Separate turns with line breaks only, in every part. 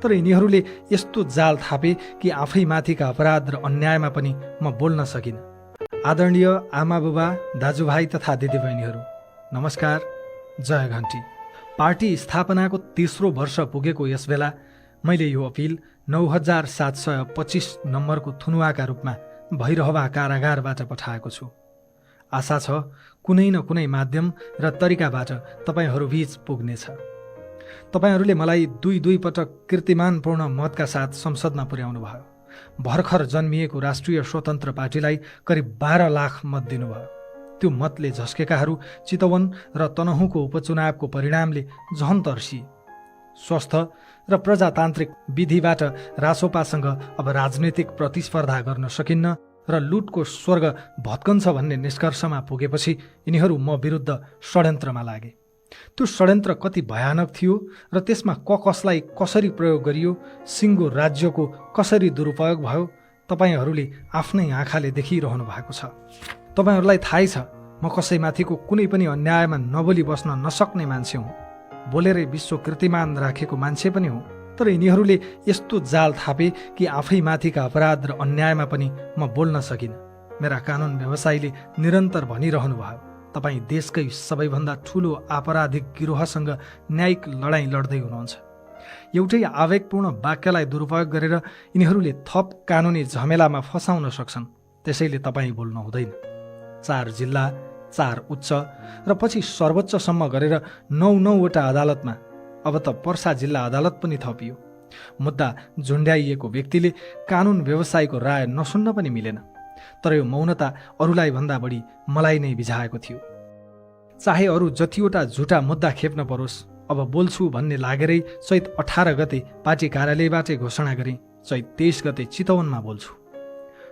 तर यिनीहरूले यस्तो जाल थापे कि आफैमाथिका अपराध र अन्यायमा पनि म बोल्न सकिनँ। आदरणीय आमाबुबा, दाजुभाइ तथा दिदीबहिनीहरू, नमस्कार, जय घन्टी। पार्टी स्थापनाको तेस्रो वर्ष पुगेको यस बेला मैले यो अपिल 9725 नम्बरको थुनुवाका रूपमा भैरहवा कारागारबाट पठाएको छु। आशा छ कुनै न कुनै माध्यम र तरिकाबाट तपाईहरू बीच पुग्नेछ। तपाईहरूले मलाई दुई पटक कीर्तिमानपूर्ण मतका साथ संसदमा पुर्याउनु भयो। भर्खर जन्मिएको राष्ट्रिय स्वतन्त्र पार्टीलाई करिब 12 लाख मत दिनुभयो। त्यो मतले झस्केकाहरू चितवन र तनहुँको उपचुनावको परिणामले झन तर्सिए। स्वस्थ र प्रजातान्त्रिक विधिबाट रासोपासँग अब राजनैतिक प्रतिस्पर्धा गर्न सकिन्न र लुटको स्वर्ग भत्कन्छ भन्ने निष्कर्षमा पुगेपछि यिनीहरू म विरुद्ध षड्यन्त्रमा लागे। त्यो षड्यन्त्र कति भयानक थियो र त्यसमा कसलाई कसरी प्रयोग गरियो, सिङ्गो राज्यको कसरी दुरुपयोग भयो, तपाईहरूले आफ्नै आँखाले देखिरहनु भएको छ। तपाईहरूलाई थाहै छ म कसैमाथिको कुनै पनि अन्यायमा नबोली बस्न नसक्ने मान्छे हुँ। बोलेरै विश्व कीर्तिमान राखेको मान्छे पनि हुँ। तर यिनीहरूले यस्तो जाल थापे कि आफैमाथिका अपराध र अन्यायमा पनि म बोल्न सकिनँ। मेरा कानुन व्यवसायीले निरन्तर भनिरहनु भयो, तपाईँ देशकै सबैभन्दा ठुलो आपराधिक गिरोहसँग न्यायिक लडाईँ लड्दै हुनुहुन्छ। एउटै आवेगपूर्ण वाक्यलाई दुरुपयोग गरेर यिनीहरूले थप कानुनी झमेलामा फसाउन सक्छन्। त्यसैले तपाईँ बोल्नु हुँदैन। 4 जिल्ला, 4 उच्च र पछि सर्वोच्चसम्म गरेर 9वटा अदालतमा, अब त पर्सा जिल्ला अदालत पनि थपियो। मुद्दा झुन्ड्याइएको व्यक्तिले कानुन व्यवसायीको राय नसुन्न पनि मिलेन। तर यो मौनता अरूलाई भन्दा बढी मलाई नै बिझाएको थियो। चाहे अरू जतिवटा झुटा मुद्दा खेप्न परोस्, अब बोल्छु भन्ने लागेरै चैत 18 गते पार्टी कार्यालयबाटै घोषणा गरेँ, चैत 23 गते चितवनमा बोल्छु।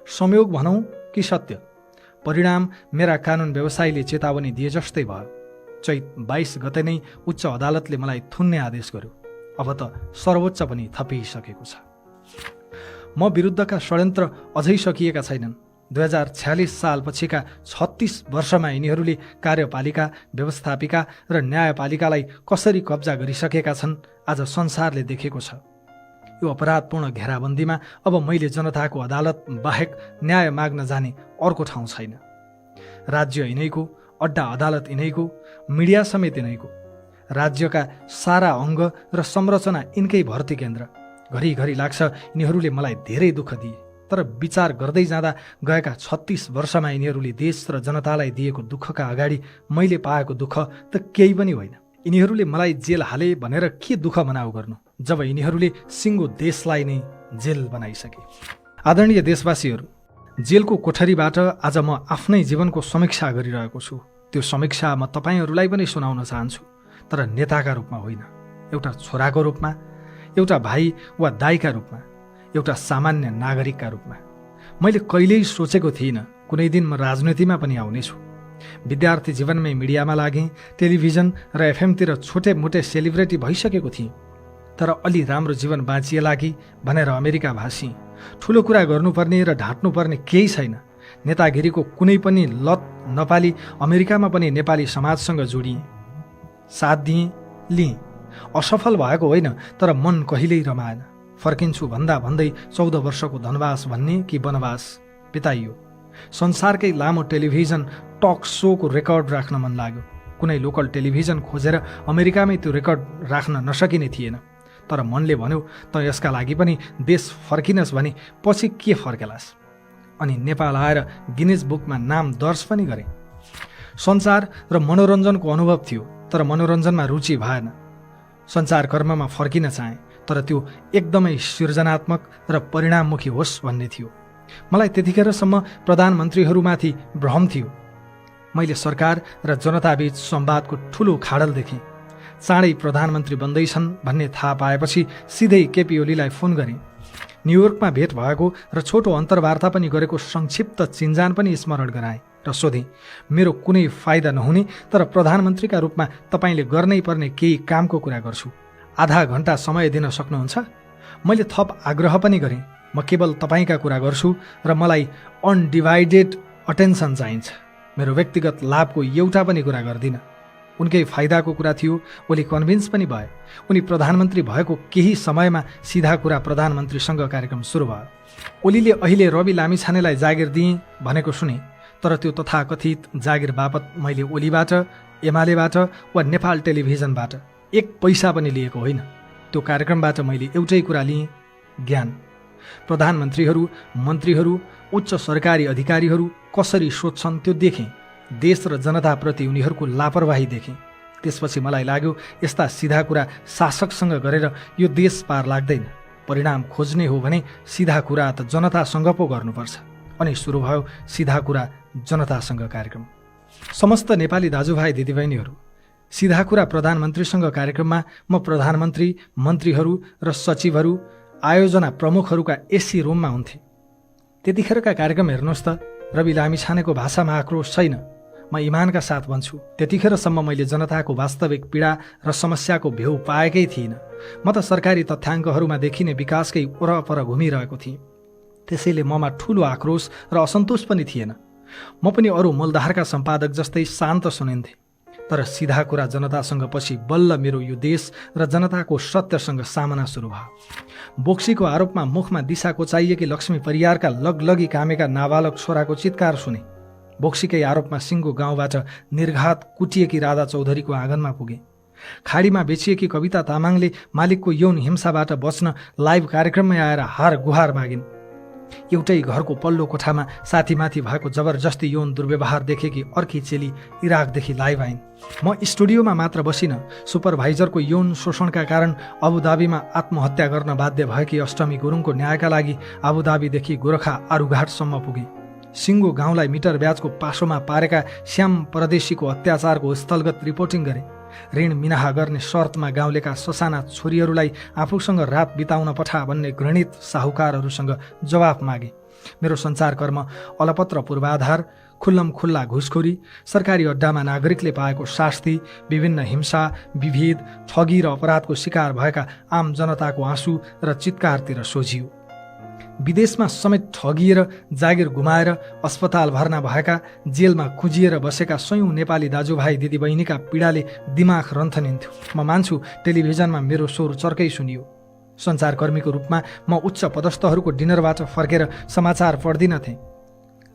संयोग भनौँ कि सत्य, परिणाम मेरा कानुन व्यवसायीले चेतावनी दिए जस्तै भयो। चैत 22 गते नै उच्च अदालतले मलाई थुन्ने आदेश गर्यो। अब त सर्वोच्च पनि थपिसकेको छ। म विरुद्धका षड्यन्त्र अझै सकिएका छैनन्। 2046 सालपछिका 36 वर्षमा यिनीहरूले कार्यपालिका, व्यवस्थापिका र न्यायपालिकालाई कसरी कब्जा गरिसकेका छन् आज संसारले देखेको छ। यो अपराधपूर्ण घेराबन्दीमा अब मैले जनताको अदालत बाहेक न्याय माग्न जाने अर्को ठाउँ छैन। राज्य यिनैको, अड्डा अदालत यिनैको, मिडिया समेत यिनैको, राज्यका सारा अङ्ग र संरचना यिनकै भर्ती केन्द्र। घरिघरि लाग्छ यिनीहरूले मलाई धेरै दुःख दिए, तर विचार गर्दै जाँदा गएका 36 वर्षमा यिनीहरूले देश र जनतालाई दिएको दुःखका अगाडि मैले पाएको दुःख त केही पनि होइन। यिनीहरूले मलाई जेल हाले भनेर के दुःख मनाउ गर्नु, जब यिनीहरूले सिङ्गो देशलाई नै जेल बनाइसके। आदरणीय देशवासीहरू, जेलको कोठरीबाट आज म आफ्नै जीवनको समीक्षा गरिरहेको छु। त्यो समीक्षा म तपाईँहरूलाई पनि सुनाउन चाहन्छु, तर नेताका रूपमा होइन, एउटा छोराको रूपमा, एउटा भाइ वा दाइका रूपमा, एउटा सामान्य नागरिकका रूपमा। मैले कहिल्यै सोचेको थिइनँ कुनै दिन म राजनीतिमा पनि आउनेछु। विद्यार्थी जीवनमै मिडियामा लागेँ, टेलिभिजन र एफएमतिर छोटे मोटे सेलिब्रेटी भइसकेको थिएँ। तर अलि राम्रो जीवन बाँचिएला कि भनेर अमेरिका भासिएँ। ठुलो कुरा गर्नुपर्ने र ढाँट्नुपर्ने केही छैन। नेतागिरीको कुनै पनि लत नपाली अमेरिकामा पनि नेपाली समाजसँग जोडिएँ, साथ दिएँ, लिएँ। असफल भएको होइन, तर मन कहिल्यै रमाएन। फर्किन्छु भन्दा भन्दै 14 वर्षको धनवास भन्ने कि वनवास बिताइयो। संसारकै लामो टेलिभिजन टक सोको रेकर्ड राख्न मन लाग्यो। कुनै लोकल टेलिभिजन खोजेर अमेरिकामै त्यो रेकर्ड राख्न नसकिने थिएन। तर मनले भन्यो त यसका लागि पनि देश फर्किनस् भने पछि के फर्केलास्। अनि नेपाल आएर गिनिज बुकमा नाम दर्ज पनि गरेँ। सञ्चार र मनोरञ्जनको अनुभव थियो, तर मनोरञ्जनमा रुचि भएन। सञ्चारकर्ममा फर्किन चाहेँ, तर त्यो एकदमै सृजनात्मक र परिणाममुखी होस् भन्ने थियो। मलाई त्यतिखेरसम्म प्रधानमन्त्रीहरूमाथि भ्रम थियो। मैले सरकार र जनताबीच संवादको ठुलो खाडल देखेँ। चाँडै प्रधानमन्त्री बन्दैछन् भन्ने थाहा पाएपछि सिधै केपी ओलीलाई फोन गरेँ। न्युयोर्कमा भेट भएको र छोटो अन्तर्वार्ता पनि गरेको संक्षिप्त चिन्जान पनि स्मरण गराएँ र सोधेँ, मेरो कुनै फाइदा नहुने तर प्रधानमन्त्रीका रूपमा तपाईँले गर्नै पर्ने केही कामको कुरा गर्छु, आधा घण्टा समय दिन सक्नुहुन्छ? मैले थप आग्रह पनि गरेँ, म केवल तपाईँका कुरा गर्छु र मलाई अनडिभाइडेड अटेन्सन चाहिन्छ। मेरो व्यक्तिगत लाभको एउटा पनि कुरा गर्दिनँ। उनकै फाइदाको कुरा थियो। ओली कन्भिन्स पनि भए। उनी प्रधानमन्त्री भएको केही समयमा सिधा कुरा प्रधानमन्त्रीसँग कार्यक्रम सुरु भयो। ओलीले अहिले रवि लामिछानेलाई जागिर दिएँ भनेको सुने, तर त्यो तथाकथित जागिर बापत मैले ओलीबाट, एमालेबाट वा नेपाल टेलिभिजनबाट एक पैसा पनि लिएको होइन। त्यो कार्यक्रमबाट मैले एउटै कुरा लिएँ, ज्ञान। प्रधानमन्त्रीहरू, मन्त्रीहरू, उच्च सरकारी अधिकारीहरू कसरी सोध्छन् त्यो देखेँ। देश र जनताप्रति उनीहरूको लापरवाही देखेँ। त्यसपछि मलाई लाग्यो यस्ता सिधा कुरा शासकसँग गरेर यो देश पार लाग्दैन। परिणाम खोज्ने हो भने सिधा कुरा त जनतासँग पो गर्नुपर्छ। अनि सुरु भयो सिधा कुरा जनतासँग कार्यक्रम। समस्त नेपाली दाजुभाइ दिदीबहिनीहरू, सिधा कुरा प्रधानमन्त्रीसँग कार्यक्रममा म प्रधानमन्त्री, मन्त्रीहरू र सचिवहरू, आयोजना प्रमुखहरूका एसी रुममा हुन्थे। त्यतिखेरका कार्यक्रम हेर्नुहोस् त, रवि लामिछानेको भाषामा आक्रोश छैन। म इमानका साथ भन्छु, त्यतिखेरसम्म मैले जनताको वास्तविक पीडा र समस्याको भेउ पाएकै थिइनँ। म त सरकारी तथ्याङ्कहरूमा देखिने विकासकै वरपर घुमिरहेको थिएँ। त्यसैले ममा ठुलो आक्रोश र असन्तोष पनि थिएन। म पनि अरू मूलधारका सम्पादक जस्तै शान्त सुनिन्थेँ। तर सिधा कुरा जनतासँग पछि बल्ल मेरो यो देश र जनताको सत्यसँग सामना सुरु भयो। बोक्सीको आरोपमा मुखमा दिशा कोचाइएकी लक्ष्मी परियारका लगलगी कामेका नाबालक छोराको चित्कार सुने। बोक्सीकै आरोपमा सिङ्गो गाउँबाट निर्घात कुटिएकी राधा चौधरीको आँगनमा पुगे। खाडीमा बेचिएकी कविता तामाङले मालिकको यौन हिंसाबाट बच्न लाइभ कार्यक्रममै आएर हार गुहार मागिन्। एउटै घरको पल्लो कोठामा साथीमाथि भएको जबरजस्ती यौन दुर्व्यवहार देखेकी अर्की चेली इराकदेखि लाइभ आइन्। म स्टुडियोमा मात्र बसिन, सुपरभाइजरको यौन शोषणका कारण अबुधाबीमा आत्महत्या गर्न बाध्य भएकी अष्टमी गुरुङको न्यायका लागि अबुधाबीदेखि गोरखा आरुघाटसम्म पुगे। सिङ्गो गाउँलाई मिटर ब्याजको पासोमा पारेका श्याम परदेशीको अत्याचारको स्थलगत रिपोर्टिङ गरे। ऋण मिनाहा गर्ने शर्तमा गाउँलेका ससाना छोरीहरूलाई आफूसँग रात बिताउन पठा भन्ने घृणित साहुकारहरूसँग जवाफ मागे। मेरो सञ्चारकर्म अलपत्र पूर्वाधार, खुल्लम खुल्ला घुसखोरी, सरकारी अड्डामा नागरिकले पाएको शास्ति, विभिन्न हिंसा, विभेद, ठगी र अपराधको शिकार भएका आम जनताको आँसु र चित्कारतिर सोझियो। विदेशमा समेत ठगिएर जागिर गुमाएर अस्पताल भर्ना भएका, जेलमा कुजिएर बसेका सयौं नेपाली दाजुभाइ दिदीबहिनीका पीडाले दिमाग रन्थनिन्थ्यो। म मान्छु टेलिभिजनमा मेरो स्वर चर्कै सुनियो। सञ्चारकर्मीको रूपमा म उच्च पदस्थहरूको डिनरबाट फर्केर समाचार पढ्दिन थिएँ।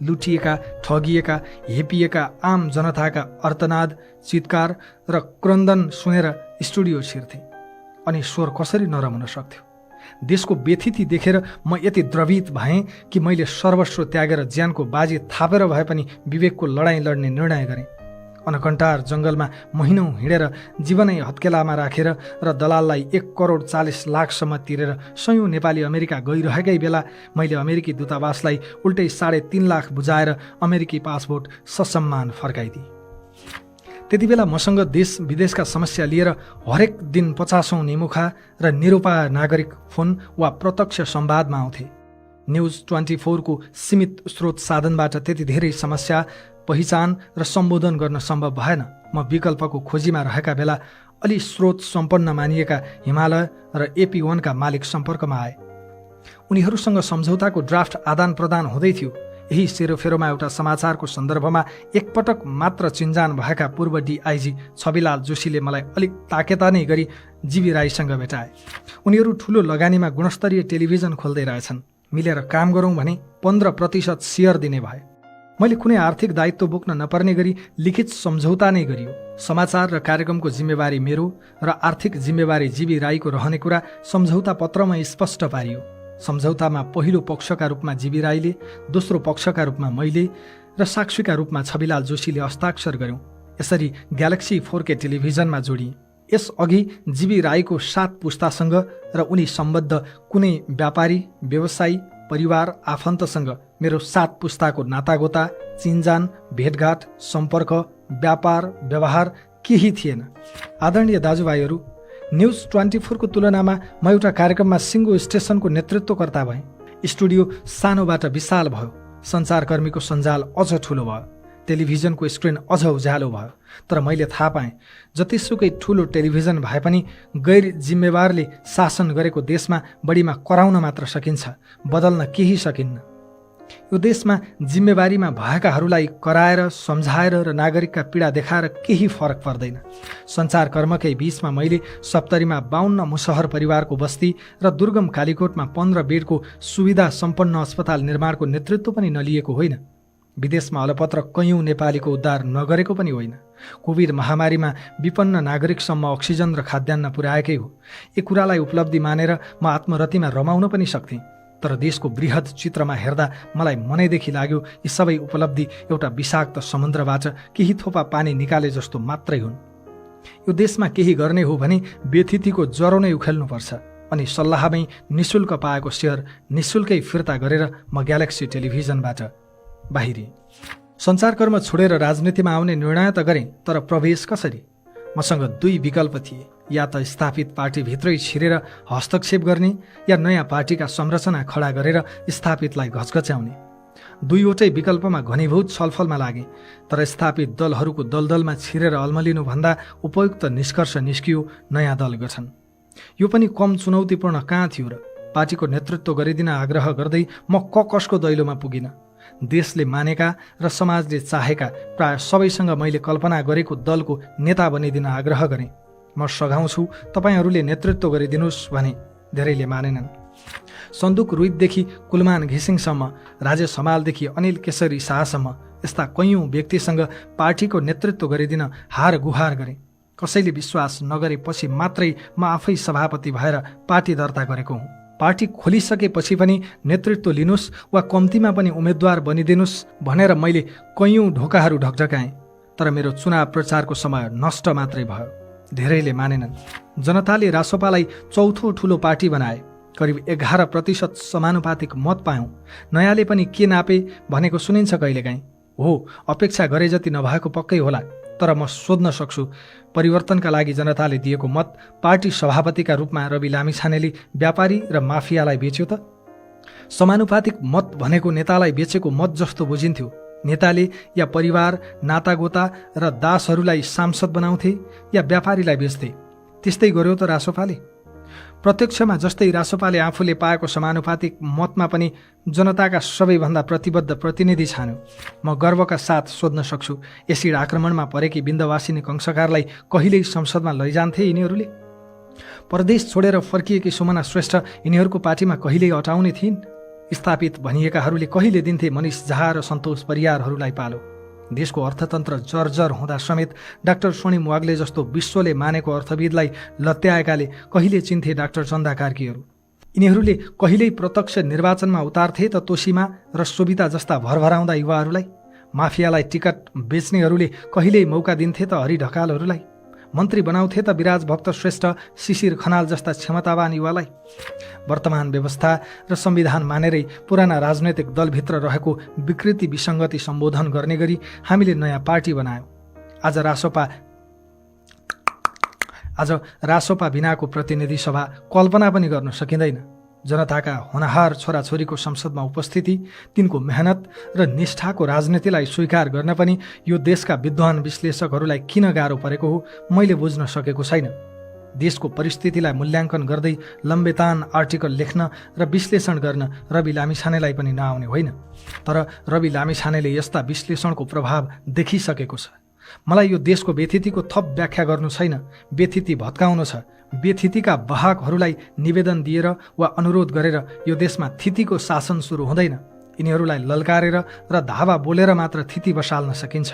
लुटिएका, ठगिएका, हेपिएका आम जनताका अर्थनाद, चित्कार र क्रन्दन सुनेर स्टुडियो छिर्थे। अनि स्वर कसरी नरम हुन सक्थ्यो? देशको व्यथिति देखेर म यति द्रवित भएँ कि मैले सर्वस्व त्यागेर ज्यानको बाजी थापेर भए पनि विवेकको लडाईँ लड्ने निर्णय गरेँ। अनकन्टार जङ्गलमा महिनौँ हिँडेर जीवनै हत्केलामा राखेर र दलाललाई 1,40,00,000 तिरेर सयौं नेपाली अमेरिका गइरहेकै बेला मैले अमेरिकी दूतावासलाई उल्टै 3.5 लाख बुझाएर अमेरिकी पासपोर्ट ससम्मान फर्काइदिएँ। त्यति बेला मसँग देश विदेशका समस्या लिएर हरेक दिन 50औं निमुखा र निरुपाय नागरिक फोन वा प्रत्यक्ष संवादमा आउँथे। न्युज 24 को सीमित स्रोत साधनबाट त्यति धेरै समस्या पहिचान र सम्बोधन गर्न सम्भव भएन। म विकल्पको खोजीमा रहेका बेला अलि स्रोत सम्पन्न मानिएका हिमालय र AP1 का मालिक सम्पर्कमा आए। उनीहरूसँग सम्झौताको ड्राफ्ट आदान प्रदान हुँदै थियो। यही सेरोफेरोमा एउटा समाचारको सन्दर्भमा एकपटक मात्र चिन्जान भएका पूर्व DIG छविलाल जोशीले मलाई अलिक ताकेता नै गरी जीवी राईसँग भेटाए। उनीहरू ठुलो लगानीमा गुणस्तरीय टेलिभिजन खोल्दै रहेछन्। मिलेर काम गरौँ भने 15% सेयर दिने भए। मैले कुनै आर्थिक दायित्व बोक्न नपर्ने गरी लिखित सम्झौता नै गरियो। समाचार र कार्यक्रमको जिम्मेवारी मेरो र आर्थिक जिम्मेवारी जीवी राईको रहने कुरा सम्झौता पत्रमा स्पष्ट पारियो। सम्झौतामा पहिलो पक्षका रूपमा जीवी राईले, दोस्रो पक्षका रूपमा मैले र साक्षीका रूपमा छविलाल जोशीले हस्ताक्षर गर्यौं। यसरी ग्यालेक्सी 4K टेलिभिजनमा जोडिए। यसअघि जीवी राईको 7 पुस्तासँग र उनी सम्बद्ध कुनै व्यापारी, व्यवसायी, परिवार, आफन्तसँग मेरो 7 पुस्ताको नातागोता, चिन्जान, भेटघाट, सम्पर्क, व्यापार, व्यवहार केही थिएन। आदरणीय दाजुभाइहरू, न्युज 24 को तुलनामा म एउटा कार्यक्रममा सिङ्गो स्टेसनको नेतृत्वकर्ता भएँ। स्टुडियो सानोबाट विशाल भयो। सञ्चारकर्मीको सञ्जाल अझ ठुलो भयो। टेलिभिजनको स्क्रिन अझ उज्यालो भयो। तर मैले थाहा पाएँ, जतिसुकै ठुलो टेलिभिजन भए पनि गैर जिम्मेवारले शासन गरेको देशमा बढीमा कराउन मात्र सकिन्छ, बदल्न केही सकिन्न। यो देशमा जिम्मेवारीमा भएकाहरूलाई कराएर सम्झाएर र नागरिकका पीडा देखाएर केही फरक पर्दैन। सञ्चारकर्मकै बीचमा मैले सप्तरीमा 52 मुसहर परिवारको बस्ती र दुर्गम कालीकोटमा 15 बेडको सुविधा सम्पन्न अस्पताल निर्माणको नेतृत्व पनि नलिएको होइन। विदेशमा अलपत्र कैयौँ नेपालीको उद्धार नगरेको पनि होइन। कोभिड महामारीमा विपन्न नागरिकसम्म अक्सिजन र खाद्यान्न पुर्याएकै हो। यी कुरालाई उपलब्धि मानेर म आत्मरतिमा रमाउन पनि सक्थेँ, तर देशको बृहत चित्रमा हेर्दा मलाई मनैदेखि लाग्यो यी सबै उपलब्धि एउटा विषाक्त समुद्रबाट केही थोपा पानी निकाले जस्तो मात्रै हुन्। यो देशमा केही गर्ने हो भने व्यथितिको ज्वरो नै उखेल्नुपर्छ। अनि सल्लाहमै निशुल्क पाएको सेयर निशुल्कै फिर्ता गरेर म ग्यालेक्सी टेलिभिजनबाट बाहिरिएँ। सञ्चारकर्म छोडेर राजनीतिमा आउने निर्णय त गरेँ, तर प्रवेश कसरी? मसँग 2 विकल्प थिए। या त स्थापित पार्टीभित्रै छिरेर हस्तक्षेप गर्ने या नयाँ पार्टीका संरचना खडा गरेर स्थापितलाई घचघच्याउने। 2वटै विकल्पमा घनीभूत छलफलमा लागे, तर स्थापित दलहरूको दलदलमा छिरेर अल्मलिनुभन्दा उपयुक्त निष्कर्ष निस्कियो नयाँ दल गठन। यो पनि कम चुनौतीपूर्ण कहाँ थियो र? पार्टीको नेतृत्व गरिदिन आग्रह गर्दै म कसको दैलोमा पुगिन। देशले मानेका र समाजले चाहेका प्राय सबैसँग मैले कल्पना गरेको दलको नेता बनिदिन आग्रह गरेँ। म सघाउँछु, तपाईँहरूले नेतृत्व गरिदिनुहोस् भने धेरैले मानेनन्। सन्दुक रुइतदेखि कुलमान घिसिङसम्म, राजेश हमालदेखि अनिल केशरी शाहसम्म यस्ता कैयौँ व्यक्तिसँग पार्टीको नेतृत्व गरिदिन हार गुहार गरेँ। कसैले विश्वास नगरेपछि मात्रै म आफै सभापति भएर पार्टी दर्ता गरेको हुँ। पार्टी खोलिसकेपछि पनि नेतृत्व लिनुहोस् वा कम्तीमा पनि उम्मेद्वार बनिदिनुहोस् भनेर मैले कैयौँ ढोकाहरू ढकढकाएँ, तर मेरो चुनाव प्रचारको समय नष्ट मात्रै भयो। धेरैले मानेनन्। जनताले रासोपालाई चौथो ठुलो पार्टी बनाए। करिब 11% समानुपातिक मत पायौँ। नयाँले पनि के नापे भनेको सुनिन्छ कहिलेकाहीँ। हो, अपेक्षा गरे जति नभएको पक्कै होला, तर म सोध्न सक्छु, परिवर्तनका लागि जनताले दिएको मत पार्टी सभापतिका रूपमा रवि लामिछानेले व्यापारी र माफियालाई बेच्यो त? समानुपातिक मत भनेको नेतालाई बेचेको मत जस्तो बुझिन्थ्यो। नेताले या परिवार, नातागोता र दासहरूलाई सांसद बनाउँथे या व्यापारीलाई बेच्थे। त्यस्तै गर्यो त रासोपाले। प्रत्यक्षमा जस्तै रासोपाले आफूले पाएको समानुपातिक मतमा पनि जनताका सबैभन्दा प्रतिबद्ध प्रतिनिधि छान्यो। म गर्वका साथ सोध्न सक्छु, एसिड आक्रमणमा परेकी विन्ध्यवासिनी कंसकारलाई कहिल्यै संसदमा लैजान्थे यिनीहरूले? परदेश छोडेर फर्किएकी सुमना श्रेष्ठ यिनीहरूको पार्टीमा कहिल्यै अटाउने थिइन्? स्थापित भनिएकाहरूले कहिले दिन्थे मनिष झा र सन्तोष परियारहरूलाई पालो? देशको अर्थतन्त्र जर्जर हुँदा समेत डाक्टर स्वर्णिम वाग्ले जस्तो विश्वले मानेको अर्थविदलाई लत्याएकाले कहिले चिन्थे डाक्टर चन्दा कार्कीहरू? यिनीहरूले कहिल्यै प्रत्यक्ष निर्वाचनमा उतार्थे त तोसीमा र सोभिता जस्ता भरभराउँदा युवाहरूलाई? माफियालाई टिकट बेच्नेहरूले कहिल्यै मौका दिन्थे त हरि ढकालहरूलाई? मन्त्री बनाउँथे त विराज भक्त श्रेष्ठ, शिशिर खनाल जस्ता क्षमतावान युवालाई? वर्तमान व्यवस्था र संविधान मानेरै पुराना राजनैतिक दलभित्र रहेको विकृति विसङ्गति सम्बोधन गर्ने गरी हामीले नयाँ पार्टी बनायौँ। आज रासोपा बिनाको प्रतिनिधि सभा कल्पना पनि गर्न सकिँदैन। जनताका होनहार छोराछोरीको संसदमा उपस्थिति, तिनको मेहनत र निष्ठाको राजनीतिलाई स्वीकार गर्न पनि यो देशका विद्वान विश्लेषकहरूलाई किन गाह्रो परेको हो मैले बुझ्न सकेको छैन। देशको परिस्थितिलाई मूल्याङ्कन गर्दै लम्बेतान आर्टिकल लेख्न र विश्लेषण गर्न रवि लामिछानेलाई पनि नआउने होइन, तर रवि लामिछानेले यस्ता विश्लेषणको प्रभाव देखिसकेको छ। मलाई यो देशको व्यथितिको थप व्याख्या गर्नु छैन, व्यथिति भत्काउनु छ। व्यथितिका वाहकहरूलाई निवेदन दिएर वा अनुरोध गरेर यो देशमा थितिको शासन सुरु हुँदैन। यिनीहरूलाई ललकारेर र धावा बोलेर मात्र थिति बसाल्न सकिन्छ।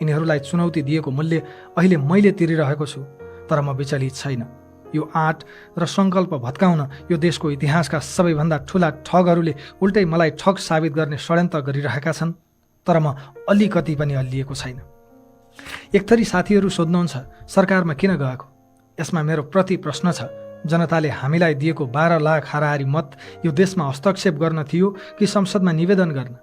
यिनीहरूलाई चुनौती दिएको मूल्य अहिले मैले तिरिरहेको छु, तर म विचलित छैन। यो आँट र सङ्कल्प भत्काउन यो देशको इतिहासका सबैभन्दा ठुला ठगहरूले उल्टै मलाई ठग साबित गर्ने षड्यन्त्र गरिरहेका छन्, तर म अलिकति पनि अल्लिएको छैन। एकथरी साथीहरू सोध्नुहुन्छ, सरकारमा किन गएको? यसमा मेरो प्रति प्रश्न छ, जनताले हामीलाई दिएको 12 लाख हाराहारी मत यो देशमा हस्तक्षेप गर्न थियो कि संसदमा निवेदन गर्न?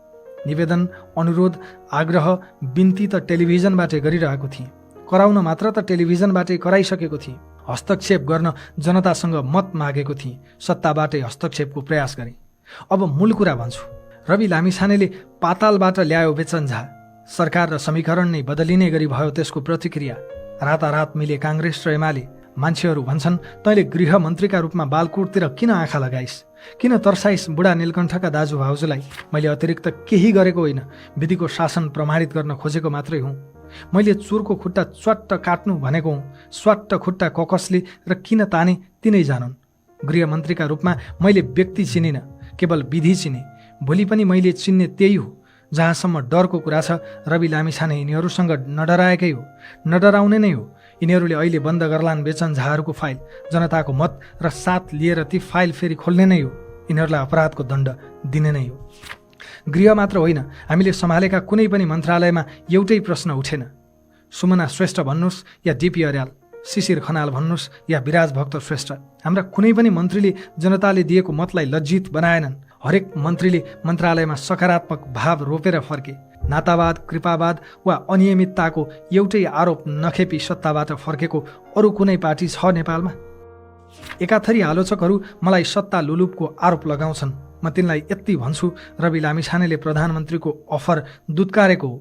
निवेदन, अनुरोध, आग्रह, बिन्ती त टेलिभिजनबाटै गरिरहेको थिएँ। कराउन मात्र त टेलिभिजनबाटै कराइसकेको थिएँ। हस्तक्षेप गर्न जनतासँग मत मागेको थिएँ, सत्ताबाटै हस्तक्षेपको प्रयास गरेँ। अब मूल कुरा भन्छु। रवि लामिछानेले पातालबाट ल्यायो बेचन्झा। सरकार र समीकरण नै बदलिने गरी भयो त्यसको प्रतिक्रिया। रातारात मिले काङ्ग्रेस र एमाले। मान्छेहरू भन्छन्, तैँले गृहमन्त्रीका रूपमा बालकोटतिर किन आँखा लगाइस्, किन तर्साइस् बुढा नीलकण्ठका दाजु भाउजूलाई? मैले अतिरिक्त केही गरेको होइन, विधिको शासन प्रमाणित गर्न खोजेको मात्रै हुँ। मैले चोरको खुट्टा च्वाट्ट काट्नु भनेको हुँ, स्वाट्ट खुट्टा ककसले र किन ताने तिनै जानुन्। गृहमन्त्रीका रूपमा मैले व्यक्ति चिनिनँ, केवल विधि चिने। भोलि पनि मैले चिन्ने त्यही हो। जहाँसम्म डरको कुरा छ, रवि लामिछाने यिनीहरूसँग नडराएकै हो, नडराउने नै हो। यिनीहरूले अहिले बन्द गर्लान् बेचन झाहरूको फाइल, जनताको मत र साथ लिएर ती फाइल फेरि खोल्ने नै हो। यिनीहरूलाई अपराधको दण्ड दिने नै हो। गृह मात्र होइन, हामीले सम्हालेका कुनै पनि मन्त्रालयमा एउटै प्रश्न उठेन। सुमना श्रेष्ठ भन्नुहोस् या डिपी अर्याल, शिशिर खनाल भन्नुहोस् या विराज भक्त श्रेष्ठ, हाम्रा कुनै पनि मन्त्रीले जनताले दिएको मतलाई लज्जित बनाएनन्। हरेक मन्त्रीले मन्त्रालयमा सकारात्मक भाव रोपेर फर्के। नातावाद, कृपावाद वा अनियमितताको एउटै आरोप नखेपी सत्ताबाट फर्केको अरू कुनै पार्टी छ नेपालमा? एकाथरी आलोचकहरू मलाई सत्ता लुलुपको आरोप लगाउँछन्। म तिनलाई यति भन्छु, रवि लामिछानेले प्रधानमन्त्रीको अफर दुत्कारेको हो।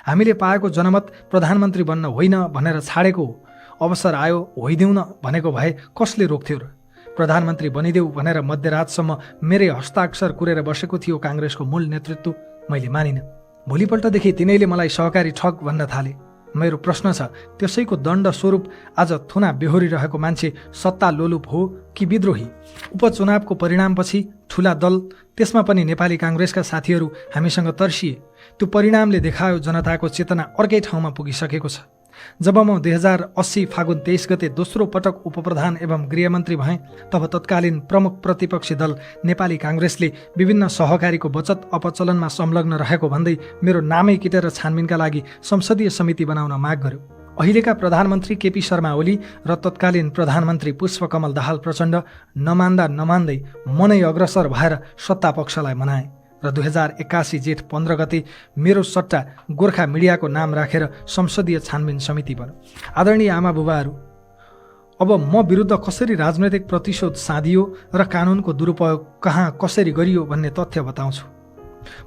हामीले पाएको जनमत प्रधानमन्त्री बन्न होइन भनेर छाडेको हो। अवसर आयो होइदेऊ न भनेको भए कसले रोक्थ्यो र? प्रधानमन्त्री बनिदेऊ भनेर मध्यरातसम्म मेरै हस्ताक्षर कुरेर बसेको थियो काङ्ग्रेसको मूल नेतृत्व। मैले मानिनँ। भोलिपल्टदेखि तिनैले मलाई सहकारी ठग भन्न थाले। मेरो प्रश्न छ, त्यसैको दण्ड स्वरूप आज थुना बेहोरिरहेको मान्छे सत्ता लोलुप हो कि विद्रोही? उपचुनावको परिणामपछि ठुला दल, त्यसमा पनि नेपाली काङ्ग्रेसका साथीहरू हामीसँग तर्सिए। त्यो परिणामले देखायो जनताको चेतना अर्कै ठाउँमा पुगिसकेको छ। जब म 2080 फागुन 23 गते दोस्रो पटक उपप्रधान एवं गृहमन्त्री भएँ, तब तत्कालीन प्रमुख प्रतिपक्षी दल नेपाली काङ्ग्रेसले विभिन्न सहकारीको बचत अपचलनमा संलग्न रहेको भन्दै मेरो नामै किटेर छानबिनका लागि संसदीय समिति बनाउन माग गर्यो। अहिलेका प्रधानमन्त्री केपी शर्मा ओली र तत्कालीन प्रधानमन्त्री पुष्पकमल दाहाल प्रचण्ड नमान्दै मनै अग्रसर भएर सत्ता पक्षलाई मनाए र 2081 जेठ 15 गते मेरो सट्टा गोर्खा मिडियाको नाम राखेर संसदीय छानबिन समिति बन्यो। आदरणीय आमा बुबाहरू, अब म विरुद्ध कसरी राजनैतिक प्रतिशोध साधियो र कानुनको दुरुपयोग कहाँ कसरी गरियो भन्ने तथ्य बताउँछु।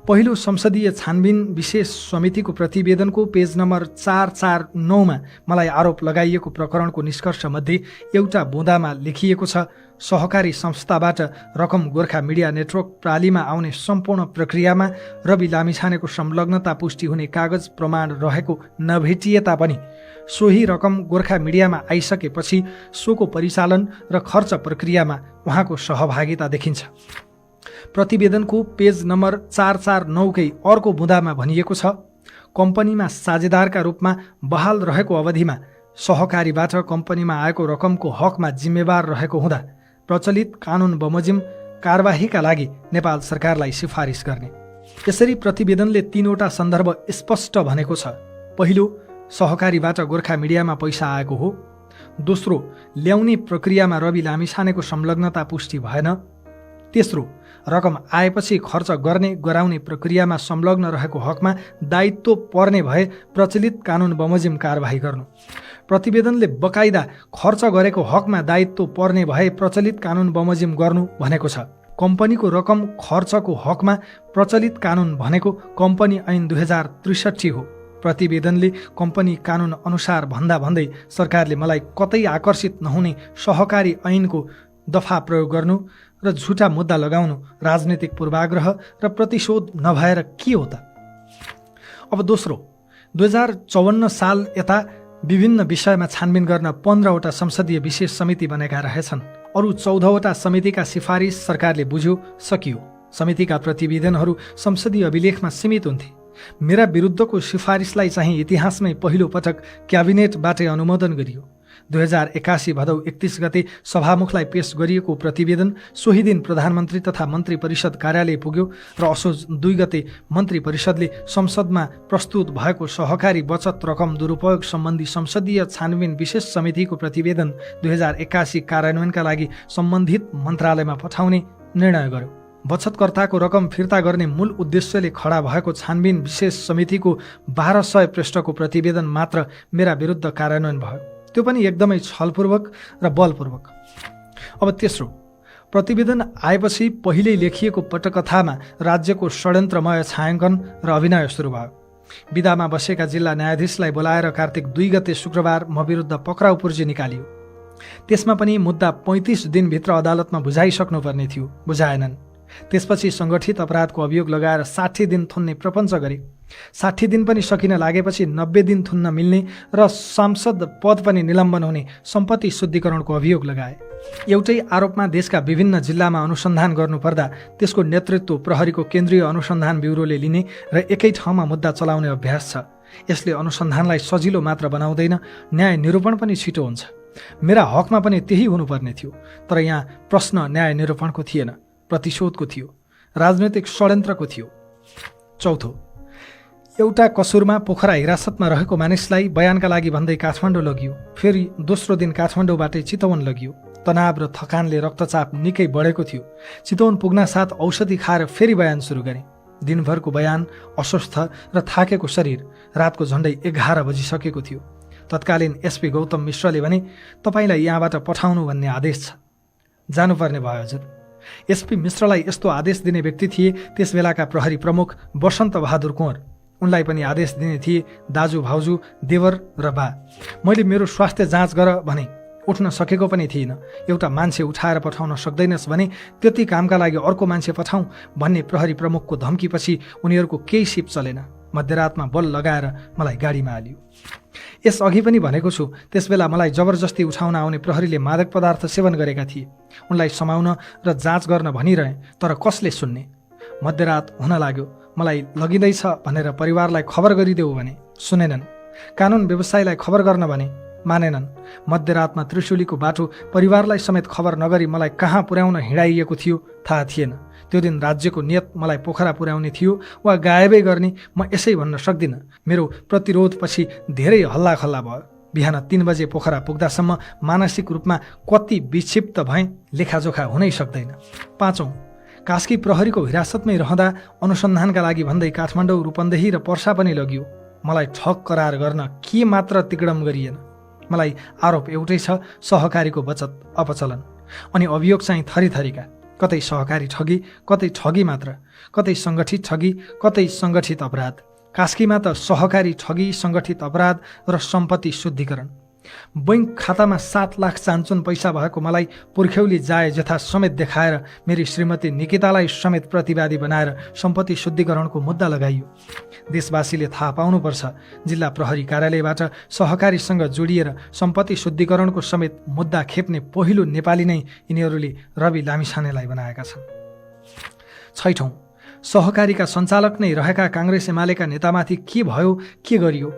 पहिलो संसदीय छानबिन विशेष समितिको प्रतिवेदनको पेज नम्बर 449मा मलाई आरोप लगाइएको प्रकरणको निष्कर्षमध्ये एउटा बुँदामा लेखिएको छ, सहकारी संस्थाबाट रकम गोर्खा मिडिया नेटवर्क प्रालीमा आउने सम्पूर्ण प्रक्रियामा रवि लामिछानेको संलग्नता पुष्टि हुने कागज प्रमाण रहेको नभेटिए तापनि सोही रकम गोर्खा मिडियामा आइसकेपछि सोको परिचालन र खर्च प्रक्रियामा उहाँको सहभागिता देखिन्छ। प्रतिवेदनको पेज नम्बर 449कै अर्को बुँदामा भनिएको छ, कम्पनीमा साझेदारका रूपमा बहाल रहेको अवधिमा सहकारीबाट कम्पनीमा आएको रकमको हकमा जिम्मेवार रहेको हुँदा प्रचलित कानुन बमोजिम कारबाहीका लागि नेपाल सरकारलाई सिफारिस गर्ने। यसरी प्रतिवेदनले तीनवटा सन्दर्भ स्पष्ट भनेको छ। पहिलो, सहकारीबाट गोर्खा मिडियामा पैसा आएको हो। दोस्रो, ल्याउने प्रक्रियामा रवि लामिछानेको संलग्नता पुष्टि भएन। तेस्रो, रकम आएपछि खर्च गर्ने गराउने प्रक्रियामा संलग्न रहेको हकमा दायित्व पर्ने भए प्रचलित कानुन बमोजिम कारबाही गर्नु। प्रतिवेदनले बकाइदा खर्च गरेको हकमा दायित्व पर्ने भए प्रचलित कानुन बमोजिम गर्नु भनेको छ। कम्पनीको रकम खर्चको हकमा प्रचलित कानुन भनेको कम्पनी ऐन 2063 हो। प्रतिवेदनले कम्पनी कानुन अनुसार भन्दै सरकारले मलाई कतै आकर्षित नहुने सहकारी ऐनको दफा प्रयोग गर्नु र झुटा मुद्दा लगाउनु राजनीतिक पूर्वाग्रह र प्रतिशोध नभएर के हो त? अब दोस्रो, 2054 साल यता विभिन्न विषयमा छानबिन गर्न 15वटा संसदीय विशेष समिति बनेका रहेछन्। अरू 14वटा समितिका सिफारिस सरकारले बुझ्यो, सकियो। समितिका प्रतिवेदनहरू संसदीय अभिलेखमा सीमित हुन्थे। मेरा विरुद्धको सिफारिसलाई चाहिँ इतिहासमै पहिलो पटक क्याबिनेटबाटै अनुमोदन गरियो। 2081 भदौ 31 गते सभामुखलाई पेश गरिएको प्रतिवेदन सोही दिन प्रधानमन्त्री तथा मन्त्री परिषद कार्यालय पुग्यो र असोज 2 गते मन्त्री परिषदले संसदमा प्रस्तुत भएको सहकारी बचत रकम दुरुपयोग सम्बन्धी संसदीय छानबिन विशेष समितिको प्रतिवेदन 2081 कार्यान्वयनका लागि सम्बन्धित मन्त्रालयमा पठाउने निर्णय गर्यो। बचतकर्ताको रकम फिर्ता गर्ने मूल उद्देश्यले खडा भएको छानबिन विशेष समितिको 1200 पृष्ठको प्रतिवेदन मात्र मेरा विरुद्ध कार्यान्वयन भयो, त्यो पनि एकदमै छलपूर्वक र बलपूर्वक। अब तेस्रो, प्रतिवेदन आएपछि पहिल्यै लेखिएको पटकथामा राज्यको षड्यन्त्रमय छायाङ्कन र अभिनय सुरु भयो। विदामा बसेका जिल्ला न्यायाधीशलाई बोलाएर कार्तिक 2 गते शुक्रबार म विरुद्ध पक्राउ पूर्जी निकालियो। त्यसमा पनि मुद्दा 35 दिनभित्र अदालतमा बुझाइसक्नुपर्ने थियो, बुझाएनन्। त्यसपछि सङ्गठित अपराधको अभियोग लगाएर 60 दिन थुन्ने प्रपञ्च गरे। 60 दिन पनि सकिन लागेपछि 90 दिन थुन्न मिल्ने र सांसद पद पनि निलम्बन हुने सम्पत्ति शुद्धिकरणको अभियोग लगाए। एउटै आरोपमा देशका विभिन्न जिल्लामा अनुसन्धान गर्नुपर्दा त्यसको नेतृत्व प्रहरीको केन्द्रीय अनुसन्धान ब्युरोले लिने र एकै ठाउँमा मुद्दा चलाउने अभ्यास छ। यसले अनुसन्धानलाई सजिलो मात्र बनाउँदैन, न्याय निरूपण पनि छिटो हुन्छ। मेरा हकमा पनि त्यही हुनुपर्ने थियो, तर यहाँ प्रश्न न्याय निरूपणको थिएन, प्रतिशोधको थियो, राजनैतिक षड्यन्त्रको थियो। चौथो, एउटा कसुरमा पोखरा हिरासतमा रहेको मानिसलाई बयानका लागि भन्दै काठमाडौँ लगियो। फेरि दोस्रो दिन काठमाडौँबाटै चितवन लगियो। तनाव र थकानले रक्तचाप निकै बढेको थियो। चितवन पुग्न साथ औषधि खाएर फेरि बयान सुरु गरेँ। दिनभरको बयान, अस्वस्थ र थाकेको शरीर, रातको झन्डै 11 बजिसकेको थियो। तत्कालीन एसपी गौतम मिश्रले भने, तपाईँलाई यहाँबाट पठाउनु भन्ने आदेश छ। जानुपर्ने भयो हजुर। एसपी मिश्रलाई यस्तो आदेश दिने व्यक्ति थिए त्यस बेलाका प्रहरी प्रमुख वसन्त बहादुर कुँवर। उनलाई पनि आदेश दिने थिए दाजु, भाउजू, देवर र बा। मैले मेरो स्वास्थ्य जाँच गर भने उठ्न सकेको पनि थिइनँ। एउटा मान्छे उठाएर पठाउन सक्दैनस् भने त्यति कामका लागि अर्को मान्छे पठाउँ भन्ने प्रहरी प्रमुखको धम्कीपछि उनीहरूको केही सिप चलेन। मध्यरातमा बल लगाएर मलाई गाडीमा हालियो। यसअघि पनि भनेको छु, त्यसबेला मलाई जबरजस्ती उठाउन आउने प्रहरीले मादक पदार्थ सेवन गरेका थिए। उनलाई समाउन र जाँच गर्न भनिरहे, तर कसले सुन्ने। मध्यरात हुन लाग्यो। मलाई लगिँदैछ भनेर परिवारलाई खबर गरिदेऊ भने सुनेनन्। कानुन व्यवसायीलाई खबर गर्न भने मानेनन्। मध्यरातमा त्रिशुलीको बाटो परिवारलाई समेत खबर नगरी मलाई कहाँ पुर्याउन हिँडाइएको थियो थाहा थिएन। त्यो दिन राज्यको नियत मलाई पोखरा पुर्याउने थियो वा गायबै गर्ने म यसै भन्न सक्दिनँ। मेरो प्रतिरोधपछि धेरै हल्लाखल्ला भयो। बिहान 3 बजे पोखरा पुग्दासम्म मानसिक रूपमा कति विक्षिप्त भएँ लेखाजोखा हुनै सक्दैन। पाँचौं, कास्की प्रहरीको हिरासतमै रहँदा अनुसन्धानका लागि भन्दै काठमाडौँ, रूपन्देही र पर्सा पनि लगियो। मलाई ठग करार गर्न के मात्र तिकडम गरिएन। मलाई आरोप एउटै छ, सहकारीको बचत अपचलन। अनि अभियोग चाहिँ थरीथरीका, कतै सहकारी ठगी, कतै ठगी मात्र, कतै सङ्गठित ठगी, कतै सङ्गठित अपराध। कास्कीमा त सहकारी ठगी, सङ्गठित अपराध र सम्पत्ति शुद्धिकरण। बैंक खातामा 7 लाख चान्चुन पैसा भएको मलाई पुर्ख्यौली जाय जथा समेत देखाएर मेरी श्रीमती निकितालाई समेत प्रतिवादी बनाएर सम्पत्ति शुद्धिकरणको मुद्दा लगाइयो। देशवासीले थाहा पाउनुपर्छ, जिल्ला प्रहरी कार्यालयबाट सहकारीसँग जोडिएर सम्पत्ति शुद्धिकरणको समेत मुद्दा खेप्ने पहिलो नेपाली नै यिनीहरूले रवि लामिछानेलाई बनाएका छन्। छैठौं, सहकारीका सञ्चालक नै रहेका काङ्ग्रेस एमालेका नेतामाथि के भयो, के गरियो।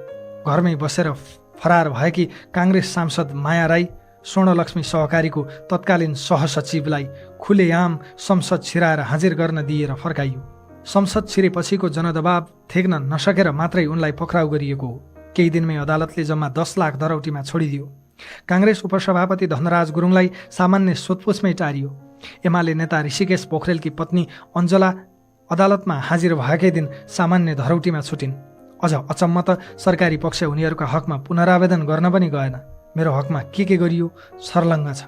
घरमै बसेर फरार भएकी काङ्ग्रेस सांसद माया राई स्वर्णलक्ष्मी सहकारीको तत्कालीन सहसचिवलाई खुलेआम संसद छिराएर हाजिर गर्न दिएर फर्काइयो। संसद छिरेपछिको जनदबाव थेग्न नसकेर मात्रै उनलाई पक्राउ गरिएको हो। केही दिनमै अदालतले जम्मा 10 लाख दरौटीमा छोडिदियो। काङ्ग्रेस उपसभापति धनराज गुरुङलाई सामान्य सोधपुछमै टारियो। एमाले नेता ऋषिकेश पोखरेलकी पत्नी अञ्जला अदालतमा हाजिर भएकै दिन सामान्य धरौटीमा छुटिन्। अझ अचम्म त सरकारी पक्ष उनीहरूका हकमा पुनरावेदन गर्न पनि गएन। मेरो हकमा के गरियो सर्लङ्ग छ।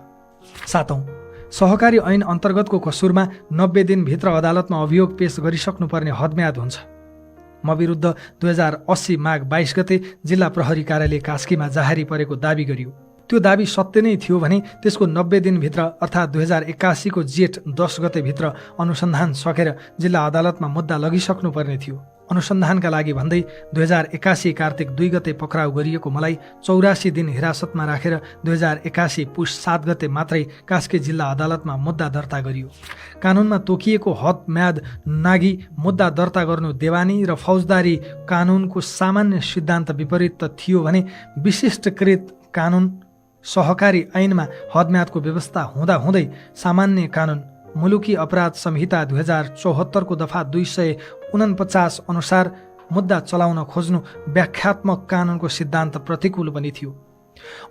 सातौं, सहकारी ऐन अन्तर्गतको कसुरमा 90 दिनभित्र अदालतमा अभियोग पेश गरिसक्नुपर्ने हदम्याद हुन्छ। म विरुद्ध 2080 माघ 22 गते जिल्ला प्रहरी कार्यालय कास्कीमा जाहेरी परेको दावी गरियो। त्यो दावी सत्य नै थियो भने त्यसको 90 दिनभित्र अर्थात् 2081 को जेठ 10 गतेभित्र अनुसन्धान सकेर जिल्ला अदालतमा मुद्दा लगिसक्नुपर्ने थियो। अनुसन्धानका लागि भन्दै 2081 कार्तिक 2 गते पक्राउ गरिएको मलाई 84 दिन हिरासतमा राखेर 2081 पुष 7 गते मात्रै कास्की जिल्ला अदालतमा मुद्दा दर्ता गरियो। कानुनमा तोकिएको हद म्याद नागी मुद्दा दर्ता गर्नु देवानी र फौजदारी कानुनको सामान्य सिद्धान्त विपरीत त थियो भने विशिष्टकृत कानुन सहकारी ऐनमा हदम्यादको व्यवस्था हुँदाहुँदै सामान्य कानुन मुलुकी अपराध संहिता 2074 को दफा 249 अनुसार मुद्दा चलाउन खोज्नु व्याख्यात्मक कानुनको सिद्धान्त प्रतिकूल पनि थियो।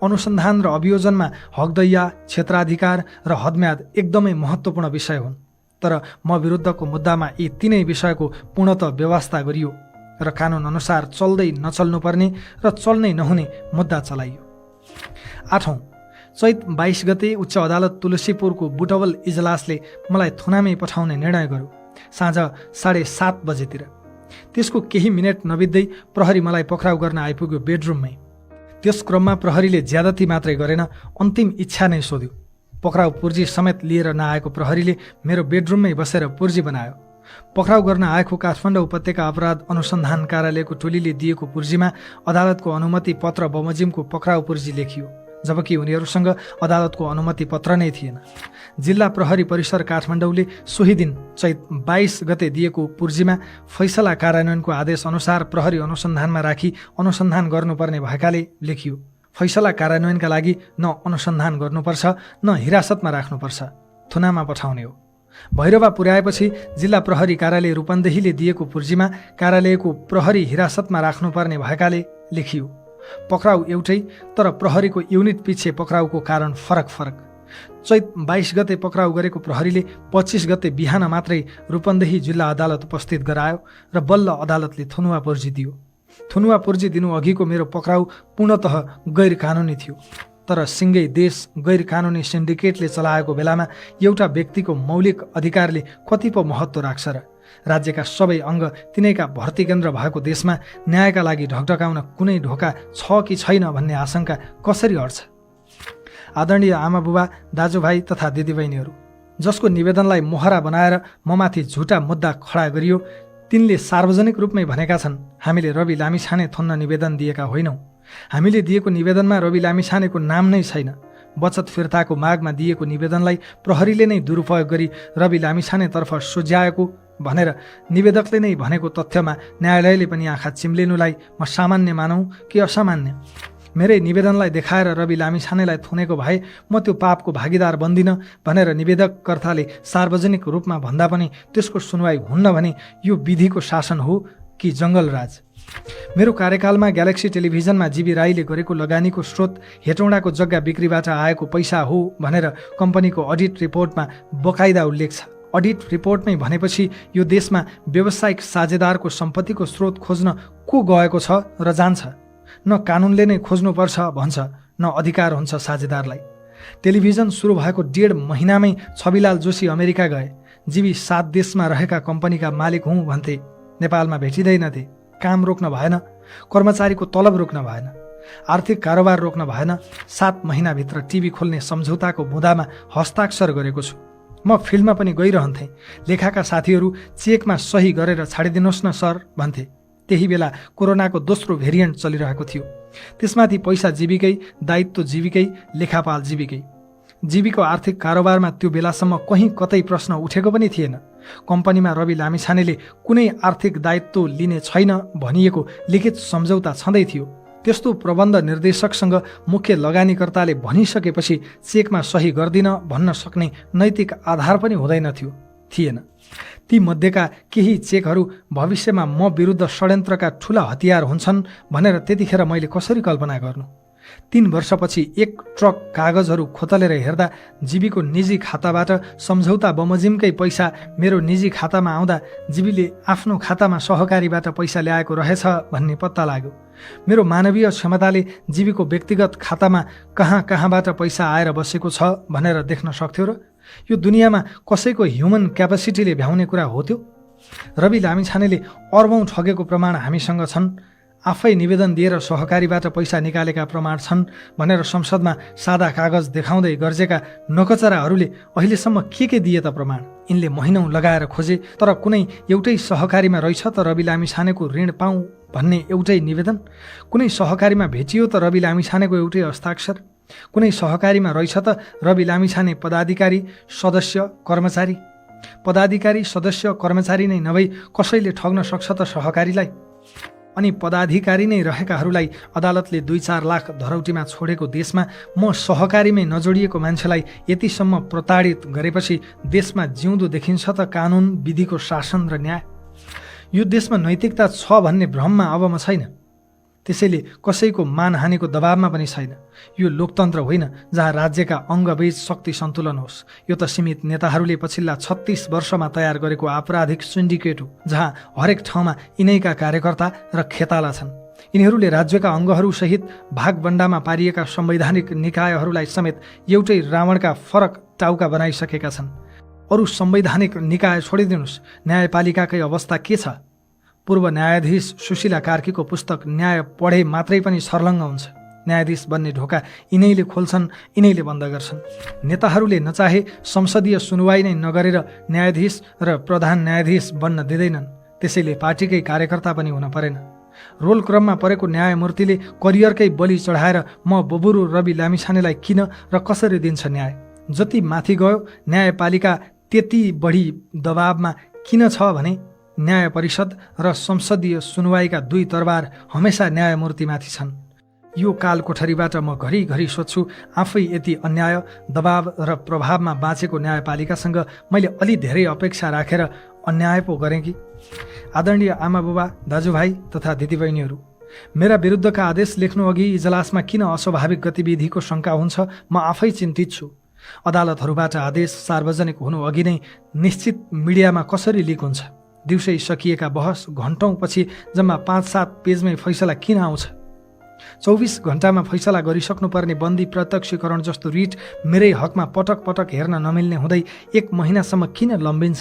अनुसन्धान र अभियोजनमा हकदैया, क्षेत्राधिकार र हदम्याद एकदमै महत्त्वपूर्ण विषय हुन्। तर म विरुद्धको मुद्दामा यी तीनै विषयको पूर्णतः व्यवस्था गरियो र कानुन अनुसार चल्दै नचल्नुपर्ने र चल्नै नहुने मुद्दा चलाइयो। आठौं, चैत 22 गते उच्च अदालत तुलसीपुरको बुटवल इजलासले मलाई थुनामै पठाउने निर्णय गर्यो। साँझ 7:30 बजेतिर। त्यसको केही मिनेट नबित्दै प्रहरी मलाई पक्राउ गर्न आइपुग्यो बेडरुममै। त्यस क्रममा प्रहरीले ज्यादती मात्रै गरेन, अन्तिम इच्छा नै सोध्यो। पक्राउ पूर्जी समेत लिएर नआएको प्रहरीले मेरो बेडरुममै बसेर पूर्जी बनायो। पक्राउ गर्न आएको काठमाडौँ उपत्यका अपराध अनुसन्धान कार्यालयको टोलीले दिएको पूर्जीमा अदालतको अनुमति पत्र बमोजिमको पक्राउ पूर्जी लेखियो, जबकि उनीहरूसँग अदालतको अनुमति पत्र नै थिएन। जिल्ला प्रहरी परिसर काठमाडौँले सोही दिन चैत 22 गते दिएको पूर्जीमा फैसला कार्यान्वयनको आदेश अनुसार प्रहरी अनुसन्धानमा राखी अनुसन्धान गर्नुपर्ने भएकाले लेखियो, फैसला कार्यान्वयनका लागि न अनुसन्धान गर्नुपर्छ न हिरासतमा राख्नुपर्छ, थुनामा पठाउने हो। भैरवा पुर्याएपछि जिल्ला प्रहरी कार्यालय रूपन्देहीले दिएको पूर्जीमा कार्यालयको प्रहरी हिरासतमा राख्नुपर्ने भएकाले लेखियो। पक्राउ एउटै, तर प्रहरीको युनिट पछि पक्राउको कारण फरक फरक। चैत 22 गते पक्राउ गरेको प्रहरीले 25 गते बिहान मात्रै रूपन्देही जिल्ला अदालत उपस्थित गरायो र बल्ल अदालतले थुनुवा पूर्जी दियो। थुनुवा पूर्जी दिनु अघिको मेरो पक्राउ पूर्णतः गैर कानुनी थियो, तर सिङ्गै देश गैर कानुनी सिन्डिकेटले चलाएको बेलामा एउटा व्यक्तिको मौलिक अधिकारले कति पो महत्त्व राख्छ र? राज्यका सबै अङ्ग तिनैका भर्ती केन्द्र भएको देशमा न्यायका लागि ढकढकाउन कुनै ढोका छ कि छैन भन्ने आशंका कसरी हट्छ? आदरणीय आमाबुबा, दाजुभाइ तथा दिदीबहिनीहरू, जसको निवेदनलाई मोहरा बनाएर ममाथि झुटा मुद्दा खडा गरियो, तिनले सार्वजनिक रूपमै भनेका छन्, हामीले रवि लामिछाने थुन्न निवेदन दिएका होइनौँ। हामीले दिएको निवेदनमा रवि लामिछानेको नाम नै छैन। बचत फिर्ताको मागमा दिएको निवेदनलाई प्रहरीले नै दुरुपयोग गरी रवि लामिछानेतर्फ सुझ्याएको भनेर निवेदकले नै भनेको तथ्यमा न्यायालयले पनि आँखा चिम्लिनुलाई म सामान्य मानौँ कि असामान्य? मेरै निवेदनलाई देखाएर रवि लामिछानेलाई थुनेको भए म त्यो पापको भागीदार बन्दिनँ भनेर निवेदककर्ताले सार्वजनिक रूपमा भन्दा पनि त्यसको सुनवाई हुन्न भने यो विधिको शासन हो कि जङ्गलराज? मेरो कार्यकालमा ग्यालेक्सी टेलिभिजनमा जीबी राईले गरेको लगानीको स्रोत हेटौँडाको जग्गा बिक्रीबाट आएको पैसा हो भनेर कम्पनीको अडिट रिपोर्टमा बकाइदा उल्लेख छ। अडिट रिपोर्टमै भनेपछि यो देशमा व्यावसायिक साझेदारको सम्पत्तिको स्रोत खोज्न को गएको छ र जान्छ? न कानुनले नै खोज्नुपर्छ भन्छ, न अधिकार हुन्छ साझेदारलाई। टेलिभिजन सुरु भएको 1.5 महिनामै छविलाल जोशी अमेरिका गए। जीबी 7 देशमा रहेका कम्पनीका मालिक हुँ भन्थे, नेपालमा भेटिँदैनथे। काम रोक्न भएन, कर्मचारीको तलब रोक्न भएन, आर्थिक कारोबार रोक्न भएन। 7 महिनाभित्र टिभी खोल्ने सम्झौताको बुँदामा हस्ताक्षर गरेको छु। म फिल्डमा पनि गइरहन्थेँ। लेखाका साथीहरू चेकमा सही गरेर छाडिदिनुहोस् न सर भन्थे। त्यही बेला कोरोनाको दोस्रो भेरिएन्ट चलिरहेको थियो। त्यसमाथि पैसा जीविकै, दायित्व जीविकै, लेखापाल जीविकै। जीवीको आर्थिक कारोबारमा त्यो बेलासम्म कहीँ कतै प्रश्न उठेको पनि थिएन। कम्पनीमा रवि लामिछानेले कुनै आर्थिक दायित्व लिने छैन भनिएको लिखित सम्झौता छँदै थियो। त्यस्तो प्रबन्ध निर्देशकसँग मुख्य लगानीकर्ताले भनिसकेपछि चेकमा सही गर्दिन भन्न सक्ने नैतिक आधार पनि थिएन। ती मध्येका केही चेकहरू भविष्यमा म विरुद्ध षड्यन्त्रका ठूला हतियार हुन्छन् भनेर त्यतिखेर मैले कसरी कल्पना गर्नु? 3 वर्षपछि 1 ट्रक कागजहरू खोतलेर हेर्दा जीवीको निजी खाताबाट सम्झौता बमोजिमकै पैसा मेरो निजी खातामा आउँदा जीवीले आफ्नो खातामा सहकारीबाट पैसा ल्याएको रहेछ भन्ने पत्ता लाग्यो। मेरो मानवीय क्षमताले जीवीको व्यक्तिगत खातामा कहाँबाट पैसा आएर बसेको छ भनेर देख्न सक्थ्यो र? यो दुनियाँमा कसैको ह्युमन क्यापेसिटीले भ्याउने कुरा हो त्यो? रवि लामिछानेले अर्बौं ठगेको प्रमाण हामीसँग छन्। आफै निवेदन दिएर सहकारीबाट पैसा निकालेका प्रमाण छन् भनेर संसदमा सादा कागज देखाउँदै गर्जेका नकचराहरूले अहिलेसम्म के दिए त प्रमाण? यिनले महिनौं लगाएर खोजे, तर कुनै एउटै सहकारीमा रहेछ त रवि लामिछानेको ऋण पाऊँ भन्ने एउटै निवेदन? कुनै सहकारीमा भेटियो त रवि लामिछानेको एउटै हस्ताक्षर? कुनै सहकारीमा रहेछ त रवि लामिछाने पदाधिकारी, सदस्य, कर्मचारी? पदाधिकारी, सदस्य, कर्मचारी नै नभई कसैले ठग्न सक्छ त सहकारीलाई? अनि पदाधिकारी नै रहेकाहरूलाई अदालतले 2-4 लाख धरौटीमा छोडेको देशमा म सहकारीमै नजोडिएको मान्छेलाई यतिसम्म प्रताडित गरेपछि देशमा जिउँदो देखिन्छ त कानुन, विधिको शासन र न्याय? यो देशमा नैतिकता छ भन्ने भ्रममा अब म छैन। त्यसैले कसैको मानहानिको दबावमा पनि छैन। यो लोकतन्त्र होइन जहाँ राज्यका अङ्गबीच शक्ति सन्तुलन होस्। यो त सीमित नेताहरूले पछिल्ला 36 वर्षमा तयार गरेको आपराधिक सिन्डिकेट हो, जहाँ हरेक ठाउँमा यिनैका कार्यकर्ता र खेताला छन्। यिनीहरूले राज्यका अङ्गहरूसहित भागबण्डामा पारिएका संवैधानिक निकायहरूलाई समेत एउटै रावणका फरक टाउका बनाइसकेका छन्। अरू संवैधानिक निकाय छोडिदिनुहोस्, न्यायपालिकाकै अवस्था के छ? पूर्व न्यायाधीश सुशीला कार्कीको पुस्तक न्याय पढे मात्रै पनि सर्लङ्ग हुन्छ। न्यायाधीश बन्ने ढोका यिनैले खोल्छन्, यिनैले बन्द गर्छन्। नेताहरूले नचाहे संसदीय सुनवाई नै नगरेर न्यायाधीश र प्रधान न्यायाधीश बन्न दिँदैनन्। त्यसैले पार्टीकै कार्यकर्ता पनि हुन परेन। रोल क्रममा परेको न्यायमूर्तिले करियरकै बलि चढाएर म बबुरु रवि लामिछानेलाई किन र कसरी दिन्छ न्याय? जति माथि गयो न्यायपालिका त्यति बढी दबावमा किन छ भने न्याय परिषद र संसदीय सुनवाईका दुई तरबार हमेसा न्यायमूर्तिमाथि छन्। यो काल कोठरीबाट म घरिघरि सोध्छु, आफै यति अन्याय, दबाव र प्रभावमा बाँचेको न्यायपालिकासँग मैले अलि धेरै अपेक्षा राखेर अन्याय पो गरेँ कि? आदरणीय आमाबुबा, दाजुभाइ तथा दिदीबहिनीहरू, मेरा विरुद्धका आदेश लेख्नु अघि इजलासमा किन अस्वाभाविक गतिविधिको शङ्का हुन्छ म आफै चिन्तित छु। अदालतहरूबाट आदेश सार्वजनिक हुनु अघि नै निश्चित मिडियामा कसरी लिक हुन्छ? दिउँसै सकिएका बहस घण्टौँपछि जम्मा 5-7 पेजमै फैसला किन आउँछ? 24 घण्टामा फैसला गरिसक्नुपर्ने बन्दी प्रत्यक्षीकरण जस्तो रिट मेरै हकमा पटक पटक हेर्न नमिल्ने हुँदै 1 महिनासम्म किन लम्बिन्छ?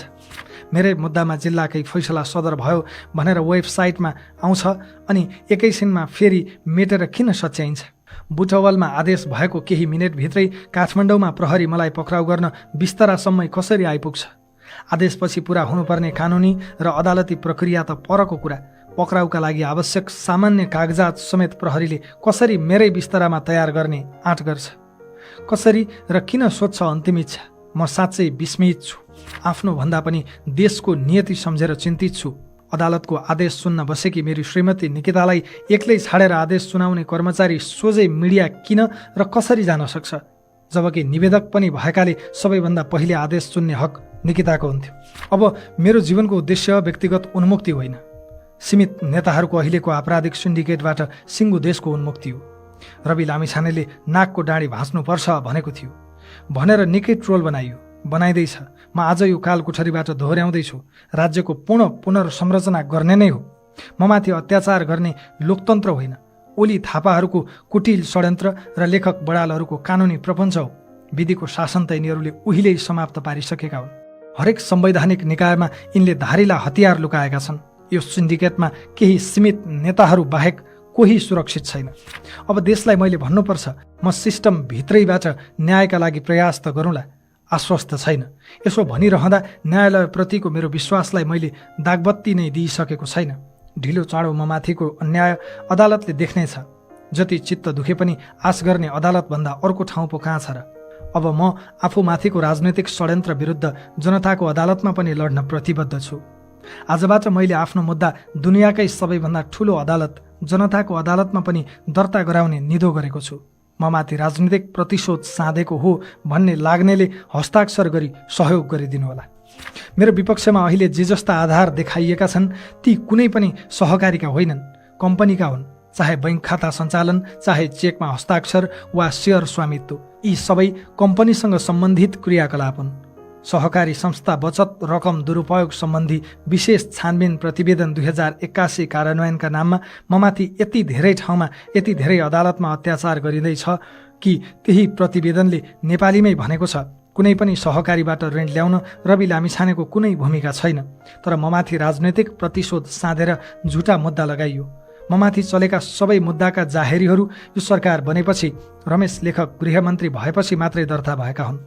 मेरै मुद्दामा जिल्लाकै फैसला सदर भयो भनेर वेबसाइटमा आउँछ अनि एकैछिनमा फेरि मेटेर किन सच्याइन्छ? बुटवलमा आदेश भएको केही मिनेटभित्रै काठमाडौँमा प्रहरी मलाई पक्राउ गर्न बिस्तरासम्मै कसरी आइपुग्छ? आदेशपछि पुरा हुनुपर्ने कानुनी र अदालती प्रक्रिया त परको कुरा। पक्राउका लागि आवश्यक सामान्य कागजात समेत प्रहरीले कसरी मेरै बिस्तरामा तयार गर्ने आँट गर्छ? कसरी र किन सोध्छ अन्तिम इच्छा? म साँच्चै विस्मित छु। आफ्नो भन्दा पनि देशको नियति सम्झेर चिन्तित छु। अदालतको आदेश सुन्न बसेकी मेरी श्रीमती निकितालाई एक्लै छाडेर आदेश सुनाउने कर्मचारी सोझै मिडिया किन र कसरी जान सक्छ? जबकि निवेदक पनि भएकाले सबैभन्दा पहिले आदेश सुन्ने हक निकिताको हुन्थ्यो। अब मेरो जीवनको उद्देश्य व्यक्तिगत उन्मुक्ति होइन, सीमित नेताहरूको अहिलेको आपराधिक सिन्डिकेटबाट सिङ्गो देशको उन्मुक्ति हो। रवि लामिछानेले नाकको डाँडी भाँच्नुपर्छ भनेको थियो भनेर निकै ट्रोल बनाइयो, बनाइँदैछ। म आज यो काल कोठरीबाट दोहोर्याउँदैछु, राज्यको पूर्ण पुनर्संरचना गर्ने नै हो। ममाथि अत्याचार गर्ने लोकतन्त्र होइन, ओली थापाहरूको कुटिल षड्यन्त्र र लेखक बडालहरूको कानुनी प्रपञ्च हो। विधिको शासन त यिनीहरूले उहिल्यै समाप्त पारिसकेका हुन्। हरेक संवैधानिक निकायमा यिनले धारिला हतियार लुकाएका छन्। यो सिन्डिकेटमा केही सीमित नेताहरू बाहेक कोही सुरक्षित छैन। अब देशलाई मैले भन्नुपर्छ, म सिस्टम भित्रैबाट न्यायका लागि प्रयास त गरौँला, आश्वस्त छैन। यसो भनिरहँदा न्यायालयप्रतिको मेरो विश्वासलाई मैले दागबत्ती नै दिइसकेको छैन। ढिलो चाँडो म माथिको अन्याय अदालतले देख्नेछ। जति चित्त दुखे पनि आश गर्ने अदालतभन्दा अर्को ठाउँ पो कहाँ छ र? अब म आफूमाथिको राजनैतिक षड्यन्त्र विरुद्ध जनताको अदालतमा पनि लड्न प्रतिबद्ध छु। आजबाट मैले आफ्नो मुद्दा दुनियाँकै सबैभन्दा ठुलो अदालत जनताको अदालतमा पनि दर्ता गराउने निधो गरेको छु। म माथि राजनीतिक प्रतिशोध साँधेको हो भन्ने लाग्नेले हस्ताक्षर गरी सहयोग गरिदिनुहोला। मेरो विपक्षमा अहिले जे जस्ता आधार देखाइएका छन् ती कुनै पनि सहकारीका होइनन्, कम्पनीका हुन्। चाहे बैंक खाता सञ्चालन, चाहे चेकमा हस्ताक्षर वा सेयर स्वामित्व, यी सबै कम्पनीसँग सम्बन्धित क्रियाकलाप हुन्। सहकारी संस्था बचत रकम दुरुपयोग सम्बन्धी विशेष छानबिन प्रतिवेदन 2081 कार्यान्वयनका नाममा ममाथि यति धेरै ठाउँमा, यति धेरै अदालतमा अत्याचार गरिँदैछ कि त्यही प्रतिवेदनले नेपालीमै भनेको छ, कुनै पनि सहकारीबाट ऋण ल्याउन रवि लामिछानेको कुनै भूमिका छैन। तर ममाथि राजनैतिक प्रतिशोध साँधेर झुटा मुद्दा लगाइयो। ममाथि चलेका सबै मुद्दाका जाहेरीहरू यो सरकार बनेपछि, रमेश लेखक गृहमन्त्री भएपछि मात्रै दर्ता भएका हुन्।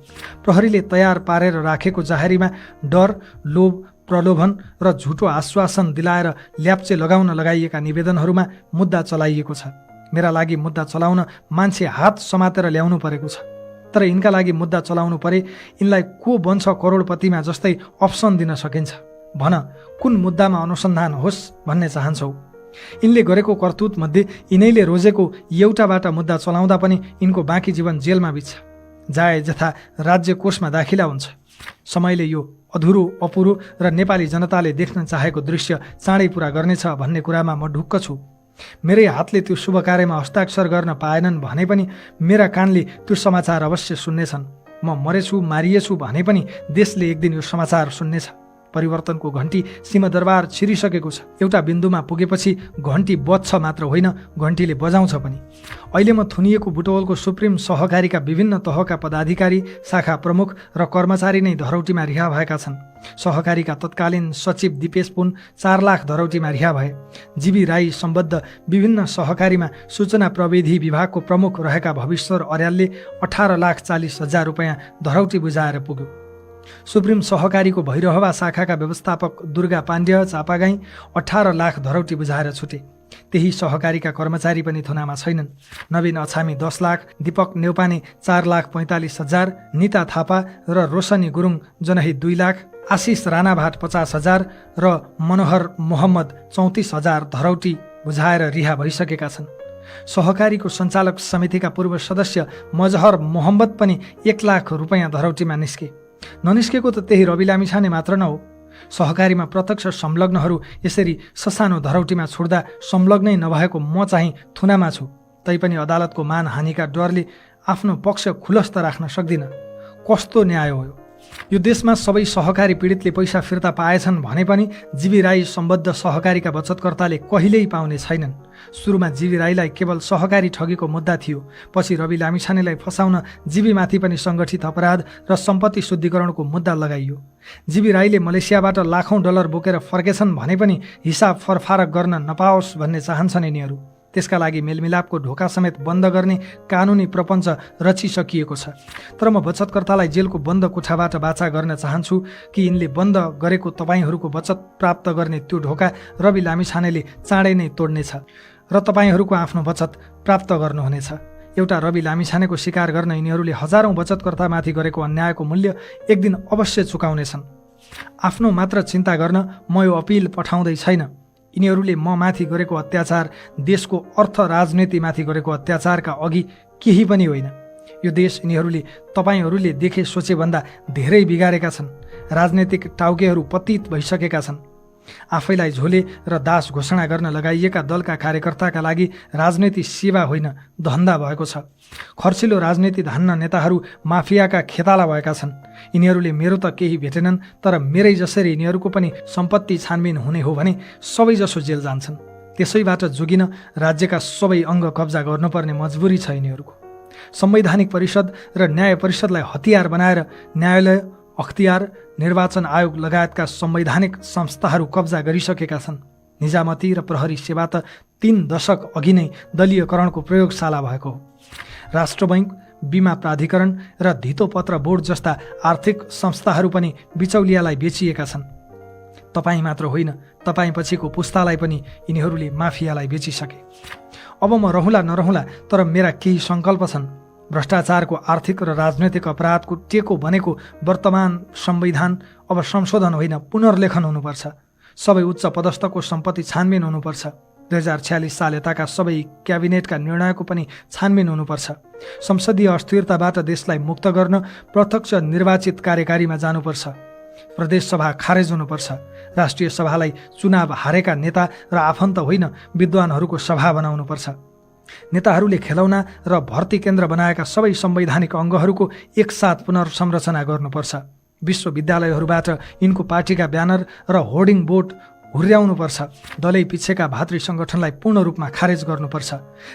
प्रहरीले तयार पारेर राखेको जाहेरीमा डर, लोभ, प्रलोभन र झुटो आश्वासन दिलाएर ल्याप्चे लगाउन लगाइएका निवेदनहरूमा मुद्दा चलाइएको छ। मेरा लागि मुद्दा चलाउन मान्छे हात समातेर ल्याउनु परेको छ। तर यिनका लागि मुद्दा चलाउनु परे यिनलाई को बन्छ करोडपतिमा जस्तै अप्सन दिन सकिन्छ। भन, कुन मुद्दामा अनुसन्धान होस् भन्ने चाहन्छौ? यिनले गरेको करतुत मध्ये यिनैले रोजेको एउटाबाट मुद्दा चलाउँदा पनि यिनको बाँकी जीवन जेलमा बित्छ। जाय जथा राज्य कोषमा दाखिला हुन्छ। समयले यो अधुरो, अपुरो र नेपाली जनताले देख्न चाहेको दृश्य चाँडै पुरा गर्नेछ भन्ने कुरामा म ढुक्क छु। मेरै हातले त्यो शुभ कार्यमा हस्ताक्षर गर्न पाएनन् भने पनि मेरा कानले त्यो समाचार अवश्य सुन्नेछन्। म मरेछु, मारिएछु भने पनि देशले एक दिन यो समाचार सुन्नेछ। परिवर्तनको घण्टी सिंहदरबार छिरिसकेको छ। एउटा बिन्दुमा पुगेपछि घण्टी बज्छ मात्र होइन, घण्टीले बजाउँछ पनि। अहिले म थुनिएको बुटवलको सुप्रिम सहकारीका विभिन्न तहका पदाधिकारी, शाखा प्रमुख र कर्मचारी नै धरौटीमा रिहा भएका छन्। सहकारीका तत्कालीन सचिव दिपेश पुन 4 लाख धरौटीमा रिहा भए। जीवी राई सम्बद्ध विभिन्न सहकारीमा सूचना प्रविधि विभागको प्रमुख रहेका भविश्वर अर्यालले 18,40,000 रुपैयाँ धरौटी बुझाएर पुग्यो। सुप्रिम सहकारीको भैरहवा शाखाका व्यवस्थापक दुर्गा पाण्ड्य चापागाई 18 लाख धरौटी बुझाएर छुटे। त्यही सहकारीका कर्मचारी पनि थुनामा छैनन्। नवीन अछामी 10 लाख, दीपक नेउपाने 4,45,000, निता थापा र रोशनी गुरुङ जनही 2 लाख, आशिष राणाभाट 50,000 र मनोहर मोहम्मद 34,000 धरौटी बुझाएर रिहा भइसकेका छन्। सहकारीको सञ्चालक समितिका पूर्व सदस्य मजहर मोहम्मद पनि 1 लाख रुपैयाँ धरौटीमा निस्के। ननिस्केको त त्यही रवि लामिछाने मात्र न हो। सहकारीमा प्रत्यक्ष संलग्नहरू यसरी ससानो धरौटीमा छुट्दा संलग्नै नभएको म चाहिँ थुनामा छु। तैपनि अदालतको मानहानिका डरले आफ्नो पक्ष खुलस्त राख्न सक्दिनँ। कस्तो न्याय हो यो देशमा? सबै सहकारी पीडितले पैसा फिर्ता पाएछन् भने पनि जीवी राई सम्बद्ध सहकारीका बचतकर्ताले कहिल्यै पाउने छैनन्। सुरुमा जीवी राईलाई केवल सहकारी ठगीको मुद्दा थियो। पछि रवि लामिछानेलाई फसाउन जीवीमाथि पनि सङ्गठित अपराध र सम्पत्ति शुद्धिकरणको मुद्दा लगाइयो। जीवी राईले मलेसियाबाट लाखौं डलर बोकेर फर्केछन् भने पनि हिसाब फरफारक गर्न नपाओस् भन्ने चाहन्छन् यिनीहरू। त्यसका लागि मेलमिलापको ढोका समेत बन्द गर्ने कानुनी प्रपञ्च रचिसकिएको छ। तर म बचतकर्तालाई जेलको बन्द कोठाबाट बाचा गर्न चाहन्छु कि यिनले बन्द गरेको तपाईँहरूको बचत प्राप्त गर्ने त्यो ढोका रवि लामिछानेले चाँडै नै तोड्नेछ र तपाईँहरूको आफ्नो बचत प्राप्त गर्नुहुनेछ। एउटा रवि लामिछानेको शिकार गर्न यिनीहरूले हजारौं बचतकर्तामाथि गरेको अन्यायको मूल्य एक दिन अवश्य चुकाउनेछन्। आफ्नो मात्र चिन्ता गर्न म यो अपिल पठाउँदै छैन। यिनीहरूले म माथि गरेको अत्याचार देशको अर्थ राजनीतिमाथि गरेको अत्याचारका अघि केही पनि होइन। यो देश यिनीहरूले तपाईँहरूले देखे सोचेभन्दा धेरै बिगारेका छन्। राजनैतिक टाउकेहरू पतित भइसकेका छन्। आफैलाई झोले र दास घोषणा गर्न लगाइएका दलका कार्यकर्ताका लागि राजनीति सेवा होइन, धन्दा भएको छ। खर्चिलो राजनीति धान्न नेताहरू माफियाका खेताला भएका छन्। यिनीहरूले मेरो त केही भेटेनन्, तर मेरै जसरी यिनीहरूको पनि सम्पत्ति छानबिन हुने हो भने सबैजसो जेल जान्छन्। त्यसैबाट जोगिन राज्यका सबै अङ्ग कब्जा गर्नुपर्ने मजबुरी छ यिनीहरूको। संवैधानिक परिषद र न्याय परिषदलाई हतियार बनाएर न्यायालय, अख्तियार, निर्वाचन आयोग लगायतका संवैधानिक संस्थाहरू कब्जा गरिसकेका छन्। निजामती र प्रहरी सेवा त 3 दशक अघि नै दलीयकरणको प्रयोगशाला भएको हो। राष्ट्र बैंक, बीमा प्राधिकरण र धितोपत्र बोर्ड जस्ता आर्थिक संस्थाहरू पनि बिचौलियालाई बेचिएका छन्। तपाईँ मात्र होइन, तपाईँ पछिको पुस्तालाई पनि यिनीहरूले माफियालाई बेचिसके। अब म रहँला नरहँला, तर मेरा केही सङ्कल्प छन्। भ्रष्टाचारको आर्थिक र राजनैतिक अपराधको टेको बनेको वर्तमान संविधान अब संशोधन होइन, पुनर्लेखन हुनुपर्छ। सबै उच्च पदस्थको सम्पत्ति छानबिन हुनुपर्छ। 2046 साल यताका सबै क्याबिनेटका निर्णयको पनि छानबिन हुनुपर्छ। संसदीय अस्थिरताबाट देशलाई मुक्त गर्न प्रत्यक्ष निर्वाचित कार्यकारीमा जानुपर्छ। प्रदेश सभा खारेज हुनुपर्छ। राष्ट्रिय सभालाई चुनाव हारेका नेता र आफन्त होइन, विद्वानहरूको सभा बनाउनुपर्छ। नेताहरूले खेलौना र भर्ती केन्द्र बनाएका सबै संवैधानिक अङ्गहरूको एकसाथ पुनर्संरचना गर्नुपर्छ। विश्वविद्यालयहरूबाट यिनको पार्टीका ब्यानर र होर्डिङ बोर्ड हुर्याउनुपर्छ। दलै पिछेका भातृ सङ्गठनलाई पूर्ण रूपमा खारेज गर्नुपर्छ।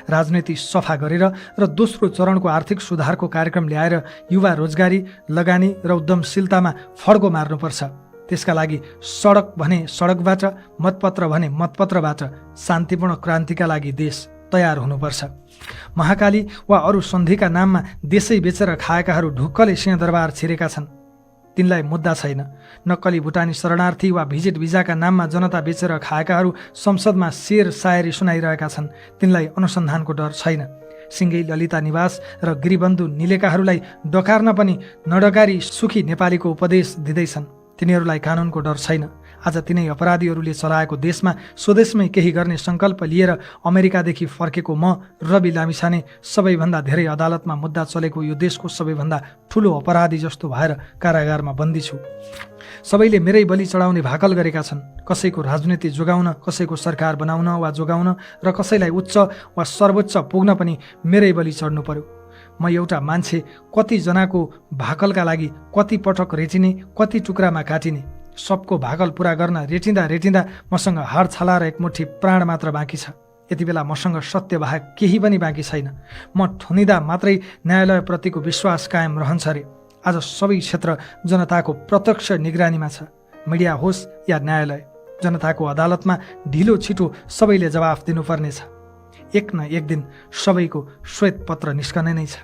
राजनीति सफा गरेर र दोस्रो चरणको आर्थिक सुधारको कार्यक्रम ल्याएर युवा रोजगारी, लगानी र उद्यमशीलतामा फड्को मार्नुपर्छ। त्यसका लागि सडक भने सडकबाट, मतपत्र भने मतपत्रबाट शान्तिपूर्ण क्रान्तिका लागि देश तयार हुनुपर्छ। महाकाली वा अरू सन्धिका नाममा देशै बेचेर खाएकाहरू ढुक्कले सिंहदरबार छिरेका छन्। तिनलाई मुद्दा छैन। नक्कली भुटानी शरणार्थी वा भिजिट भिजाका नाममा जनता बेचेर खाएकाहरू संसदमा शेर सायरी सुनाइरहेका छन्। तिनलाई अनुसन्धानको डर छैन। सिङ्गै ललिता निवास र गिरिबन्धु निलेकाहरूलाई डकार्न पनि नडकारी सुखी नेपालीको उपदेश दिँदैछन्। तिनीहरूलाई कानुनको डर छैन। आज तिनै अपराधीहरूले चलाएको देशमा स्वदेशमै केही गर्ने सङ्कल्प लिएर अमेरिकादेखि फर्केको म रवि लामिछाने सबैभन्दा धेरै अदालतमा मुद्दा चलेको यो देशको सबैभन्दा ठुलो अपराधी जस्तो भएर कारागारमा बन्दी छु। सबैले मेरै बलि चढाउने भाकल गरेका छन्। कसैको राजनीति जोगाउन, कसैको सरकार बनाउन वा जोगाउन र कसैलाई उच्च वा सर्वोच्च पुग्न पनि मेरै बलि चढ्नु पर्यो। म एउटा मान्छे कतिजनाको भाकलका लागि कति पटक रेचिने, कति टुक्रामा काटिने, सबको भाकल पूरा गर्न रेटिँदा रेटिँदा मसँग हाड छाला र एक मुठी प्राण मात्र बाँकी छ। यति बेला मसँग सत्य बाहेक केही पनि बाँकी छैन। म ठुनिँदा मात्रै न्यायालयप्रतिको विश्वास कायम रहन्छ रे। आज सबै क्षेत्र जनताको प्रत्यक्ष निगरानीमा छ। मिडिया होस् या न्यायालय, जनताको अदालतमा ढिलो छिटो सबैले जवाफ दिनुपर्नेछ। एक न एक दिन सबैको श्वेत पत्र निस्कने नै छ।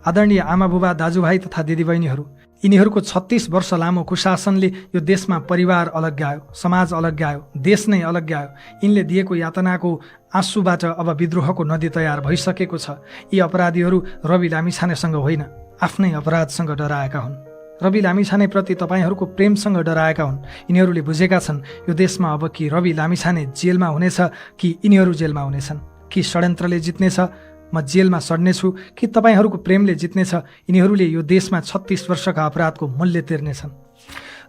आदरणीय आमा बुबा, दाजुभाइ तथा दिदीबहिनीहरू, यिनीहरूको 36 वर्ष लामो कुशासनले यो देशमा परिवार अलग्यायो, समाज अलग्यायो, देश नै अलग्यायो। यिनले दिएको यातनाको आँसुबाट अब विद्रोहको नदी तयार भइसकेको छ। यी अपराधीहरू रवि लामिछानेसँग होइन, आफ्नै अपराधसँग डराएका हुन्। रवि लामिछानेप्रति तपाईँहरूको प्रेमसँग डराएका हुन्। यिनीहरूले बुझेका छन् यो देशमा अब कि रवि लामिछाने जेलमा हुनेछ कि यिनीहरू जेलमा हुनेछन्। कि षड्यन्त्रले जित्नेछ, म जेलमा सड्नेछु, कि तपाईँहरूको प्रेमले जित्नेछ, यिनीहरूले यो देशमा 36 वर्षका अपराधको मूल्य तिर्नेछन्।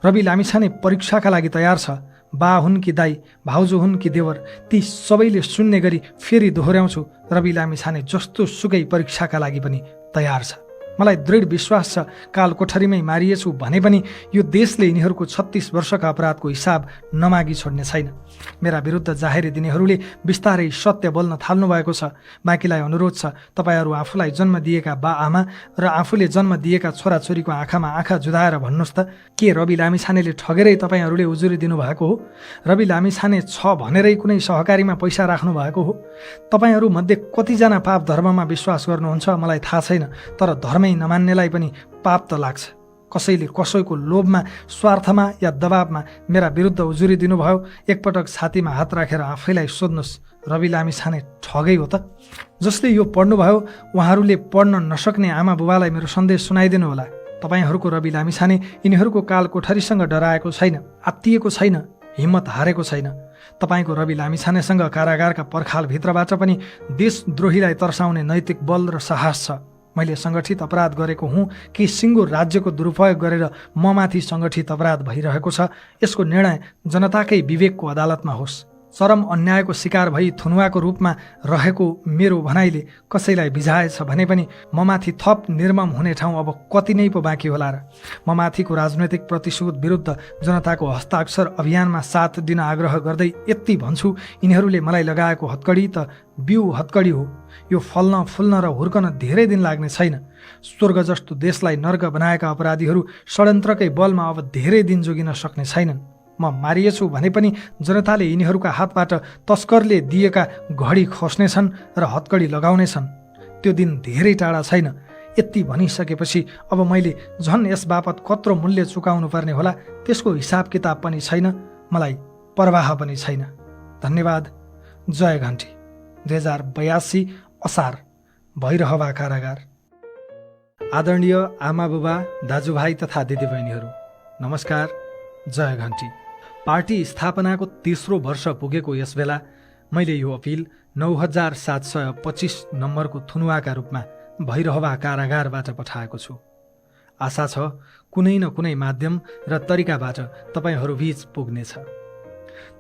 रवि लामिछाने परीक्षाका लागि तयार छ। बा हुन् कि दाई, भाउजू हुन् कि देवर, ती सबैले सुन्ने गरी फेरि दोहोऱ्याउँछु, रवि लामिछाने जस्तो सुकै परीक्षाका लागि पनि तयार छ। मलाई दृढ विश्वास छ काल कोठरीमै मारिएछु भने पनि यो देशले यिनीहरूको 36 वर्षका अपराधको हिसाब नमागी छोड्ने छैन। मेरा विरुद्ध जाहेरी दिनेहरूले बिस्तारै सत्य बोल्न थाल्नु भएको छ। बाँकीलाई अनुरोध छ, तपाईँहरू आफूलाई जन्म दिएका बा आमा र आफूले जन्म दिएका छोराछोरीको आँखामा आँखा जुधाएर भन्नुहोस् त, के रवि लामिछानेले ठगेरै तपाईँहरूले उजुरी दिनुभएको हो? रवि लामिछाने छ भनेरै कुनै सहकारीमा पैसा राख्नु भएको हो? तपाईँहरू मध्ये कतिजना पाप धर्ममा विश्वास गर्नुहुन्छ मलाई थाहा छैन, तर धर्मै नमान्नेलाई पनि पाप त लाग्छ। कसैले कसैको लोभमा, स्वार्थमा या दबावमा मेरा विरुद्ध उजुरी दिनुभयो, एकपटक छातीमा हात राखेर आफैलाई सोध्नुहोस्, रवि लामिछाने ठगै हो त? जसले यो पढ्नुभयो उहाँहरूले पढ्न नसक्ने आमा बुबालाई मेरो सन्देश सुनाइदिनु होला। तपाईँहरूको रवि लामिछाने यिनीहरूको काल कोठरीसँग डराएको छैन, आत्तिएको छैन, हिम्मत हारेको छैन। तपाईँको रवि लामिछानेसँग कारागारका पर्खालभित्रबाट पनि देशद्रोहीलाई तर्साउने नैतिक बल र साहस छ। मैले सङ्गठित अपराध गरेको हुँ कि सिङ्गो राज्यको दुरुपयोग गरेर ममाथि सङ्गठित अपराध भइरहेको छ, यसको निर्णय जनताकै विवेकको अदालतमा होस्। चरम अन्यायको शिकार भई थुनुवाको रूपमा रहेको मेरो भनाइले कसैलाई बिझाएछ भने पनि ममाथि थप निर्मम हुने ठाउँ अब कति नै पो बाँकी होला र? ममाथिको राजनैतिक प्रतिशोध विरुद्ध जनताको हस्ताक्षर अभियानमा साथ दिन आग्रह गर्दै यति भन्छु, यिनीहरूले मलाई लगाएको हत्कडी त बिउ हत्कडी हो। यो फल्न फुल्न र हुर्कन धेरै दिन लाग्ने छैन। स्वर्ग जस्तो देशलाई नर्क बनाएका अपराधीहरू षड्यन्त्रकै बलमा अब धेरै दिन जोगिन सक्ने छैनन्। म मारिएछु भने पनि जनताले यिनीहरूका हातबाट तस्करले दिएका घडी खोस्नेछन् र हत्कडी लगाउनेछन्। त्यो दिन धेरै टाढा छैन। यति भनिसकेपछि अब मैले झन् यस बापत कत्रो मूल्य चुकाउनु पर्ने होला त्यसको हिसाब किताब पनि छैन, मलाई प्रवाह पनि छैन। धन्यवाद। जय घन्टी। 2082 असार। भैरहवा कारागार। आदरणीय आमा बुबा, दाजुभाइ तथा दिदीबहिनीहरू, नमस्कार। जय घन्टी। पार्टी स्थापनाको 3रो वर्ष पुगेको यस बेला मैले यो अपिल 9725 नम्बरको थुनुवाका रूपमा भैरहवा कारागारबाट पठाएको छु। आशा छ कुनै न कुनै माध्यम र तरिकाबाट तपाईँहरू बीच पुग्नेछ।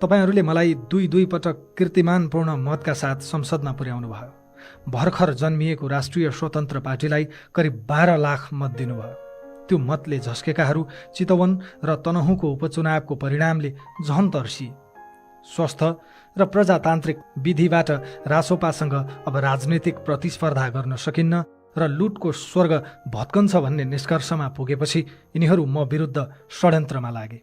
तपाईँहरूले मलाई दुई पटक कीर्तिमानपूर्ण मतका साथ संसदमा पुर्याउनु भयो। भर्खर जन्मिएको राष्ट्रिय स्वतन्त्र पार्टीलाई करिब 12 लाख मत दिनुभयो। त्यो मतले झस्केकाहरू चितवन र तनहुँको उपचुनावको परिणामले झन् तर्सिए। स्वस्थ र प्रजातान्त्रिक विधिबाट रासोपासँग अब राजनीतिक प्रतिस्पर्धा गर्न सकिन्न र लुटको स्वर्ग भत्कन्छ भन्ने निष्कर्षमा पुगेपछि यिनीहरू म विरुद्ध षड्यन्त्रमा लागे।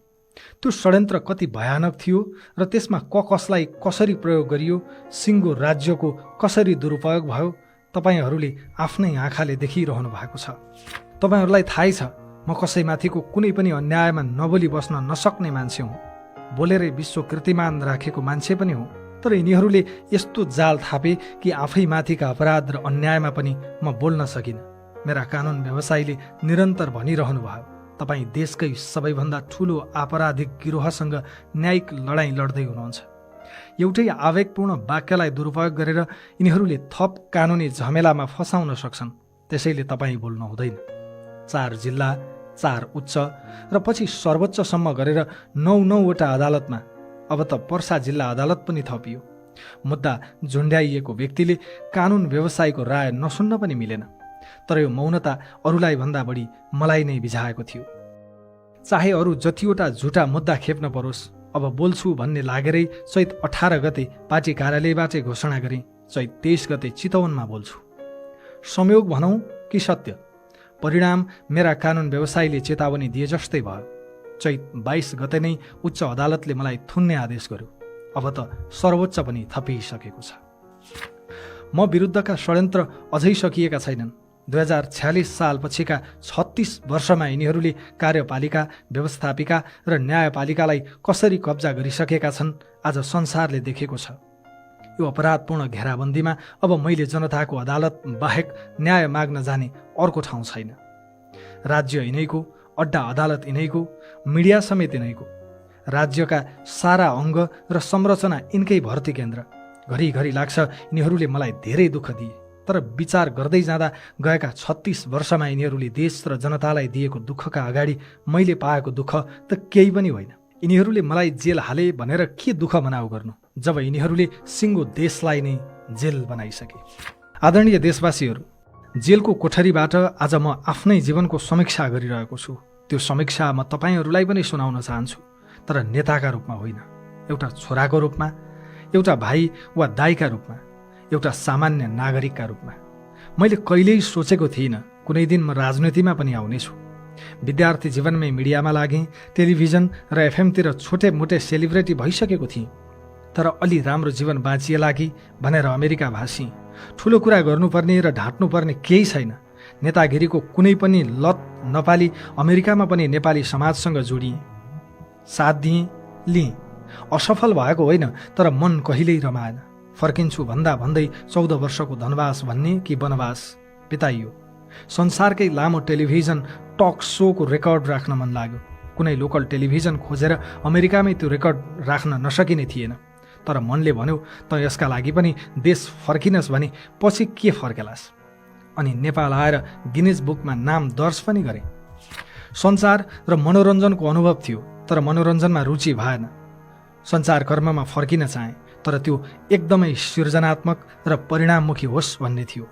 त्यो षड्यन्त्र कति भयानक थियो र त्यसमा कसलाई कसरी प्रयोग गरियो, सिङ्गो राज्यको कसरी दुरुपयोग भयो, तपाईँहरूले आफ्नै आँखाले देखिरहनु भएको छ। तपाईँहरूलाई थाहै छ म कसैमाथिको कुनै पनि अन्यायमा नबोली बस्न नसक्ने मान्छे हुँ। बोलेरै विश्व कीर्तिमान राखेको मान्छे पनि हुँ। तर यिनीहरूले यस्तो जाल थापे कि आफै माथिका अपराध र अन्यायमा पनि म बोल्न सकिनँ। मेरा कानुन व्यवसायीले निरन्तर भनिरहनु भयो, तपाईँ देशकै सबैभन्दा ठुलो आपराधिक गिरोहसँग न्यायिक लडाईँ लड्दै हुनुहुन्छ। एउटै आवेगपूर्ण वाक्यलाई दुरुपयोग गरेर यिनीहरूले थप कानुनी झमेलामा फसाउन सक्छन्। त्यसैले तपाईँ बोल्नु हुँदैन। 4 जिल्ला, 4 उच्च र पछि सर्वोच्चसम्म गरेर 9वटा अदालतमा, अब त पर्सा जिल्ला अदालत पनि थपियो। मुद्दा झुन्ड्याइएको व्यक्तिले कानुन व्यवसायको राय नसुन्न पनि मिलेन। तर यो मौनता अरूलाई भन्दा बढी मलाई नै बिझाएको थियो। चाहे अरू जतिवटा झुटा मुद्दा खेप्न परोस्, अब बोल्छु भन्ने लागेरै चैत 18 गते पार्टी कार्यालयबाटै घोषणा गरेँ चैत 23 गते चितवनमा बोल्छु। संयोग भनौँ कि सत्य, परिणाम मेरा कानुन व्यवसायीले चेतावनी दिए जस्तै भयो। चैत 22 गते नै उच्च अदालतले मलाई थुन्ने आदेश गर्यो। अब त सर्वोच्च पनि थपिसकेको छ। म विरुद्धका षड्यन्त्र अझै सकिएका छैनन्। 2046 सालपछिका 36 वर्षमा यिनीहरूले कार्यपालिका, व्यवस्थापिका र न्यायपालिकालाई कसरी कब्जा गरिसकेका छन् आज संसारले देखेको छ। यो अपराधपूर्ण घेराबन्दीमा अब मैले जनताको अदालत बाहेक न्याय माग्न जाने अर्को ठाउँ छैन। राज्य यिनैको, अड्डा अदालत यिनैको, मिडिया समेत यिनैको। राज्यका सारा अङ्ग र संरचना यिनकै भर्ती केन्द्र। घरिघरि लाग्छ यिनीहरूले मलाई धेरै दुःख दिए, तर विचार गर्दै जाँदा गएका 36 वर्षमा यिनीहरूले देश र जनतालाई दिएको दुःखका अगाडि मैले पाएको दुःख त केही पनि होइन। यिनीहरूले मलाई जेल हाले भनेर के दुःख मनाउ गर्नु, जब यिनीहरूले सिङ्गो देशलाई नै जेल बनाइसके। आदरणीय देशवासीहरू, जेलको कोठरीबाट आज म आफ्नै जीवनको समीक्षा गरिरहेको छु। त्यो समीक्षा म तपाईँहरूलाई पनि सुनाउन चाहन्छु, तर नेताका रूपमा होइन, एउटा छोराको रूपमा, एउटा भाइ वा दाइका रूपमा, एउटा सामान्य नागरिकका रूपमा। मैले कहिल्यै सोचेको थिइनँ कुनै दिन म राजनीतिमा पनि आउनेछु। विद्यार्थी जीवनमै मिडियामा लागेँ, टेलिभिजन र एफएमतिर छोटे मोटे सेलिब्रेटी भइसकेको थिएँ। तर अलि राम्रो जीवन बाँचिएला कि भनेर अमेरिका भाषी। ठुलो कुरा गर्नुपर्ने र ढाँट्नुपर्ने केही छैन। नेतागिरीको कुनै पनि लत नपाली अमेरिकामा पनि नेपाली समाजसँग जोडिएँ, साथ दिएँ, लिएँ। असफल भएको होइन, तर मन कहिल्यै रमाएन। फर्किन्छु भन्दा भन्दै 14 वर्षको धनवास भन्ने कि वनवास बिताइयो। संसारकै लामो टेलिभिजन टक सोको रेकर्ड राख्न मन लाग्यो। कुनै लोकल टेलिभिजन खोजेर अमेरिकामै त्यो रेकर्ड राख्न नसकिने थिएन। तर मनले भन्यो त यसका लागि पनि देश फर्किनस् भने पछि के फर्केलास्। अनि नेपाल आएर गिनिज बुकमा नाम दर्ज पनि गरे। सञ्चार र मनोरञ्जनको अनुभव थियो, तर मनोरञ्जनमा रुचि भएन। सञ्चारकर्ममा फर्किन चाहे, तर त्यो एकदमै सृजनात्मक र परिणाममुखी होस् भन्ने थियो।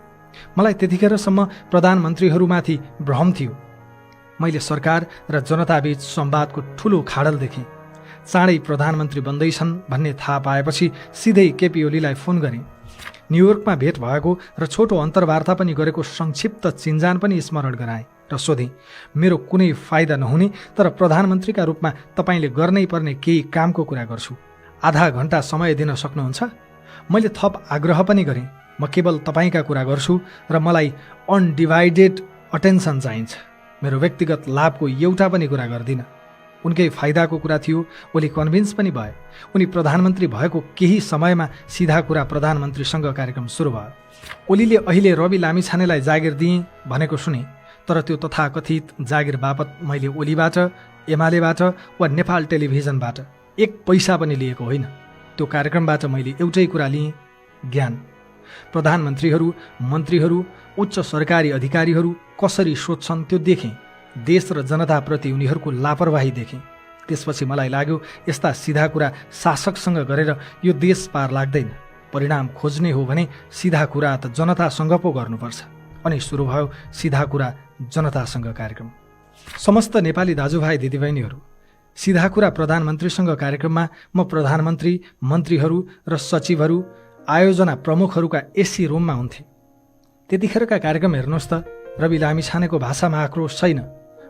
मलाई त्यतिखेरसम्म प्रधानमन्त्रीहरूमाथि भ्रम थियो। मैले सरकार र जनताबीच संवादको ठुलो खाडल देखेँ। चाँडै प्रधानमन्त्री बन्दैछन् भन्ने थाहा पाएपछि सिधै केपी ओलीलाई फोन गरेँ। न्युयोर्कमा भेट भएको र छोटो अन्तर्वार्ता पनि गरेको संक्षिप्त चिन्जान पनि स्मरण गराएँ र सोधेँ, मेरो कुनै फाइदा नहुने तर प्रधानमन्त्रीका रूपमा तपाईँले गर्नै पर्ने केही कामको कुरा गर्छु, आधा घन्टा समय दिन सक्नुहुन्छ? मैले थप आग्रह पनि गरेँ, म केवल तपाईँका कुरा गर्छु र मलाई अनडिभाइडेड अटेन्सन चाहिन्छ। मेरो व्यक्तिगत लाभको एउटा पनि कुरा गर्दिनँ। उनकै फाइदाको कुरा थियो। ओली कन्भिन्स पनि भए। उनी प्रधानमन्त्री भएको केही समयमा सिधा कुरा प्रधानमन्त्रीसँग कार्यक्रम सुरु भयो। ओलीले अहिले रवि लामिछानेलाई जागिर दिएँ भनेको सुने, तर त्यो तथाकथित जागिर बापत मैले ओलीबाट, एमालेबाट वा नेपाल टेलिभिजनबाट एक पैसा पनि लिएको होइन। त्यो कार्यक्रमबाट मैले एउटै कुरा लिएँ, ज्ञान। प्रधानमन्त्रीहरू, मन्त्रीहरू, उच्च सरकारी अधिकारीहरू कसरी सोध्छन् त्यो देखेँ। देश र जनताप्रति उनीहरूको लापरवाही देखेँ। त्यसपछि मलाई लाग्यो यस्ता सिधा कुरा शासकसँग गरेर यो देश पार लाग्दैन। परिणाम खोज्ने हो भने सिधा कुरा त जनतासँग पो गर्नुपर्छ। अनि सुरु भयो सिधा कुरा जनतासँग कार्यक्रम। समस्त नेपाली दाजुभाइ दिदीबहिनीहरू, सिधा कुरा प्रधानमन्त्रीसँग कार्यक्रममा म प्रधानमन्त्री, मन्त्रीहरू र सचिवहरू, आयोजना प्रमुखहरूका एसी रुममा हुन्थे। त्यतिखेरका कार्यक्रम हेर्नुहोस् त, रवि लामिछानेको भाषामा आक्रोश छैन।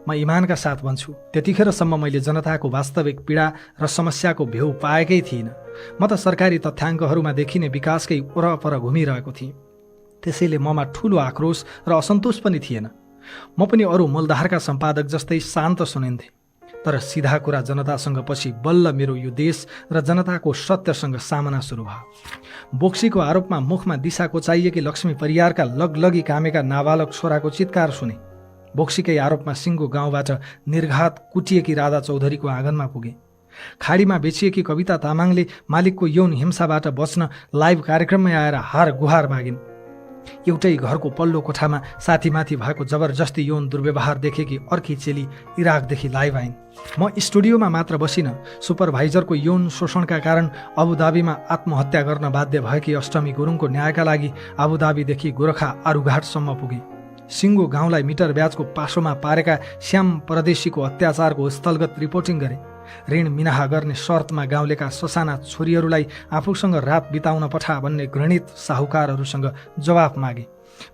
म इमानका साथ भन्छु, त्यतिखेरसम्म मैले जनताको वास्तविक पीडा र समस्याको भेउ पाएकै थिइनँ। म त सरकारी तथ्याङ्कहरूमा देखिने विकासकै वरपर घुमिरहेको थिएँ। त्यसैले ममा ठुलो आक्रोश र असन्तोष पनि थिएन। म पनि अरू मूलधारका सम्पादक जस्तै शान्त सुनिन्थेँ। तर सिधा कुरा जनतासँग पछि बल्ल मेरो यो देश र जनताको सत्यसँग सामना सुरु भयो। बोक्सीको आरोपमा मुखमा दिशा कोचाइएकी लक्ष्मी परियारका लगलगी कामेका नाबालक छोराको चित्कार सुने। बोक्सीकै आरोपमा सिङ्गो गाउँबाट निर्घात कुटिएकी राधा चौधरीको आँगनमा पुगे। खाडीमा बेचिएकी कविता तामाङले मालिकको यौन हिंसाबाट बच्न लाइभ कार्यक्रममै आएर हार गुहार मागिन्। एउटै घरको पल्लो कोठामा साथीमाथि भएको जबरजस्ती यौन दुर्व्यवहार देखेकी अर्की चेली इराकदेखि लाइभ आइन्। म स्टुडियोमा मात्र बसिन, सुपरभाइजरको यौन शोषणका कारण अबुधाबीमा आत्महत्या गर्न बाध्य भएकी अष्टमी गुरुङको न्यायका लागि अबुधाबीदेखि गोरखा आरुघाटसम्म पुगे। सिङ्गो गाउँलाई मिटर ब्याजको पासोमा पारेका श्याम परदेशीको अत्याचारको स्थलगत रिपोर्टिङ गरे। ऋण मिनाहा गर्ने शर्तमा गाउँलेका ससाना छोरीहरूलाई आफूसँग रात बिताउन पठा भन्ने घृणित साहुकारहरूसँग जवाफ मागे।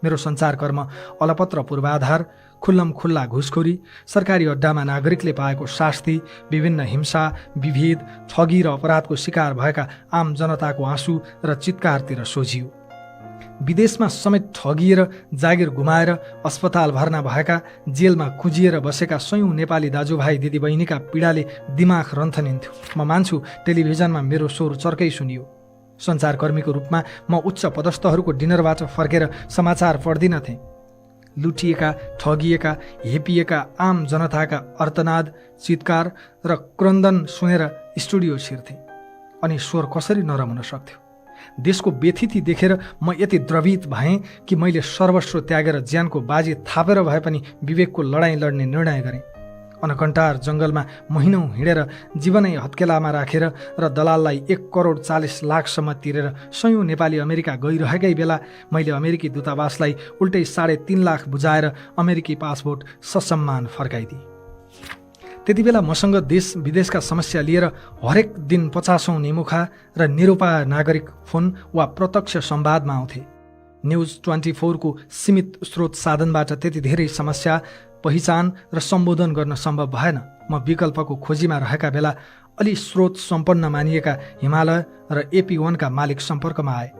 मेरो सञ्चारकर्म अलपत्र पूर्वाधार, खुल्लम खुल्ला घुसखोरी, सरकारी अड्डामा नागरिकले पाएको शास्ति, विभिन्न हिंसा, विभेद, ठगी र अपराधको शिकार भएका आम जनताको आँसु र चित्कारतिर सोझियो। विदेशमा समेत ठगिएर जागिर गुमाएर अस्पताल भर्ना भएका, जेलमा कुजिएर बसेका सयौं नेपाली दाजुभाइ दिदीबहिनीका पीडाले दिमाग रन्थनिन्थ्यो। म मान्छु टेलिभिजनमा मेरो स्वर चर्कै सुनियो। सञ्चारकर्मीको रूपमा म उच्च पदस्थहरूको डिनरबाट फर्केर समाचार पढ्दिन थिएँ। लुटिएका, ठगिएका, हेपिएका आम जनताका अर्तनाद, चित्कार र क्रन्दन सुनेर स्टुडियो छिर्थेँ। अनि स्वर कसरी नरम हुन सक्थ्यो? देशको व्यथिति देखेर म यति द्रवित भएँ कि मैले सर्वस्व त्यागेर ज्यानको बाजी थापेर भए पनि विवेकको लडाईँ लड्ने निर्णय गरेँ। अनकन्टार जङ्गलमा महिनौँ हिँडेर जीवनै हत्केलामा राखेर र दलाललाई 1,40,00,000 तिरेर सयौं नेपाली अमेरिका गइरहेकै बेला मैले अमेरिकी दूतावासलाई उल्टै 3.5 लाख बुझाएर अमेरिकी पासपोर्ट ससम्मान फर्काइदिए। त्यति बेला मसँग देश विदेशका समस्या लिएर हरेक दिन 50औं निमुखा र निरुपाय नागरिक फोन वा प्रत्यक्ष संवादमा आउँथे। न्युज 24 को सीमित स्रोत साधनबाट त्यति धेरै समस्या पहिचान र सम्बोधन गर्न सम्भव भएन। म विकल्पको खोजीमा रहेका बेला अलि स्रोत सम्पन्न मानिएका हिमालय र AP1 का मालिक सम्पर्कमा आए।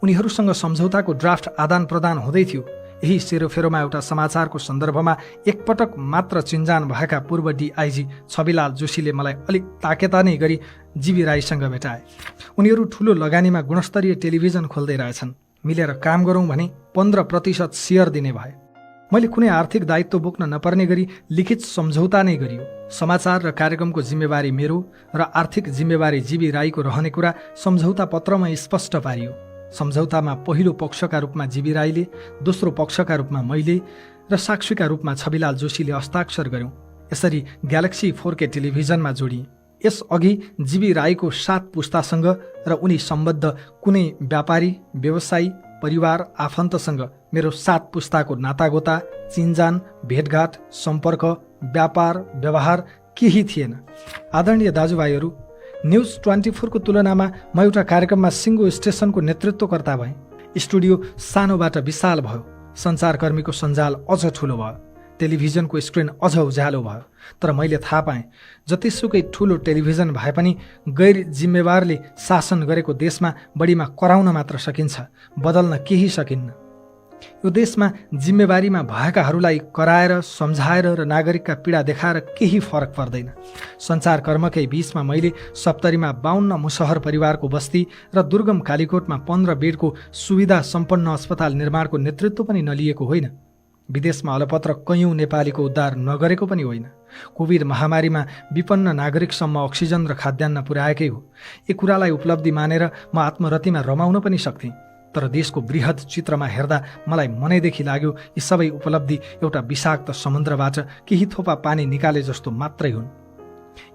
उनीहरूसँग सम्झौताको ड्राफ्ट आदान प्रदान हुँदै थियो। यही सेरोफेरोमा एउटा समाचारको सन्दर्भमा एकपटक मात्र चिन्जान भएका पूर्व DIG छविलाल जोशीले मलाई अलिक ताकेता नै गरी जीवी राईसँग भेटाए। उनीहरू ठूलो लगानीमा गुणस्तरीय टेलिभिजन खोल्दै रहेछन्। मिलेर काम गरौँ भने 15% सेयर दिने भए। मैले कुनै आर्थिक दायित्व बोक्न नपर्ने गरी लिखित सम्झौता नै गरियो। समाचार र कार्यक्रमको जिम्मेवारी मेरो र आर्थिक जिम्मेवारी जीवी राईको रहने कुरा सम्झौता पत्रमा स्पष्ट पारियो। सम्झौतामा पहिलो पक्षका रूपमा जीवी राईले, दोस्रो पक्षका रूपमा मैले र साक्षीका रूपमा छविलाल जोशीले हस्ताक्षर गर्यौं। यसरी ग्यालेक्सी 4K टेलिभिजनमा जोडिए। यसअघि जीवी राईको 7 पुस्तासँग र उनी सम्बद्ध कुनै व्यापारी, व्यवसायी, परिवार, आफन्तसँग मेरो 7 पुस्ताको नातागोता, चिन्जान, भेटघाट, सम्पर्क, व्यापार, व्यवहार केही थिएन। आदरणीय दाजुभाइहरू, न्युज 24 को तुलनामा म एउटा कार्यक्रममा सिङ्गो स्टेसनको नेतृत्वकर्ता भएँ। स्टुडियो सानोबाट विशाल भयो। सञ्चारकर्मीको सञ्जाल अझ ठुलो भयो। टेलिभिजनको स्क्रिन अझ उज्यालो भयो। तर मैले थाहा पाएँ, जतिसुकै ठुलो टेलिभिजन भए पनि गैर जिम्मेवारले शासन गरेको देशमा बढीमा कराउन मात्र सकिन्छ, बदल्न केही सकिन्न। यो देशमा जिम्मेवारीमा भएकाहरूलाई कराएर, सम्झाएर र नागरिकका पीडा देखाएर केही फरक पर्दैन। सञ्चारकर्मकै बीचमा मैले सप्तरीमा 52 मुसहर परिवारको बस्ती र दुर्गम कालीकोटमा 15 बेडको सुविधा सम्पन्न अस्पताल निर्माणको नेतृत्व पनि नलिएको होइन। विदेशमा अलपत्र कैयौं नेपालीको उद्धार नगरेको पनि होइन। कोभिड महामारीमा विपन्न नागरिकसम्म अक्सिजन र खाद्यान्न पुर्याएकै हो। यी कुरालाई उपलब्धि मानेर म आत्मरतिमा रमाउन पनि सक्थेँ। तर देशको बृहत चित्रमा हेर्दा मलाई मनैदेखि लाग्यो यी सबै उपलब्धि एउटा विषाक्त समुद्रबाट केही थोपा पानी निकाले जस्तो मात्रै हुन्।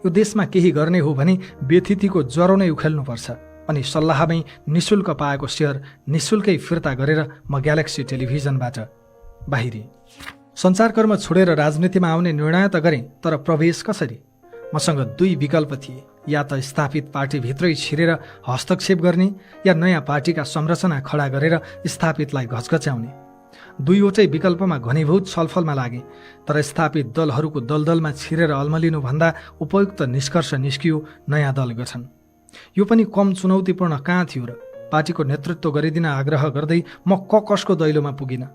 यो देशमा केही गर्ने हो भने व्यथितिको ज्वरो नै उखेल्नुपर्छ। अनि सल्लाहमै निशुल्क पाएको सेयर निशुल्कै फिर्ता गरेर म ग्यालेक्सी टेलिभिजनबाट बाहिरिएँ। सञ्चारकर्म छोडेर राजनीतिमा आउने निर्णय त गरेँ, तर प्रवेश कसरी? मसँग 2 विकल्प थिए। या त स्थापित पार्टीभित्रै छिरेर हस्तक्षेप गर्ने, या नयाँ पार्टीका संरचना खडा गरेर स्थापितलाई घचघच्याउने। 2वटै विकल्पमा घनीभूत छलफलमा लागे। तर स्थापित दलहरूको दलदलमा छिरेर अल्मलिनुभन्दा उपयुक्त निष्कर्ष निस्कियो नयाँ दल गठन। यो पनि कम चुनौतीपूर्ण कहाँ थियो र? पार्टीको नेतृत्व गरिदिन आग्रह गर्दै म कसको दैलोमा पुगिन।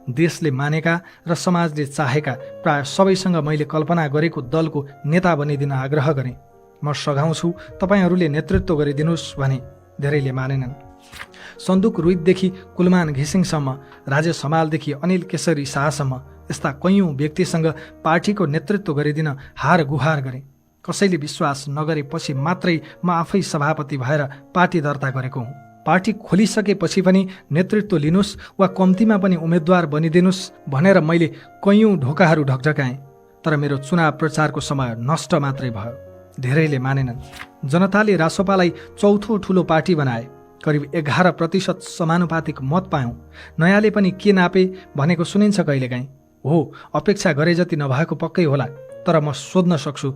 देशले मानेका र समाजले चाहेका प्राय सबैसँग मैले कल्पना गरेको दलको नेता बनिदिन आग्रह गरेँ। म सघाउँछु, तपाईहरूले नेतृत्व गरिदिनुहोस् भने धेरैले मानेनन्। सन्दुक रुइतदेखि कुलमान घिसिङसम्म, राजेश हमालदेखि अनिल केशरी शाहसम्म यस्ता कैयौं व्यक्तिसँग पार्टीको नेतृत्व गरिदिन हार गुहार गरेँ। कसैले विश्वास नगरेपछि मात्रै म आफै सभापति भएर पार्टी दर्ता गरेको हुँ। पार्टी खोलिसकेपछि पनि नेतृत्व लिनुस् वा कम्तीमा पनि उम्मेद्वार बनिदिनुस् भनेर मैले कैयौं ढोकाहरू ढकढकाएँ। तर मेरो चुनाव प्रचारको समय नष्ट मात्रै भयो। धेरैले मानेनन्। जनताले रासोपालाई चौथो ठूलो पार्टी बनाए। करिब 11% समानुपातिक मत पायौँ। नयाँले पनि के नापे भनेको सुनिन्छ कहिलेकाहीँ। हो, अपेक्षा गरे जति नभएको पक्कै होला, तर म सोध्न सक्छु,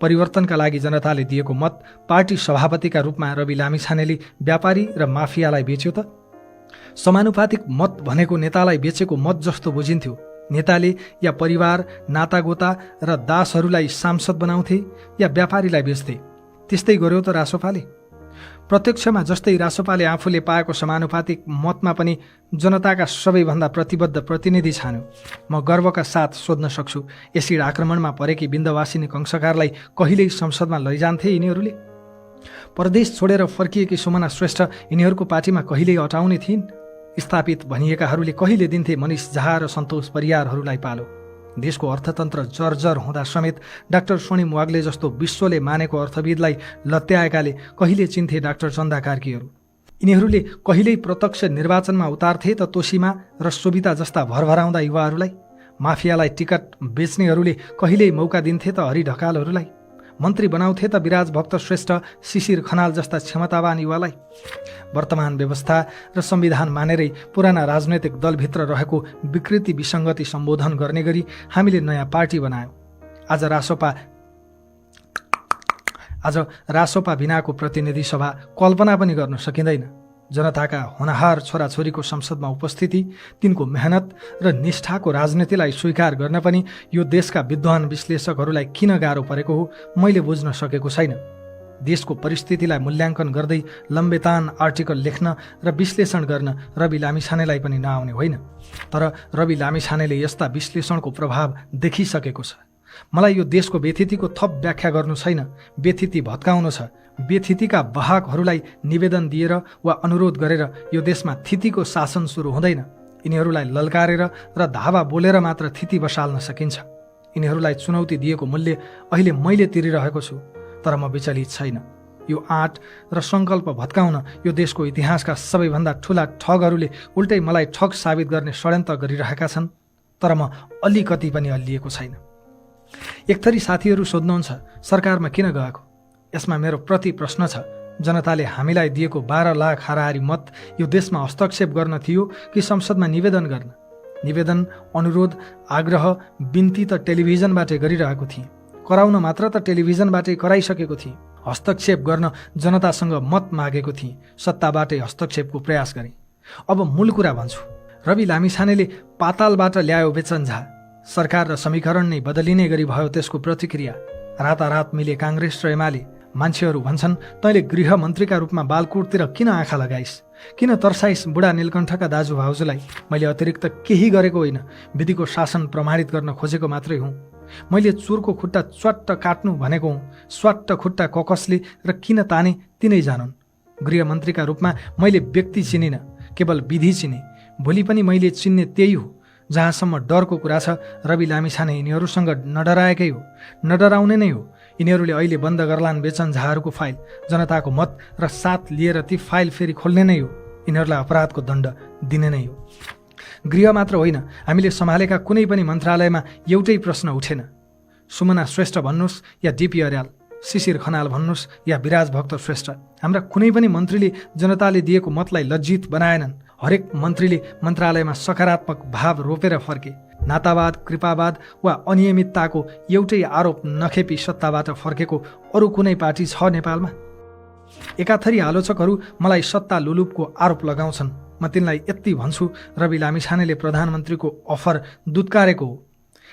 परिवर्तनका लागि जनताले दिएको मत पार्टी सभापतिका रूपमा रवि लामिछानेले व्यापारी र माफियालाई बेच्यो त? समानुपातिक मत भनेको नेतालाई बेचेको मत जस्तो बुझिन्थ्यो। नेताले या परिवार, नातागोता र दासहरूलाई सांसद बनाउँथे या व्यापारीलाई बेच्थे। त्यस्तै गर्यो त रासोपाले। प्रत्यक्षमा जस्तै रासोपाले आफूले पाएको समानुपातिक मतमा पनि जनताका सबैभन्दा प्रतिबद्ध प्रतिनिधि छान्यो। म गर्वका साथ सोध्न सक्छु, एसिड आक्रमणमा परेकी विन्ध्यवासिनी कंसकारलाई कहिल्यै संसदमा लैजान्थे यिनीहरूले? प्रदेश छोडेर फर्किएकी सुमना श्रेष्ठ यिनीहरूको पार्टीमा कहिल्यै अटाउने थिइन्? स्थापित भनिएकाहरूले कहिले दिन्थे मनिष झा र सन्तोष परियारहरूलाई पालो? देशको अर्थतन्त्र जर्जर हुँदा समेत डाक्टर स्वर्णिम वाग्ले जस्तो विश्वले मानेको अर्थविदलाई लत्याएकाले कहिले चिन्थे डाक्टर चन्दा कार्कीहरू? यिनीहरूले कहिल्यै प्रत्यक्ष निर्वाचनमा उतार्थे त तोसीमा र सोभिता जस्ता भरभराउँदा युवाहरूलाई? माफियालाई टिकट बेच्नेहरूले कहिल्यै मौका दिन्थे त हरि ढकालहरूलाई? मन्त्री बनाउँथे त विराज भक्त श्रेष्ठ, शिशिर खनाल जस्ता क्षमतावान युवालाई? वर्तमान व्यवस्था र संविधान मानेरै पुराना राजनैतिक दलभित्र रहेको विकृति विसङ्गति सम्बोधन गर्ने गरी हामीले नयाँ पार्टी बनायौँ। आज रासोपा बिनाको प्रतिनिधि सभा कल्पना पनि गर्न सकिँदैन। जनताका होनहार छोराछोरीको संसदमा उपस्थिति, तिनको मेहनत र निष्ठाको राजनीतिलाई स्वीकार गर्न पनि यो देशका विद्वान विश्लेषकहरूलाई किन गाह्रो परेको हो मैले बुझ्न सकेको छैन। देशको परिस्थितिलाई मूल्याङ्कन गर्दै लम्बेतान आर्टिकल लेख्न र विश्लेषण गर्न रवि लामिछानेलाई पनि नआउने होइन। तर रवि लामिछानेले यस्ता विश्लेषणको प्रभाव देखिसकेको छ। मलाई यो देशको व्यथितिको थप व्याख्या गर्नु छैन, व्यथिति भत्काउनु छ। व्यथितिका वाहकहरूलाई निवेदन दिएर वा अनुरोध गरेर यो देशमा थितिको शासन सुरु हुँदैन। यिनीहरूलाई ललकारेर र धावा बोलेर मात्र थिति बसाल्न सकिन्छ। यिनीहरूलाई चुनौती दिएको मूल्य अहिले मैले तिरिरहेको छु, तर म विचलित छैन। यो आँट र सङ्कल्प भत्काउन यो देशको इतिहासका सबैभन्दा ठुला ठगहरूले उल्टै मलाई ठग साबित गर्ने षड्यन्त्र गरिरहेका छन्, तर म अलिकति पनि अल्लिएको छैन। एक थरी साथीहरू सोध्नुहुन्छ, सरकारमा किन गएको? यसमा मेरो प्रति प्रश्न छ, जनताले हामीलाई दिएको 12 लाख हाराहारी मत यो देशमा हस्तक्षेप गर्न थियो कि संसदमा निवेदन गर्न? निवेदन, अनुरोध, आग्रह, बिन्ती त टेलिभिजनबाटै गरिरहेको थिएँ। कराउन मात्र त टेलिभिजनबाटै कराइसकेको थिएँ। हस्तक्षेप गर्न जनतासँग मत मागेको थिएँ, सत्ताबाटै हस्तक्षेपको प्रयास गरेँ। अब मूल कुरा भन्छु। रवि लामिछानेले पातालबाट ल्यायो बेचन झा। सरकार र समीकरण नै बदलिने गरी भयो त्यसको प्रतिक्रिया। रातारात मिले काङ्ग्रेस र एमाले। मान्छेहरू भन्छन्, तैँले गृहमन्त्रीका रूपमा बालकोटतिर किन आँखा लगाइस्, किन तर्साइस् बुढा नीलकण्ठका दाजुभाउजूलाई? मैले अतिरिक्त केही गरेको होइन, विधिको शासन प्रमाणित गर्न खोजेको मात्रै हुँ। मैले चोरको खुट्टा च्वाट्ट काट्नु भनेको हुँ। स्वाट्ट खुट्टा ककसले र किन ताने तिनै जानुन्। गृहमन्त्रीका रूपमा मैले व्यक्ति चिनिनँ, केवल विधि चिने। भोलि पनि मैले चिन्ने त्यही हो। जहाँसम्म डरको कुरा छ, रवि लामिछाने यिनीहरूसँग नडराएकै हो, नडराउने नै हो। यिनीहरूले अहिले बन्द गर्लान् बेचन झाहरूको फाइल, जनताको मत र साथ लिएर ती फाइल फेरि खोल्ने नै हो। यिनीहरूलाई अपराधको दण्ड दिने नै हो। गृह मात्र होइन, हामीले सम्हालेका कुनै पनि मन्त्रालयमा एउटै प्रश्न उठेन। सुमना श्रेष्ठ भन्नुहोस् या डिपी अर्याल, शिशिर खनाल भन्नुहोस् या विराज भक्त श्रेष्ठ, हाम्रा कुनै पनि मन्त्रीले जनताले दिएको मतलाई लज्जित बनाएनन्। हरेक मन्त्रीले मन्त्रालयमा सकारात्मक भाव रोपेर फर्के। नातावाद, कृपावाद वा अनियमितताको एउटै आरोप नखेपी सत्ताबाट फर्केको अरू कुनै पार्टी छ नेपालमा? एकाथरी आलोचकहरू मलाई सत्ता लुलुपको आरोप लगाउँछन्। म तिनलाई यति भन्छु, रवि लामिछानेले प्रधानमन्त्रीको अफर दुत्कारेको हो।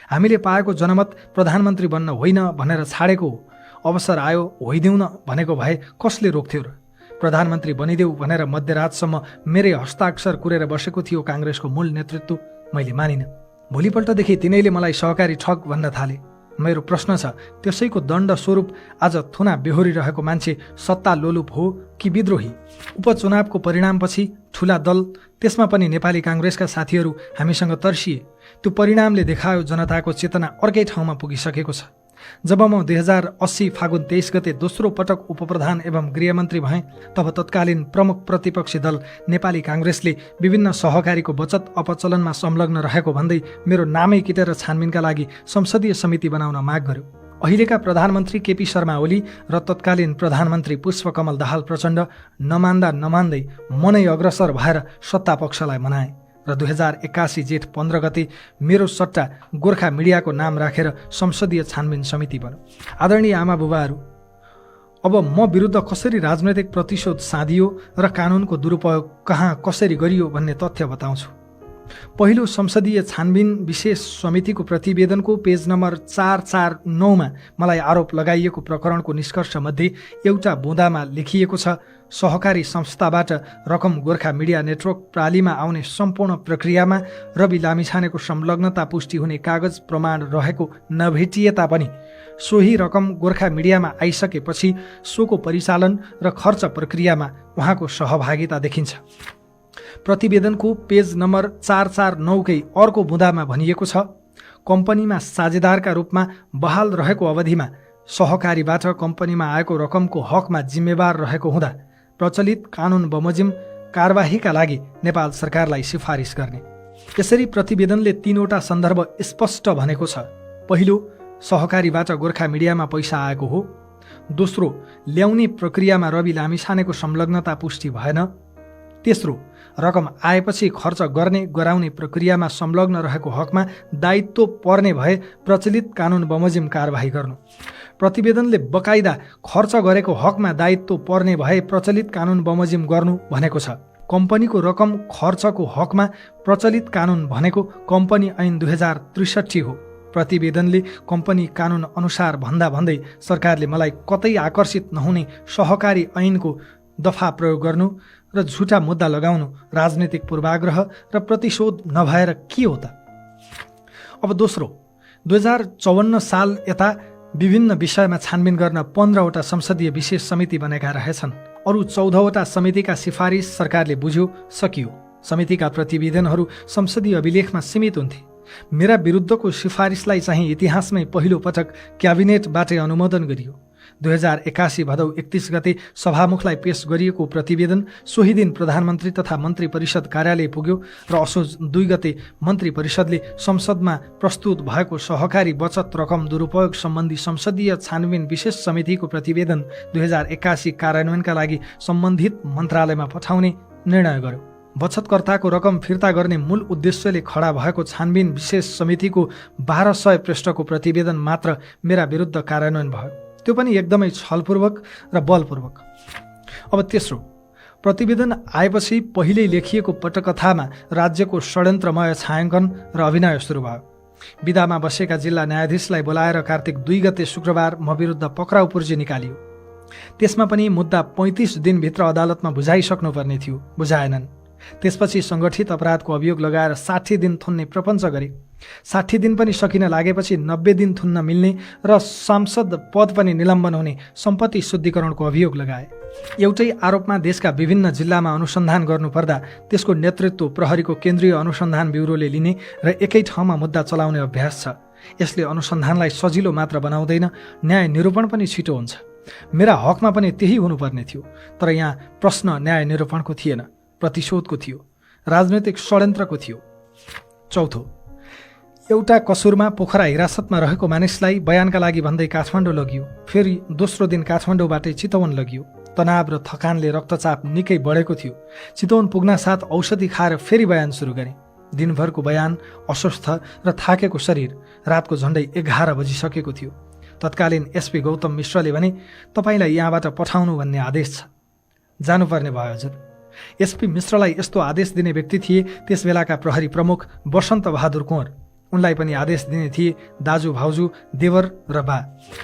हामीले पाएको जनमत प्रधानमन्त्री बन्न होइन भनेर छाडेको हो। अवसर आयो होइदेऊ न भनेको भए कसले रोक्थ्यो र? प्रधानमन्त्री बनिदेऊ भनेर मध्यरातसम्म मेरै हस्ताक्षर कुरेर बसेको थियो काङ्ग्रेसको मूल नेतृत्व। मैले मानिनँ। भोलिपल्टदेखि तिनैले मलाई सहकारी ठग भन्न थाले। मेरो प्रश्न छ, त्यसैको दण्ड स्वरूप आज थुना बेहोरिरहेको मान्छे सत्ता लोलुप हो कि विद्रोही? उपचुनावको परिणामपछि ठुला दल, त्यसमा पनि नेपाली काङ्ग्रेसका साथीहरू हामीसँग तर्सिए। त्यो परिणामले देखायो जनताको चेतना अर्कै ठाउँमा पुगिसकेको छ। जब म 2080 फागुन 23 गते दोस्रो पटक उपप्रधान एवं गृहमन्त्री भएँ, तब तत्कालीन प्रमुख प्रतिपक्षी दल नेपाली काङ्ग्रेसले विभिन्न सहकारीको बचत अपचलनमा संलग्न रहेको भन्दै मेरो नामै किटेर छानबिनका लागि संसदीय समिति बनाउन माग गर्यो। अहिलेका प्रधानमन्त्री केपी शर्मा ओली र तत्कालीन प्रधानमन्त्री पुष्पकमल दाहाल प्रचण्ड नमान्दै मनै अग्रसर भएर सत्ता पक्षलाई मनाए र 2081 जेठ 15 गते मेरो सट्टा गोर्खा मिडियाको नाम राखेर संसदीय छानबिन समिति बन्यो। आदरणीय आमा बुबाहरू, अब म विरुद्ध कसरी राजनैतिक प्रतिशोध साधियो र कानुनको दुरुपयोग कहाँ कसरी गरियो भन्ने तथ्य बताउँछु। पहिलो संसदीय छानबिन विशेष समितिको प्रतिवेदनको पेज नम्बर 449 मा मलाई आरोप लगाइएको प्रकरणको निष्कर्षमध्ये एउटा बुँदामा लेखिएको छ, सहकारी संस्थाबाट रकम गोर्खा मिडिया नेटवर्क प्रालीमा आउने सम्पूर्ण प्रक्रियामा रवि लामिछानेको संलग्नता पुष्टि हुने कागज प्रमाण रहेको नभेटिए तापनि सोही रकम गोर्खा मिडियामा आइसकेपछि सोको परिचालन र खर्च प्रक्रियामा उहाँको सहभागिता देखिन्छ। प्रतिवेदनको पेज नम्बर 449 कै अर्को बुँदामा भनिएको छ, कम्पनीमा साझेदारका रूपमा बहाल रहेको अवधिमा सहकारीबाट कम्पनीमा आएको रकमको हकमा जिम्मेवार रहेको हुँदा प्रचलित कानुन बमोजिम कारबाहीका लागि नेपाल सरकारलाई सिफारिस गर्ने। यसरी प्रतिवेदनले 3वटा सन्दर्भ स्पष्ट भनेको छ। पहिलो, सहकारीबाट गोर्खा मिडियामा पैसा आएको हो। दोस्रो, ल्याउने प्रक्रियामा रवि लामिछानेको संलग्नता पुष्टि भएन। तेस्रो, रकम आएपछि खर्च गर्ने गराउने प्रक्रियामा संलग्न रहेको हकमा दायित्व पर्ने भए प्रचलित कानुन बमोजिम कारबाही गर्नु। प्रतिवेदनले बकाइदा खर्च गरेको हकमा दायित्व पर्ने भए प्रचलित कानुन बमोजिम गर्नु भनेको छ। कम्पनीको रकम खर्चको हकमा प्रचलित कानुन भनेको कम्पनी ऐन 2063 हो। प्रतिवेदनले कम्पनी कानुन अनुसार भन्दै सरकारले मलाई कतै आकर्षित नहुने सहकारी ऐनको दफा प्रयोग गर्नु र झुटा मुद्दा लगाउनु राजनीतिक पूर्वाग्रह र प्रतिशोध नभएर के हो त? अब दोस्रो, 2054 साल यता विभिन्न विषयमा छानबिन गर्न 15वटा संसदीय विशेष समिति बनेका रहेछन्। अरू 14वटा समितिका सिफारिस सरकारले बुझ्यो, सकियो। समितिका प्रतिवेदनहरू संसदीय अभिलेखमा सीमित हुन्थे। मेरा विरुद्धको सिफारिसलाई चाहिँ इतिहासमै पहिलो पटक क्याबिनेटबाटै अनुमोदन गरियो। 2081 भदौ 31 गते सभामुखलाई पेश गरिएको प्रतिवेदन सोही दिन प्रधानमन्त्री तथा मन्त्री परिषद कार्यालय पुग्यो र असोज 2 गते मन्त्री परिषदले संसदमा प्रस्तुत भएको सहकारी बचत रकम दुरुपयोग सम्बन्धी संसदीय छानबिन विशेष समितिको प्रतिवेदन 2081 कार्यान्वयनका लागि सम्बन्धित मन्त्रालयमा पठाउने निर्णय गर्यो। बचतकर्ताको रकम फिर्ता गर्ने मूल उद्देश्यले खडा भएको छानबिन विशेष समितिको 1200 पृष्ठको प्रतिवेदन मात्र मेरा विरुद्ध कार्यान्वयन भयो, त्यो पनि एकदमै छलपूर्वक र बलपूर्वक। अब तेस्रो, प्रतिवेदन आएपछि पहिल्यै लेखिएको पटकथामा राज्यको षड्यन्त्रमय छायाङ्कन र अभिनय सुरु भयो। विदामा बसेका जिल्ला न्यायाधीशलाई बोलाएर कार्तिक 2 गते शुक्रबार म विरुद्ध पक्राउ पूर्जी निकालियो। त्यसमा पनि मुद्दा 35 दिनभित्र अदालतमा बुझाइसक्नुपर्ने थियो, बुझाएनन्। त्यसपछि सङ्गठित अपराधको अभियोग लगाएर 60 दिन थुन्ने प्रपञ्च गरे। 60 दिन पनि सकिन लागेपछि 90 दिन थुन्न मिल्ने र सांसद पद पनि निलम्बन हुने सम्पत्ति शुद्धिकरणको अभियोग लगाए। एउटै आरोपमा देशका विभिन्न जिल्लामा अनुसन्धान गर्नुपर्दा त्यसको नेतृत्व प्रहरीको केन्द्रीय अनुसन्धान ब्युरोले लिने र एकै ठाउँमा मुद्दा चलाउने अभ्यास छ। यसले अनुसन्धानलाई सजिलो मात्र बनाउँदैन, न्याय निरूपण पनि छिटो हुन्छ। मेरा हकमा पनि त्यही हुनुपर्ने थियो, तर यहाँ प्रश्न न्याय निरूपणको थिएन, प्रतिशोधको थियो, राजनैतिक षड्यन्त्रको थियो। चौथो, एउटा कसुरमा पोखरा हिरासतमा रहेको मानिसलाई बयानका लागि भन्दै काठमाडौँ लगियो। फेरि दोस्रो दिन काठमाडौँबाटै चितवन लगियो। तनाव र थकानले रक्तचाप निकै बढेको थियो। चितवन पुग्नासाथ औषधि खाएर फेरि बयान सुरु गरेँ। दिनभरको बयान, अस्वस्थ र थाकेको शरीर, रातको झन्डै 11 बजिसकेको थियो। तत्कालीन एसपी गौतम मिश्रले भने, तपाईँलाई यहाँबाट पठाउनु भन्ने आदेश छ, जानुपर्ने भयो हजुर। एसपी मिश्रलाई यस्तो आदेश दिने व्यक्ति थिए त्यस बेलाका प्रहरी प्रमुख वसन्त बहादुर कुँवर। उनलाई पनि आदेश दिने थिए दाजु, भाउजू, देवर र बा।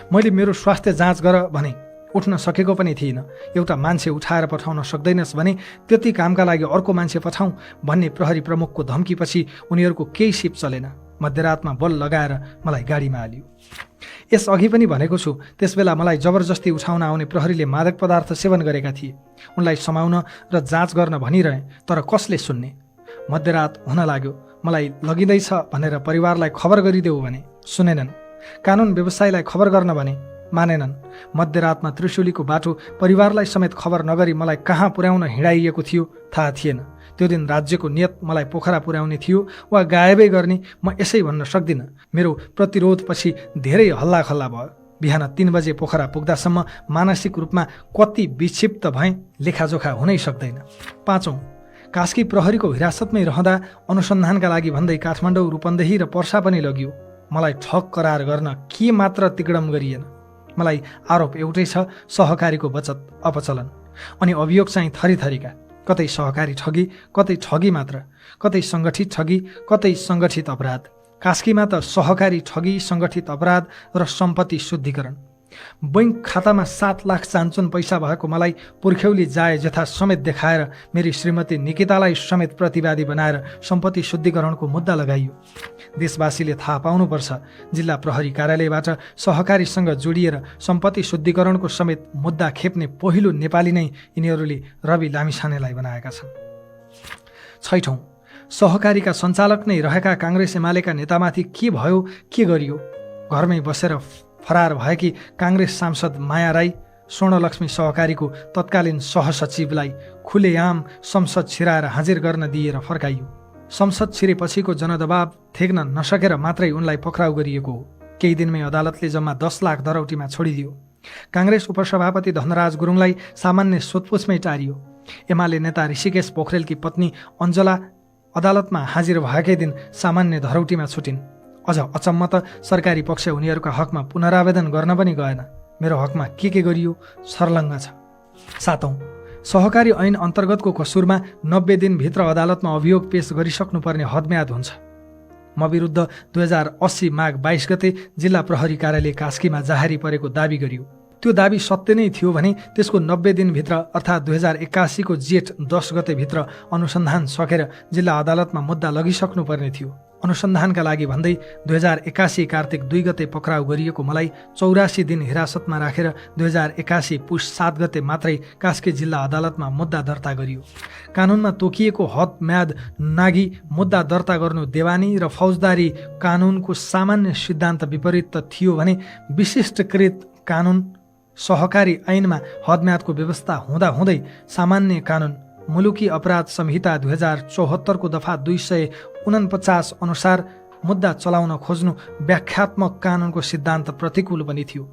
मैले मेरो स्वास्थ्य जाँच गर भने उठ्न सकेको पनि थिइनँ। एउटा मान्छे उठाएर पठाउन सक्दैनस् भने त्यति कामका लागि अर्को मान्छे पठाउँ भन्ने प्रहरी प्रमुखको धम्कीपछि उनीहरूको केही सिप चलेन। मध्यरातमा बल लगाएर मलाई गाडीमा हालियो। यसअघि पनि भनेको छु, त्यसबेला मलाई जबरजस्ती उठाउन आउने प्रहरीले मादक पदार्थ सेवन गरेका थिए। उनलाई समाउन र जाँच गर्न भनिरहे, तर कसले सुन्ने? मध्यरात हुन लाग्यो। मलाई लगिँदैछ भनेर परिवारलाई खबर गरिदेऊ भने सुनेनन्। कानुन व्यवसायीलाई खबर गर्न भने मानेनन्। मध्यरातमा त्रिशुलीको बाटो परिवारलाई समेत खबर नगरी मलाई कहाँ पुर्याउन हिँडाइएको थियो थाहा थिएन। त्यो दिन राज्यको नियत मलाई पोखरा पुर्याउने थियो वा गायबै गर्ने म यसै भन्न सक्दिनँ। मेरो प्रतिरोधपछि धेरै हल्लाखल्ला भयो। बिहान 3 बजे पोखरा पुग्दासम्म मानसिक रूपमा कति विक्षिप्त भएँ लेखाजोखा हुनै सक्दैन। 5औं, कास्की प्रहरीको हिरासतमै रहँदा अनुसन्धानका लागि भन्दै काठमाडौँ, रूपन्देही र पर्सा पनि लगियो। मलाई ठग करार गर्न के मात्र तिकडम गरिएन। मलाई आरोप एउटै छ, सहकारीको बचत अपचलन। अनि अभियोग चाहिँ थरीथरीका, कतै सहकारी ठगी, कतै ठगी मात्र, कतै सङ्गठित ठगी, कतै सङ्गठित अपराध। कास्कीमा त सहकारी ठगी, सङ्गठित अपराध र सम्पत्ति शुद्धिकरण। बैंक खातामा 7 लाख चान्चुन पैसा भएको मलाई पुर्ख्यौली जाए जथा समेत देखाएर मेरी श्रीमती निकितालाई समेत प्रतिवादी बनाएर सम्पत्ति शुद्धिकरणको मुद्दा लगाइयो। देशवासीले थाहा पाउनुपर्छ, जिल्ला प्रहरी कार्यालयबाट सहकारीसँग जोडिएर सम्पत्ति शुद्धिकरणको समेत मुद्दा खेप्ने पहिलो नेपाली नै यिनीहरूले रवि लामिछानेलाई बनाएका छन्। 6औं, सहकारीका सञ्चालक नै रहेका काङ्ग्रेस एमालेका नेतामाथि के भयो, के गरियो? घरमै बसेर फरार भएकी काङ्ग्रेस सांसद माया राई स्वर्णलक्ष्मी सहकारीको तत्कालीन सहसचिवलाई खुलेआम संसद छिराएर हाजिर गर्न दिएर फर्काइयो। संसद छिरेपछिको जनदबाव थेग्न नसकेर मात्रै उनलाई पक्राउ गरिएको हो। केही दिनमै अदालतले जम्मा 10 लाख दरौटीमा छोडिदियो। काङ्ग्रेस उपसभापति धनराज गुरुङलाई सामान्य सोधपुछमै टारियो। एमाले नेता ऋषिकेश पोखरेलकी पत्नी अञ्जला अदालतमा हाजिर भएकै दिन सामान्य धरौटीमा छुटिन्। अझ अचम्म त सरकारी पक्ष उनीहरूका हकमा पुनरावेदन गर्न पनि गएन। मेरो हकमा के गरियो सर्लङ्ग छ। 7औं, सहकारी ऐन अन्तर्गतको कसुरमा 90 दिनभित्र अदालतमा अभियोग पेश गरिसक्नुपर्ने हदम्याद हुन्छ। म विरुद्ध 2080 माघ 22 गते जिल्ला प्रहरी कार्यालय कास्कीमा जाहेरी परेको दाबी गरियो। त्यो दाबी सत्य नै थियो भने त्यसको 90 दिनभित्र अर्थात् 2081 को जेठ 10 गतेभित्र अनुसन्धान सकेर जिल्ला अदालतमा मुद्दा लगिसक्नुपर्ने थियो। अनुसन्धानका लागि भन्दै 2081 कार्तिक 2 गते पक्राउ गरिएको मलाई 84 दिन हिरासतमा राखेर 2081 पुष 7 गते मात्रै कास्की जिल्ला अदालतमा मुद्दा दर्ता गरियो। कानुनमा तोकिएको हद म्याद नागी मुद्दा दर्ता गर्नु देवानी र फौजदारी कानुनको सामान्य सिद्धान्त विपरीत त थियो भने विशिष्टकृत कानुन सहकारी ऐनमा हदम्यादको व्यवस्था हुँदाहुँदै सामान्य कानुन मुलुकी अपराध संहिता 2074 को दफा 249 अनुसार मुद्दा चलाउन खोज्नु व्याख्यात्मक कानुनको सिद्धान्त प्रतिकूल पनि थियो।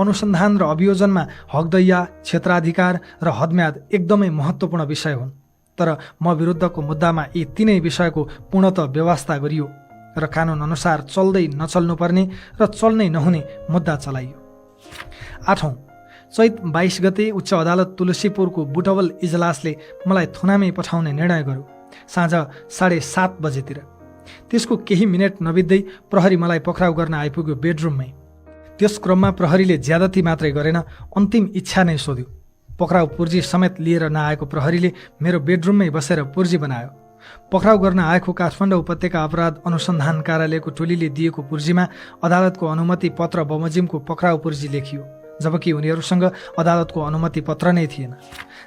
अनुसन्धान र अभियोजनमा हकदैया, क्षेत्राधिकार र हदम्याद एकदमै महत्त्वपूर्ण विषय हुन्। तर म विरुद्धको मुद्दामा यी तीनै विषयको पूर्णतः व्यवस्था गरियो र कानुन अनुसार चल्दै नचल्नुपर्ने र चल्नै नहुने मुद्दा चलाइयो। 8औं, चैत 22 गते उच्च अदालत तुलसीपुरको बुटवल इजलासले मलाई थुनामै पठाउने निर्णय गर्यो। साँझ 7:30 बजेतिर। त्यसको केही मिनेट नबित्दै प्रहरी मलाई पक्राउ गर्न आइपुग्यो बेडरुममै। त्यस क्रममा प्रहरीले ज्यादती मात्रै गरेन, अन्तिम इच्छा नै सोध्यो। पक्राउ पुर्जी समेत लिएर नआएको प्रहरीले मेरो बेडरुममै बसेर पुर्जी बनायो। पक्राउ गर्न आएको काठमाडौँ उपत्यका अपराध अनुसन्धान कार्यालयको टोलीले दिएको पुर्जीमा अदालतको अनुमति पत्र बमोजिमको पक्राउ पुर्जी लेखियो, जबकि उनीहरूसँग अदालतको अनुमति पत्र नै थिएन।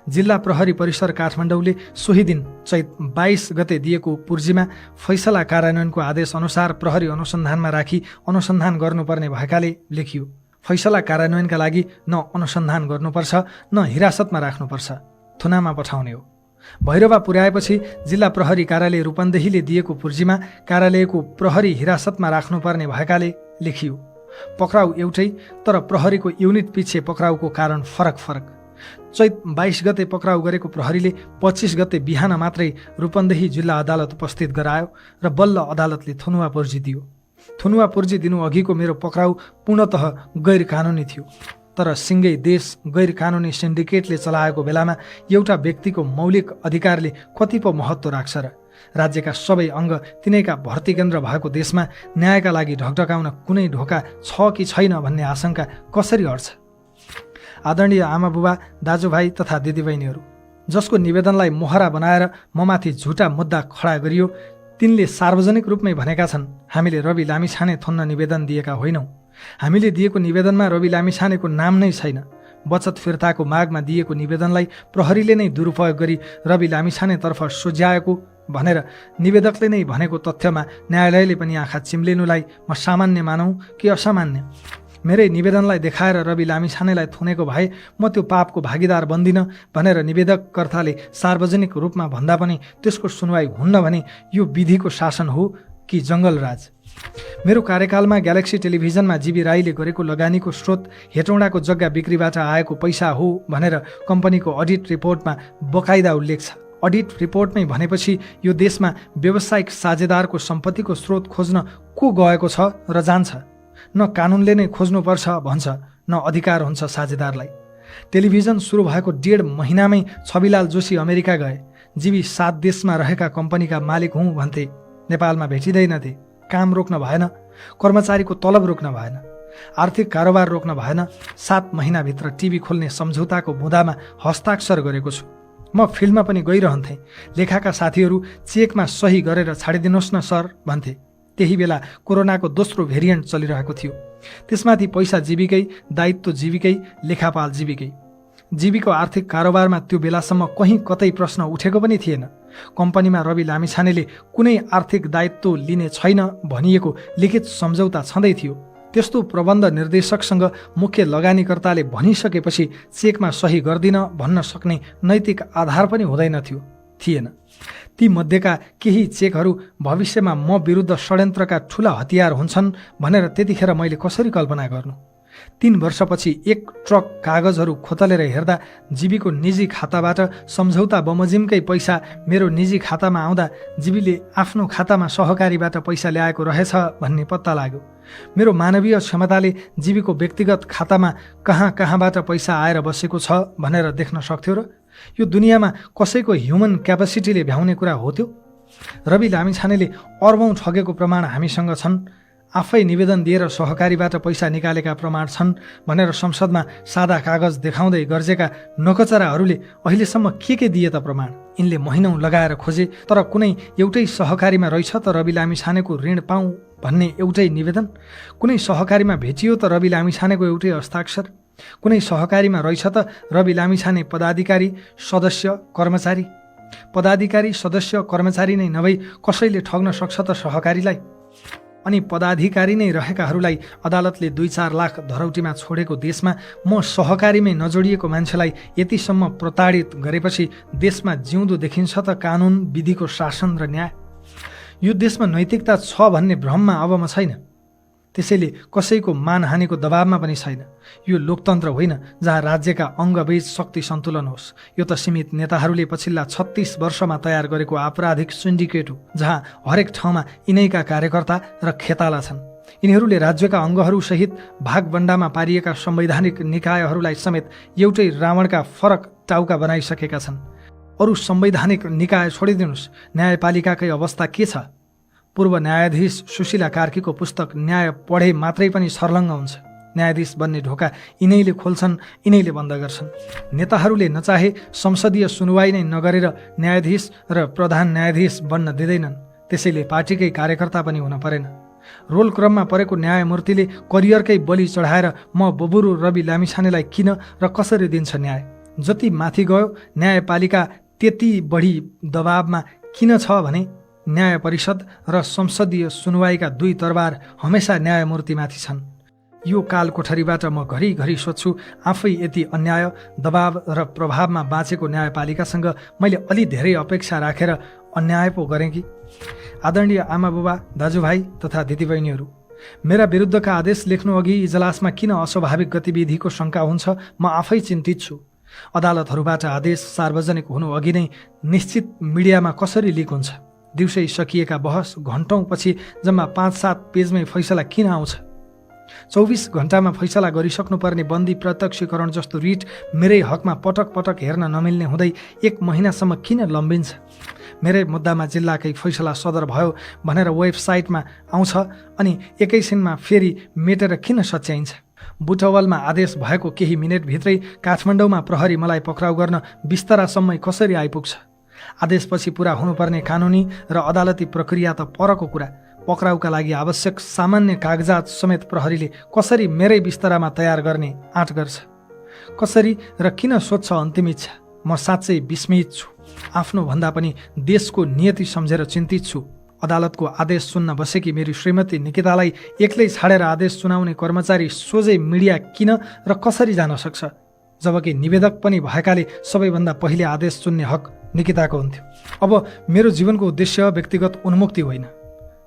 जिल्ला प्रहरी परिसर काठमाडौँले सोही दिन चैत 22 गते दिएको पुर्जीमा फैसला कार्यान्वयनको आदेश अनुसार प्रहरी अनुसन्धानमा राखी अनुसन्धान गर्नुपर्ने भएकाले लेखियो। फैसला कार्यान्वयनका लागि न अनुसन्धान गर्नुपर्छ न हिरासतमा राख्नुपर्छ, थुनामा पठाउने हो। भैरवा पुर्याएपछि जिल्ला प्रहरी कार्यालय रूपन्देहीले दिएको पुर्जीमा कार्यालयको प्रहरी हिरासतमा राख्नुपर्ने भएकाले लेखियो। पक्राउ एउटै, तर प्रहरीको युनिट पछि पक्राउको कारण फरक फरक। चैत 22 गते पक्राउ गरेको प्रहरीले 25 गते बिहान मात्रै रूपन्देही जिल्ला अदालत उपस्थित गरायो र बल्ल अदालतले थुनुवा पुर्जी दियो। थुनुवा पुर्जी दिनु अघिको मेरो पक्राउ पूर्णतः गैर कानुनी थियो। तर सिङ्गै देश गैर कानुनी सिन्डिकेटले चलाएको बेलामा एउटा व्यक्तिको मौलिक अधिकारले कति पो महत्त्व राख्छ र? राज्यका सबै अङ्ग तिनैका भर्ती केन्द्र भएको देशमा न्यायका लागि ढकढकाउन कुनै ढोका छ कि छैन भन्ने आशंका कसरी हट्छ? आदरणीय आमा बुबा, दाजुभाइ तथा दिदीबहिनीहरू, जसको निवेदनलाई मोहरा बनाएर ममाथि झुटा मुद्दा खडा गरियो, तिनले सार्वजनिक रूपमै भनेका छन् हामीले रवि लामिछाने थुन्न निवेदन दिएका होइनौँ। हामीले दिएको निवेदनमा रवि लामिछानेको नाम नै छैन। बचत फिर्ताको मागमा दिएको निवेदनलाई प्रहरीले नै दुरुपयोग गरी रवि लामिछानेतर्फ सुझाएको भनेर निवेदकले नै भनेको तथ्यमा न्यायालयले पनि आँखा चिम्लिनुलाई म सामान्य मानौँ कि असामान्य? मेरै निवेदनलाई देखाएर रवि लामिछानेलाई थुनेको भए म त्यो पापको भागीदार बन्दिनँ भनेर निवेदककर्ताले सार्वजनिक रूपमा भन्दा पनि त्यसको सुनवाई हुन्न भने यो विधिको शासन हो कि जङ्गलराज? मेरो कार्यकालमा ग्यालेक्सी टेलिभिजनमा जीबी राईले गरेको लगानीको स्रोत हेटौँडाको जग्गा बिक्रीबाट आएको पैसा हो भनेर कम्पनीको अडिट रिपोर्टमा बकाइदा उल्लेख छ। अडिट रिपोर्टमै भनेपछि यो देशमा व्यावसायिक साझेदारको सम्पत्तिको स्रोत खोज्न को गएको छ र जान्छ? न कानुनले नै खोज्नुपर्छ भन्छ, न अधिकार हुन्छ साझेदारलाई। टेलिभिजन सुरु भएको 1.5 महिनामै छविलाल जोशी अमेरिका गए। जीबी 7 देशमा रहेका कम्पनीका मालिक हुँ भन्थे, नेपालमा भेटिँदैनथे। काम रोक्न भएन, कर्मचारीको तलब रोक्न भएन, आर्थिक कारोबार रोक्न भएन। 7 महिनाभित्र टिभी खोल्ने सम्झौताको बुँदामा हस्ताक्षर गरेको छु। म फिल्डमा पनि गइरहन्थेँ। लेखाका साथीहरू चेकमा सही गरेर छाडिदिनुहोस् न सर भन्थे। त्यही बेला कोरोनाको दोस्रो भेरिएन्ट चलिरहेको थियो। त्यसमाथि पैसा जीविकै, दायित्व जीविकै, लेखापाल जीविकै। जीवीको आर्थिक कारोबारमा त्यो बेलासम्म कहीँ कतै प्रश्न उठेको पनि थिएन। कम्पनीमा रवि लामिछानेले कुनै आर्थिक दायित्व लिने छैन भनिएको लिखित सम्झौता छँदै थियो। त्यस्तो प्रबन्ध निर्देशकसँग मुख्य लगानीकर्ताले भनिसकेपछि चेकमा सही गर्दिन भन्न सक्ने नैतिक आधार पनि थिएन। ती मध्येका केही चेकहरू भविष्यमा म विरुद्ध षड्यन्त्रका ठूला हतियार हुन्छन् भनेर त्यतिखेर मैले कसरी कल्पना गर्नु? 3 वर्षपछि 1 ट्रक कागजहरू खोतलेर हेर्दा जीवीको निजी खाताबाट सम्झौता बमोजिमकै पैसा मेरो निजी खातामा आउँदा जीवीले आफ्नो खातामा सहकारीबाट पैसा ल्याएको रहेछ भन्ने पत्ता लाग्यो। मेरो मानवीय क्षमताले जीवीको व्यक्तिगत खातामा कहाँबाट पैसा आएर बसेको छ भनेर देख्न सक्थ्यो र? यो दुनियाँमा कसैको ह्युमन क्यापेसिटीले भ्याउने कुरा हो त्यो? रवि लामिछानेले अर्बौं ठगेको प्रमाण हामीसँग छन्। आफै निवेदन दिएर सहकारीबाट पैसा निकालेका प्रमाण छन् भनेर संसदमा सादा कागज देखाउँदै गर्जेका नकचराहरूले अहिलेसम्म के दिए त प्रमाण? यिनले महिनौं लगाएर खोजे, तर कुनै एउटै सहकारीमा रहेछ त रवि लामिछानेको ऋण पाऊँ भन्ने एउटै निवेदन? कुनै सहकारीमा भेटियो त रवि लामिछानेको एउटै हस्ताक्षर? कुनै सहकारीमा रहेछ त रवि लामिछाने पदाधिकारी, सदस्य, कर्मचारी? पदाधिकारी, सदस्य, कर्मचारी नै नभई कसैले ठग्न सक्छ त सहकारीलाई? अनि पदाधिकारी नै रहेकाहरूलाई अदालतले 2-4 लाख धरौटीमा छोडेको देशमा म सहकारीमै नजोडिएको मान्छेलाई यतिसम्म प्रताडित गरेपछि देशमा जिउँदो देखिन्छ त कानुन, विधिको शासन र न्याय? यो देशमा नैतिकता छ भन्ने भ्रममा अब म छैन। त्यसैले कसैको मानहानिको दबावमा पनि छैन। यो लोकतन्त्र होइन जहाँ राज्यका अङ्गबीच शक्ति सन्तुलन होस्। यो त सीमित नेताहरूले पछिल्ला 36 वर्षमा तयार गरेको आपराधिक सिन्डिकेट हो, जहाँ हरेक ठाउँमा यिनैका कार्यकर्ता र खेताला छन्। यिनीहरूले राज्यका अङ्गहरूसहित भागबण्डामा पारिएका संवैधानिक निकायहरूलाई समेत एउटै रावणका फरक टाउका बनाइसकेका छन्। अरू संवैधानिक निकाय छोडिदिनुहोस्, न्यायपालिकाकै अवस्था के छ? पूर्व न्यायाधीश सुशीला कार्कीको पुस्तक न्याय पढे मात्रै पनि सर्लङ्ग हुन्छ। न्यायाधीश बन्ने ढोका यिनैले खोल्छन्, यिनैले बन्द गर्छन्। नेताहरूले नचाहे संसदीय सुनवाई नै नगरेर न्यायाधीश र प्रधान न्यायाधीश बन्न दिँदैनन्। त्यसैले पार्टीकै कार्यकर्ता पनि हुन परेन। रोल क्रममा परेको न्यायमूर्तिले करियरकै बलि चढाएर म बबुरु रवि लामिछानेलाई किन र कसरी दिन्छ न्याय? जति माथि गयो न्यायपालिका त्यति बढी दबावमा किन छ भने न्याय परिषद र संसदीय सुनवाईका 2 तरबार हमेसा न्यायमूर्तिमाथि छन्। यो काल कोठरीबाट म घरिघरि सोध्छु, आफै यति अन्याय, दबाव र प्रभावमा बाँचेको न्यायपालिकासँग मैले अलि धेरै अपेक्षा राखेर अन्याय पो गरेँ कि? आदरणीय आमाबुबा, दाजुभाइ तथा दिदीबहिनीहरू, मेरा विरुद्धका आदेश लेख्नु अघि इजलासमा किन अस्वाभाविक गतिविधिको शङ्का हुन्छ म आफै चिन्तित छु। अदालतहरूबाट आदेश सार्वजनिक हुनु अघि नै निश्चित मिडियामा कसरी लिक हुन्छ? दिउँसै सकिएका बहस घण्टौँपछि जम्मा 5-7 पेजमै फैसला किन आउँछ? 24 घण्टामा फैसला गरिसक्नुपर्ने बन्दी प्रत्यक्षीकरण जस्तो रिट मेरै हकमा पटक पटक हेर्न नमिल्ने हुँदै 1 महिनासम्म किन लम्बिन्छ? मेरै मुद्दामा जिल्लाकै फैसला सदर भयो भनेर वेबसाइटमा आउँछ अनि एकैछिनमा फेरि मेटेर किन सच्याइन्छ? बुटवलमा आदेश भएको केही मिनेटभित्रै काठमाडौँमा प्रहरी मलाई पक्राउ गर्न बिस्तरासम्मै कसरी आइपुग्छ? आदेशपछि पुरा हुनुपर्ने कानुनी र अदालती प्रक्रिया त परको कुरा। पक्राउका लागि आवश्यक सामान्य कागजात समेत प्रहरीले कसरी मेरै बिस्तरामा तयार गर्ने आँट गर्छ? कसरी र किन सोध्छ अन्तिम इच्छा? म साँच्चै विस्मित छु। आफ्नो भन्दा पनि देशको नियति सम्झेर चिन्तित छु। अदालतको आदेश सुन्न बसेकी मेरी श्रीमती निकितालाई एक्लै छाडेर आदेश सुनाउने कर्मचारी सोझै मिडिया किन र कसरी जान सक्छ? जबकि निवेदक पनि भएकाले सबैभन्दा पहिले आदेश सुन्ने हक निकिताको हुन्थ्यो। अब मेरो जीवनको उद्देश्य व्यक्तिगत उन्मुक्ति होइन,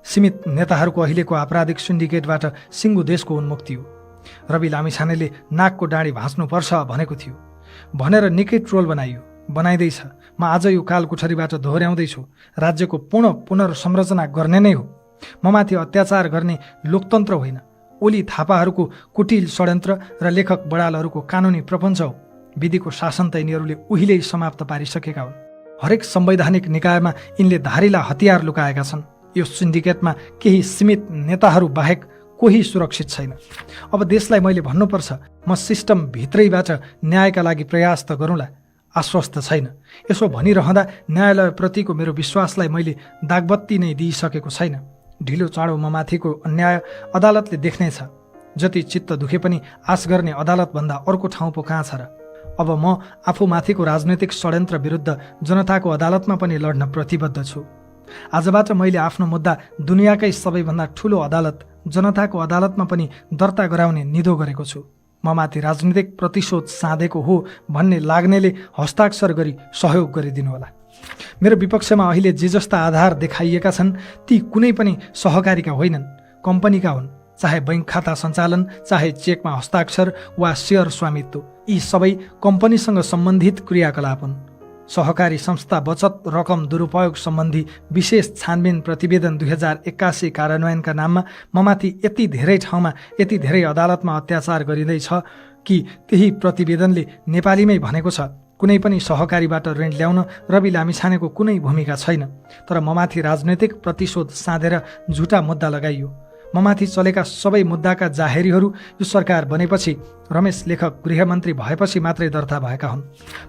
सीमित नेताहरूको अहिलेको आपराधिक सिन्डिकेटबाट सिङ्गो देशको उन्मुक्ति हो। रवि लामिछानेले नाकको डाँडी भाँच्नुपर्छ भनेको थियो भनेर निकै ट्रोल बनाइँदैछ। म आज यो कालकोठरीबाट दोहोर्याउँदैछु, राज्यको पुनर्संरचना गर्ने नै हो। ममाथि अत्याचार गर्ने लोकतन्त्र होइन, ओली थापाहरूको कुटिल षड्यन्त्र र लेखक बडालहरूको कानुनी प्रपञ्च हो। विधिको शासन त यिनीहरूले उहिल्यै समाप्त पारिसकेका हुन्। हरेक संवैधानिक निकायमा यिनले धारिला हतियार लुकाएका छन्। यो सिन्डिकेटमा केही सीमित नेताहरू बाहेक कोही सुरक्षित छैन। अब देशलाई मैले भन्नुपर्छ, म सिस्टम भित्रैबाट न्यायका लागि प्रयास त गरौँला, आश्वस्त छैन। यसो भनिरहँदा न्यायालयप्रतिको मेरो विश्वासलाई मैले दागबत्ती नै दिइसकेको छैन। ढिलो चाँडो म माथिको अन्याय अदालतले देख्नेछ। जति चित्त दुखे पनि आश गर्ने अदालतभन्दा अर्को ठाउँ पो कहाँ छ र? अब म आफूमाथिको राजनैतिक षड्यन्त्र विरुद्ध जनताको अदालतमा पनि लड्न प्रतिबद्ध छु। आजबाट मैले आफ्नो मुद्दा दुनियाँकै सबैभन्दा ठुलो अदालत जनताको अदालतमा पनि दर्ता गराउने निधो गरेको छु। ममाथि राजनीतिक प्रतिशोध साँधेको हो भन्ने लाग्नेले हस्ताक्षर गरी सहयोग गरिदिनुहोला। मेरो विपक्षमा अहिले जे जस्ता आधार देखाइएका छन् ती कुनै पनि सहकारीका होइनन्, कम्पनीका हुन्। चाहे बैंक खाता सञ्चालन, चाहे चेकमा हस्ताक्षर वा सेयर स्वामित्व, यी सबै कम्पनीसँग सम्बन्धित क्रियाकलाप हुन्। सहकारी संस्था बचत रकम दुरुपयोग सम्बन्धी विशेष छानबिन प्रतिवेदन 2081 कार्यान्वयनका नाममा ममाथि यति धेरै ठाउँमा यति धेरै अदालतमा अत्याचार गरिँदैछ कि त्यही प्रतिवेदनले नेपालीमै भनेको छ, कुनै पनि सहकारीबाट ऋण ल्याउन रवि लामिछानेको कुनै भूमिका छैन। तर ममाथि राजनैतिक प्रतिशोध साँधेर झुटा मुद्दा लगाइयो। ममाथि चलेका सबै मुद्दाका जाहेरीहरू यो सरकार बनेपछि रमेश लेखक गृहमन्त्री भएपछि मात्रै दर्ता भएका हुन्।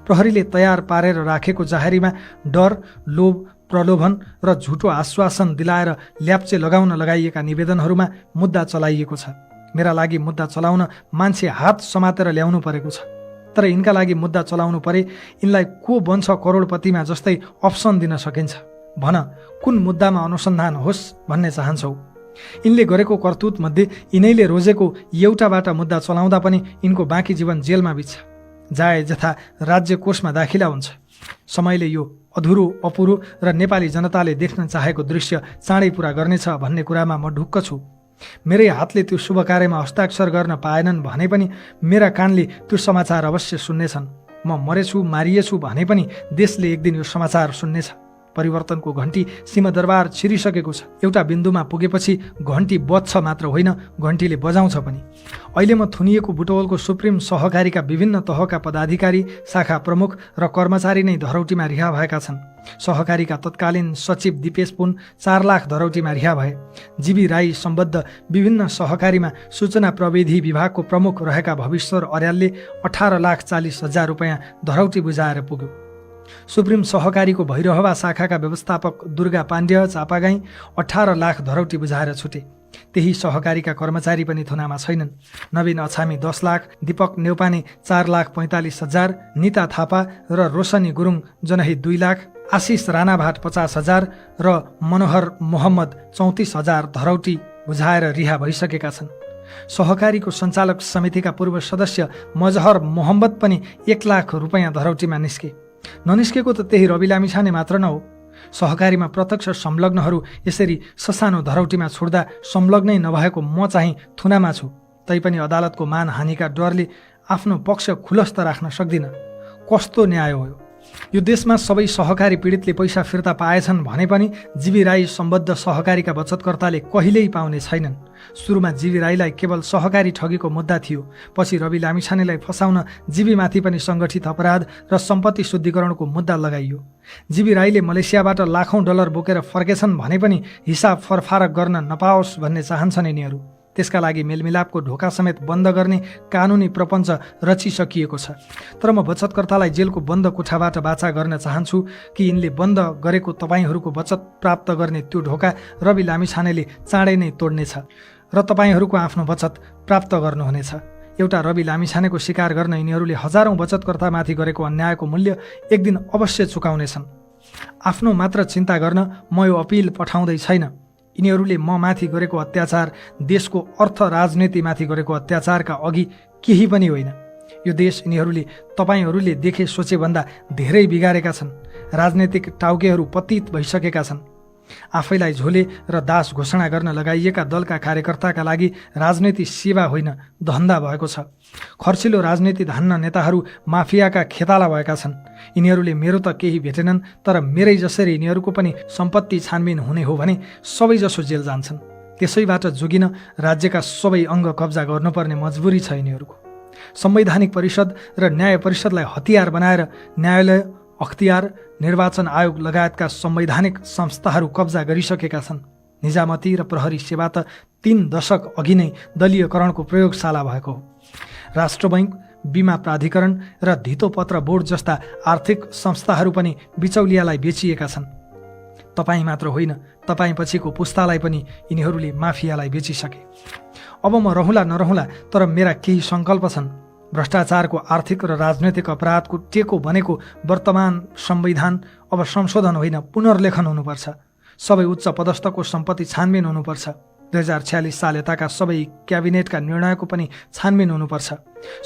प्रहरीले तयार पारेर राखेको जाहेरीमा डर, लोभ, प्रलोभन र झुटो आश्वासन दिलाएर ल्याप्चे लगाउन लगाइएका निवेदनहरूमा मुद्दा चलाइएको छ। मेरा लागि मुद्दा चलाउन मान्छे हात समातेर ल्याउनु परेको छ। तर यिनका लागि मुद्दा चलाउनु परे यिनलाई को बन्छ करोडपतिमा जस्तै अप्सन दिन सकिन्छ। भन, कुन मुद्दामा अनुसन्धान होस् भन्ने चाहन्छौ? यिनले गरेको करतुत मध्ये यिनैले रोजेको एउटाबाट मुद्दा चलाउँदा पनि यिनको बाँकी जीवन जेलमा बित्छ। जाए जथा राज्य कोषमा दाखिला हुन्छ। समयले यो अधुरो, अपुरो र नेपाली जनताले देख्न चाहेको दृश्य चाँडै पुरा गर्नेछ भन्ने कुरामा म ढुक्क छु। मेरै हातले त्यो शुभ कार्यमा हस्ताक्षर गर्न पाएनन् भने पनि मेरा कानले त्यो समाचार अवश्य सुन्नेछन्। म मरेछु, मारिएछु भने पनि देशले एक दिन यो समाचार सुन्नेछ। परिवर्तनको घन्टी सिंहदरबार छिरिसकेको छ। एउटा बिन्दुमा पुगेपछि घन्टी बज्छ मात्र होइन, घन्टीले बजाउँछ पनि। अहिले म थुनिएको बुटवलको सुप्रिम सहकारीका विभिन्न तहका पदाधिकारी, शाखा प्रमुख र कर्मचारी नै धरौटीमा रिहा भएका छन्। सहकारीका तत्कालीन सचिव दिपेश पुन 4 लाख धरौटीमा रिहा भए। जीवी राई सम्बद्ध विभिन्न सहकारीमा सूचना प्रविधि विभागको प्रमुख रहेका भविश्वर अर्यालले 18,40,000 रुपियाँ धरौटी बुझाएर पुग्यो। सुप्रिम सहकारीको भैरहवा शाखाका व्यवस्थापक दुर्गा पाण्ड्य चापागाई 18 लाख धरौटी बुझाएर छुटे। त्यही सहकारीका कर्मचारी पनि थुनामा छैनन्। नवीन अछामी 10 लाख, दीपक नेउपाने 4,45,000, निता थापा र रोशनी गुरुङ जनही 2 लाख, आशिष राणाभाट 50,000 र मनोहर मोहम्मद 34,000 धरौटी बुझाएर रिहा भइसकेका छन्। सहकारीको सञ्चालक समितिका पूर्व सदस्य मजहर मोहम्मद पनि 1 लाख रुपियाँ धरौटीमा निस्के। ननिस्केको त त्यही रवि लामिछाने मात्र न हो। सहकारीमा प्रत्यक्ष संलग्नहरू यसरी ससानो धरौटीमा छुट्दा संलग्नै नभएको म चाहिँ थुनामा छु। तैपनि अदालतको मानहानिका डरले आफ्नो पक्ष खुलस्त राख्न सक्दिनँ। कस्तो न्याय हो यो? देशमा सबै सहकारी पीडितले पैसा फिर्ता पाएछन् भने पनि जीवी राई सम्बद्ध सहकारीका बचतकर्ताले कहिल्यै पाउने छैनन्। सुरुमा जीवी राईलाई केवल सहकारी ठगीको मुद्दा थियो। पछि रवि लामिछानेलाई फसाउन जीवीमाथि पनि सङ्गठित अपराध र सम्पत्ति शुद्धिकरणको मुद्दा लगाइयो। जीवी राईले मलेसियाबाट लाखौं डलर बोकेर फर्केछन् भने पनि हिसाब फरफारक गर्न नपाओस् भन्ने चाहन्छन् यिनीहरू। त्यसका लागि मेलमिलापको ढोका समेत बन्द गर्ने कानुनी प्रपञ्च रचिसकिएको छ। तर म बचतकर्तालाई जेलको बन्द कोठाबाट बाचा गर्न चाहन्छु कि यिनले बन्द गरेको तपाईँहरूको बचत प्राप्त गर्ने त्यो ढोका रवि लामिछानेले चाँडै नै तोड्नेछ र तपाईँहरूको आफ्नो बचत प्राप्त गर्नुहुनेछ। एउटा रवि लामिछानेको शिकार गर्न यिनीहरूले हजारौं बचतकर्तामाथि गरेको अन्यायको मूल्य एक दिन अवश्य चुकाउनेछन्। आफ्नो मात्र चिन्ता गर्न म यो अपिल पठाउँदै छैन। यिनीहरूले म माथि गरेको अत्याचार देशको अर्थ राजनीतिमाथि गरेको अत्याचारका अघि केही पनि होइन। यो देश यिनीहरूले तपाईँहरूले देखे सोचेभन्दा धेरै बिगारेका छन्। राजनैतिक टाउकेहरू पतित भइसकेका छन्। आफैलाई झोले र दास घोषणा गर्न लगाइएका दलका कार्यकर्ताका लागि राजनीति सेवा होइन, धन्दा भएको छ। खर्चिलो राजनीति धान्न नेताहरू माफियाका खेताला भएका छन्। यिनीहरूले मेरो त केही भेटेनन्, तर मेरै जसरी यिनीहरूको पनि सम्पत्ति छानबिन हुने हो भने सबैजसो जेल जान्छन्। त्यसैबाट जोगिन राज्यका सबै अङ्ग कब्जा गर्नुपर्ने मजबुरी छ यिनीहरूको। संवैधानिक परिषद र न्याय परिषदलाई हतियार बनाएर न्यायालय, अख्तियार, निर्वाचन आयोग लगायतका संवैधानिक संस्थाहरू कब्जा गरिसकेका छन्। निजामती र प्रहरी सेवा त 3 दशक अघि नै दलीयकरणको प्रयोगशाला भएको हो। राष्ट्र बैङ्क, बीमा प्राधिकरण र धितोपत्र बोर्ड जस्ता आर्थिक संस्थाहरू पनि बिचौलियालाई बेचिएका छन्। तपाईँ मात्र होइन, तपाईँ पछिको पुस्तालाई पनि यिनीहरूले माफियालाई बेचिसके। अब म रहँला नरहँला, तर मेरा केही सङ्कल्प छन्। भ्रष्टाचारको आर्थिक र राजनैतिक अपराधको टेको बनेको वर्तमान संविधान अब संशोधन होइन, पुनर्लेखन हुनुपर्छ। सबै उच्च पदस्थको सम्पत्ति छानबिन हुनुपर्छ। 2046 साल यताका सबै क्याबिनेटका निर्णयको पनि छानबिन हुनुपर्छ।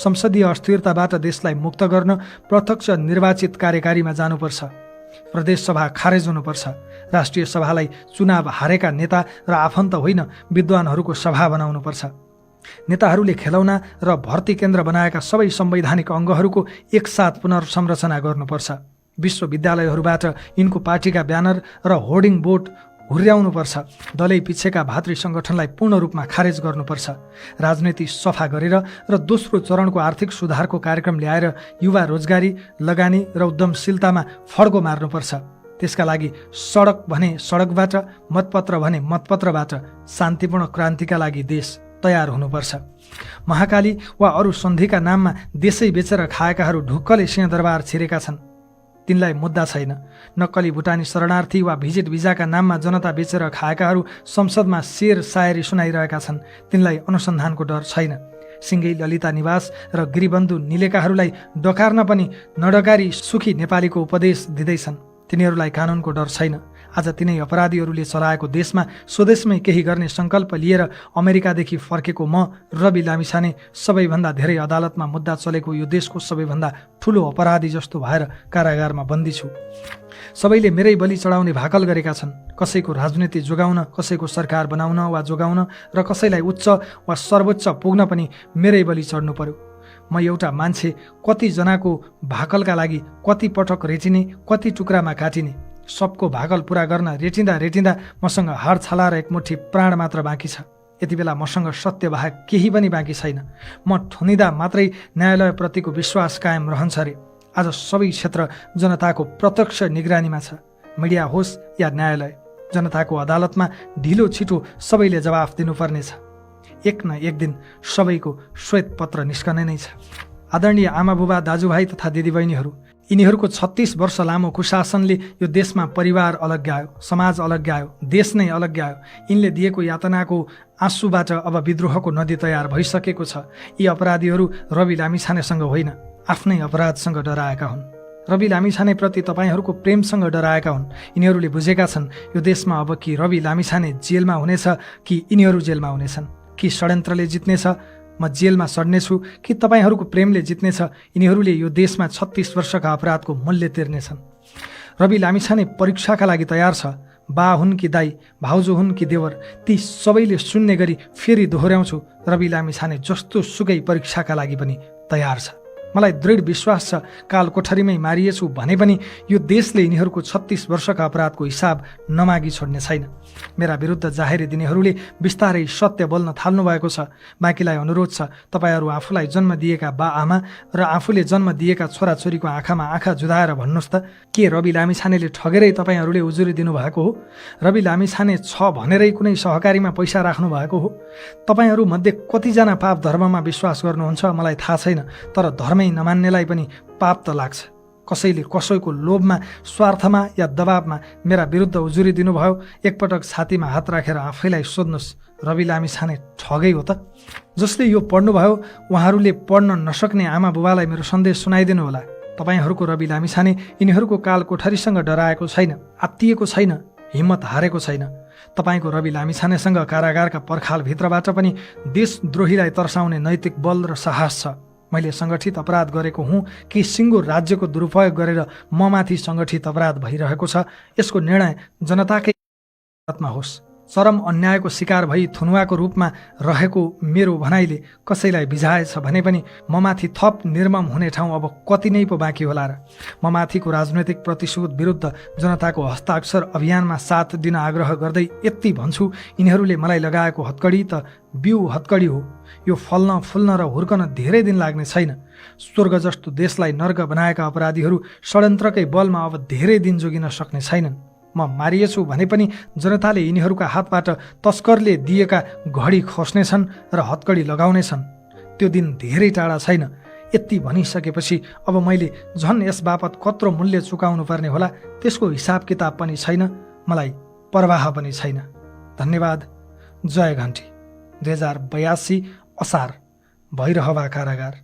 संसदीय अस्थिरताबाट देशलाई मुक्त गर्न प्रत्यक्ष निर्वाचित कार्यकारीमा जानुपर्छ। प्रदेश सभा खारेज हुनुपर्छ। राष्ट्रिय सभालाई चुनाव हारेका नेता र आफन्त होइन, विद्वानहरूको सभा बनाउनुपर्छ। नेताहरूले खेलौना र भर्ती केन्द्र बनाएका सबै संवैधानिक अङ्गहरूको एकसाथ पुनर्संरचना गर्नुपर्छ। विश्वविद्यालयहरूबाट यिनको पार्टीका ब्यानर र होर्डिङ बोर्ड हुर्याउनुपर्छ। दलै पिछेका भातृ सङ्गठनलाई पूर्ण रूपमा खारेज गर्नुपर्छ। राजनीति सफा गरेर र दोस्रो चरणको आर्थिक सुधारको कार्यक्रम ल्याएर युवा रोजगारी, लगानी र उद्यमशीलतामा फड्को मार्नुपर्छ। त्यसका लागि सडक भने सडकबाट, मतपत्र भने मतपत्रबाट शान्तिपूर्ण क्रान्तिका लागि देश तयार हुनुपर्छ। महाकाली वा अरू सन्धिका नाममा देशै बेचेर खाएकाहरू ढुक्कले सिंहदरबार छिरेका छन्। तिनलाई मुद्दा छैन। नक्कली भुटानी शरणार्थी वा भिजिट भिजाका नाममा जनता बेचेर खाएकाहरू संसदमा शेर सायरी सुनाइरहेका छन्। तिनलाई अनुसन्धानको डर छैन। सिङ्गै ललिता निवास र गिरिबन्धु निलेकाहरूलाई डकार्न पनि नडकारी सुखी नेपालीको उपदेश दिँदैछन्। तिनीहरूलाई कानुनको डर छैन। आज तिनै अपराधीहरूले चलाएको देशमा स्वदेशमै केही गर्ने सङ्कल्प लिएर अमेरिकादेखि फर्केको म रवि लामिछाने सबैभन्दा धेरै अदालतमा मुद्दा चलेको यो देशको सबैभन्दा ठुलो अपराधी जस्तो भएर कारागारमा बन्दी छु। सबैले मेरै बलि चढाउने भाकल गरेका छन्। कसैको राजनीति जोगाउन, कसैको सरकार बनाउन वा जोगाउन र कसैलाई उच्च वा सर्वोच्च पुग्न पनि मेरै बलि चढ्नु पर्यो। म एउटा मान्छे कतिजनाको भाकलका लागि कति पटक रेटिने, कति टुक्रामा काटिने, सबको भाकल पुरा गर्न रेटिँदा रेटिँदा मसँग हाड छाला र एकमुठी प्राण मात्र बाँकी छ। यति बेला मसँग सत्य बाहेक केही पनि बाँकी छैन। म ठुनिँदा मात्रै न्यायालयप्रतिको विश्वास कायम रहन्छ रे। आज सबै क्षेत्र जनताको प्रत्यक्ष निगरानीमा छ। मिडिया होस् या न्यायालय, जनताको अदालतमा ढिलो छिटो सबैले जवाफ दिनुपर्नेछ। एक न एक दिन सबैको श्वेत पत्र निस्कने नै छ। आदरणीय आमा बुबा, दाजुभाइ तथा दिदीबहिनीहरू, यिनीहरूको 36 वर्ष लामो कुशासनले यो देशमा परिवार अलग्यायो, समाज अलग्यायो, देश नै अलग्यायो। यिनले दिएको यातनाको आँसुबाट अब विद्रोहको नदी तयार भइसकेको छ। यी अपराधीहरू रवि लामिछानेसँग होइन, आफ्नै अपराधसँग डराएका हुन्। रवि लामिछानेप्रति तपाईँहरूको प्रेमसँग डराएका हुन्। यिनीहरूले बुझेका छन् यो देशमा अब कि रवि लामिछाने जेलमा हुनेछ कि यिनीहरू जेलमा हुनेछन्। कि षड्यन्त्रले जित्नेछ, म जेलमा सड्नेछु, कि तपाईँहरूको प्रेमले जित्नेछ, यिनीहरूले यो देशमा 36 वर्षका अपराधको मूल्य तिर्नेछन्। रवि लामिछाने परीक्षाका लागि तयार छ। बा हुन् कि दाई, भाउजू हुन् कि देवर, ती सबैले सुन्ने गरी फेरि दोहोऱ्याउँछु, रवि लामिछाने जस्तो सुकै परीक्षाका लागि पनि तयार छ। मलाई दृढ विश्वास छ काल कोठरीमै मारिएछु भने पनि यो देशले यिनीहरूको 36 वर्षका अपराधको हिसाब नमागी छोड्ने छैन। मेरा विरुद्ध जाहेरी दिनेहरूले बिस्तारै सत्य बोल्न थाल्नु भएको छ। बाँकीलाई अनुरोध छ, तपाईँहरू आफूलाई जन्म दिएका बा आमा र आफूले जन्म दिएका छोराछोरीको आँखामा आँखा जुधाएर भन्नुहोस् त, के रवि लामिछानेले ठगेरै तपाईँहरूले उजुरी दिनुभएको हो? रवि लामिछाने छ भनेरै कुनै सहकारीमा पैसा राख्नु भएको हो? तपाईँहरू मध्ये कतिजना पाप धर्ममा विश्वास गर्नुहुन्छ मलाई थाहा छैन, तर धर्मै नमान्नेलाई पनि पाप त लाग्छ। कसैले कसैको लोभमा, स्वार्थमा या दबावमा मेरा विरुद्ध उजुरी दिनुभयो, एकपटक छातीमा हात राखेर आफैलाई सोध्नुहोस्, रवि लामिछाने ठगै हो त? जसले यो पढ्नुभयो उहाँहरूले पढ्न नसक्ने आमा बुबालाई मेरो सन्देश सुनाइदिनु होला। तपाईँहरूको रवि लामिछाने यिनीहरूको काल कोठरीसँग डराएको छैन, आत्तिएको छैन, हिम्मत हारेको छैन। तपाईँको रवि लामिछानेसँग कारागारका पर्खालभित्रबाट पनि देशद्रोहीलाई तर्साउने नैतिक बल र साहस छ। मैले सङ्गठित अपराध गरेको हुँ कि सिङ्गो राज्यको दुरुपयोग गरेर म माथि सङ्गठित अपराध भइरहेको छ, यसको निर्णय जनताकै आत्मा होस्। चरम अन्यायको शिकार भई थुनुवाको रूपमा रहेको मेरो भनाइले कसैलाई बिझाएछ भने पनि ममाथि थप निर्मम हुने ठाउँ अब कति नै पो बाँकी होला र। ममाथिको राजनैतिक प्रतिशोध विरुद्ध जनताको हस्ताक्षर अभियानमा साथ दिन आग्रह गर्दै यति भन्छु, यिनीहरूले मलाई लगाएको हत्कडी त बिउ हत्कडी हो। यो फल्न फुल्न र हुर्कन धेरै दिन लाग्ने छैन। स्वर्ग जस्तो देशलाई नर्क बनाएका अपराधीहरू षड्यन्त्रकै बलमा अब धेरै दिन जोगिन सक्ने छैनन्। म मारिएछु भने पनि जनताले यिनीहरूका हातबाट तस्करले दिएका घडी खोज्नेछन् र हत्कडी लगाउनेछन्। त्यो दिन धेरै टाढा छैन। यति भनिसकेपछि अब मैले झन् यस बापत कत्रो मूल्य चुकाउनु पर्ने होला त्यसको हिसाब किताब पनि छैन, मलाई परवाह पनि छैन। धन्यवाद। जय घन्टी। 2082 असार। भैरहवा कारागार।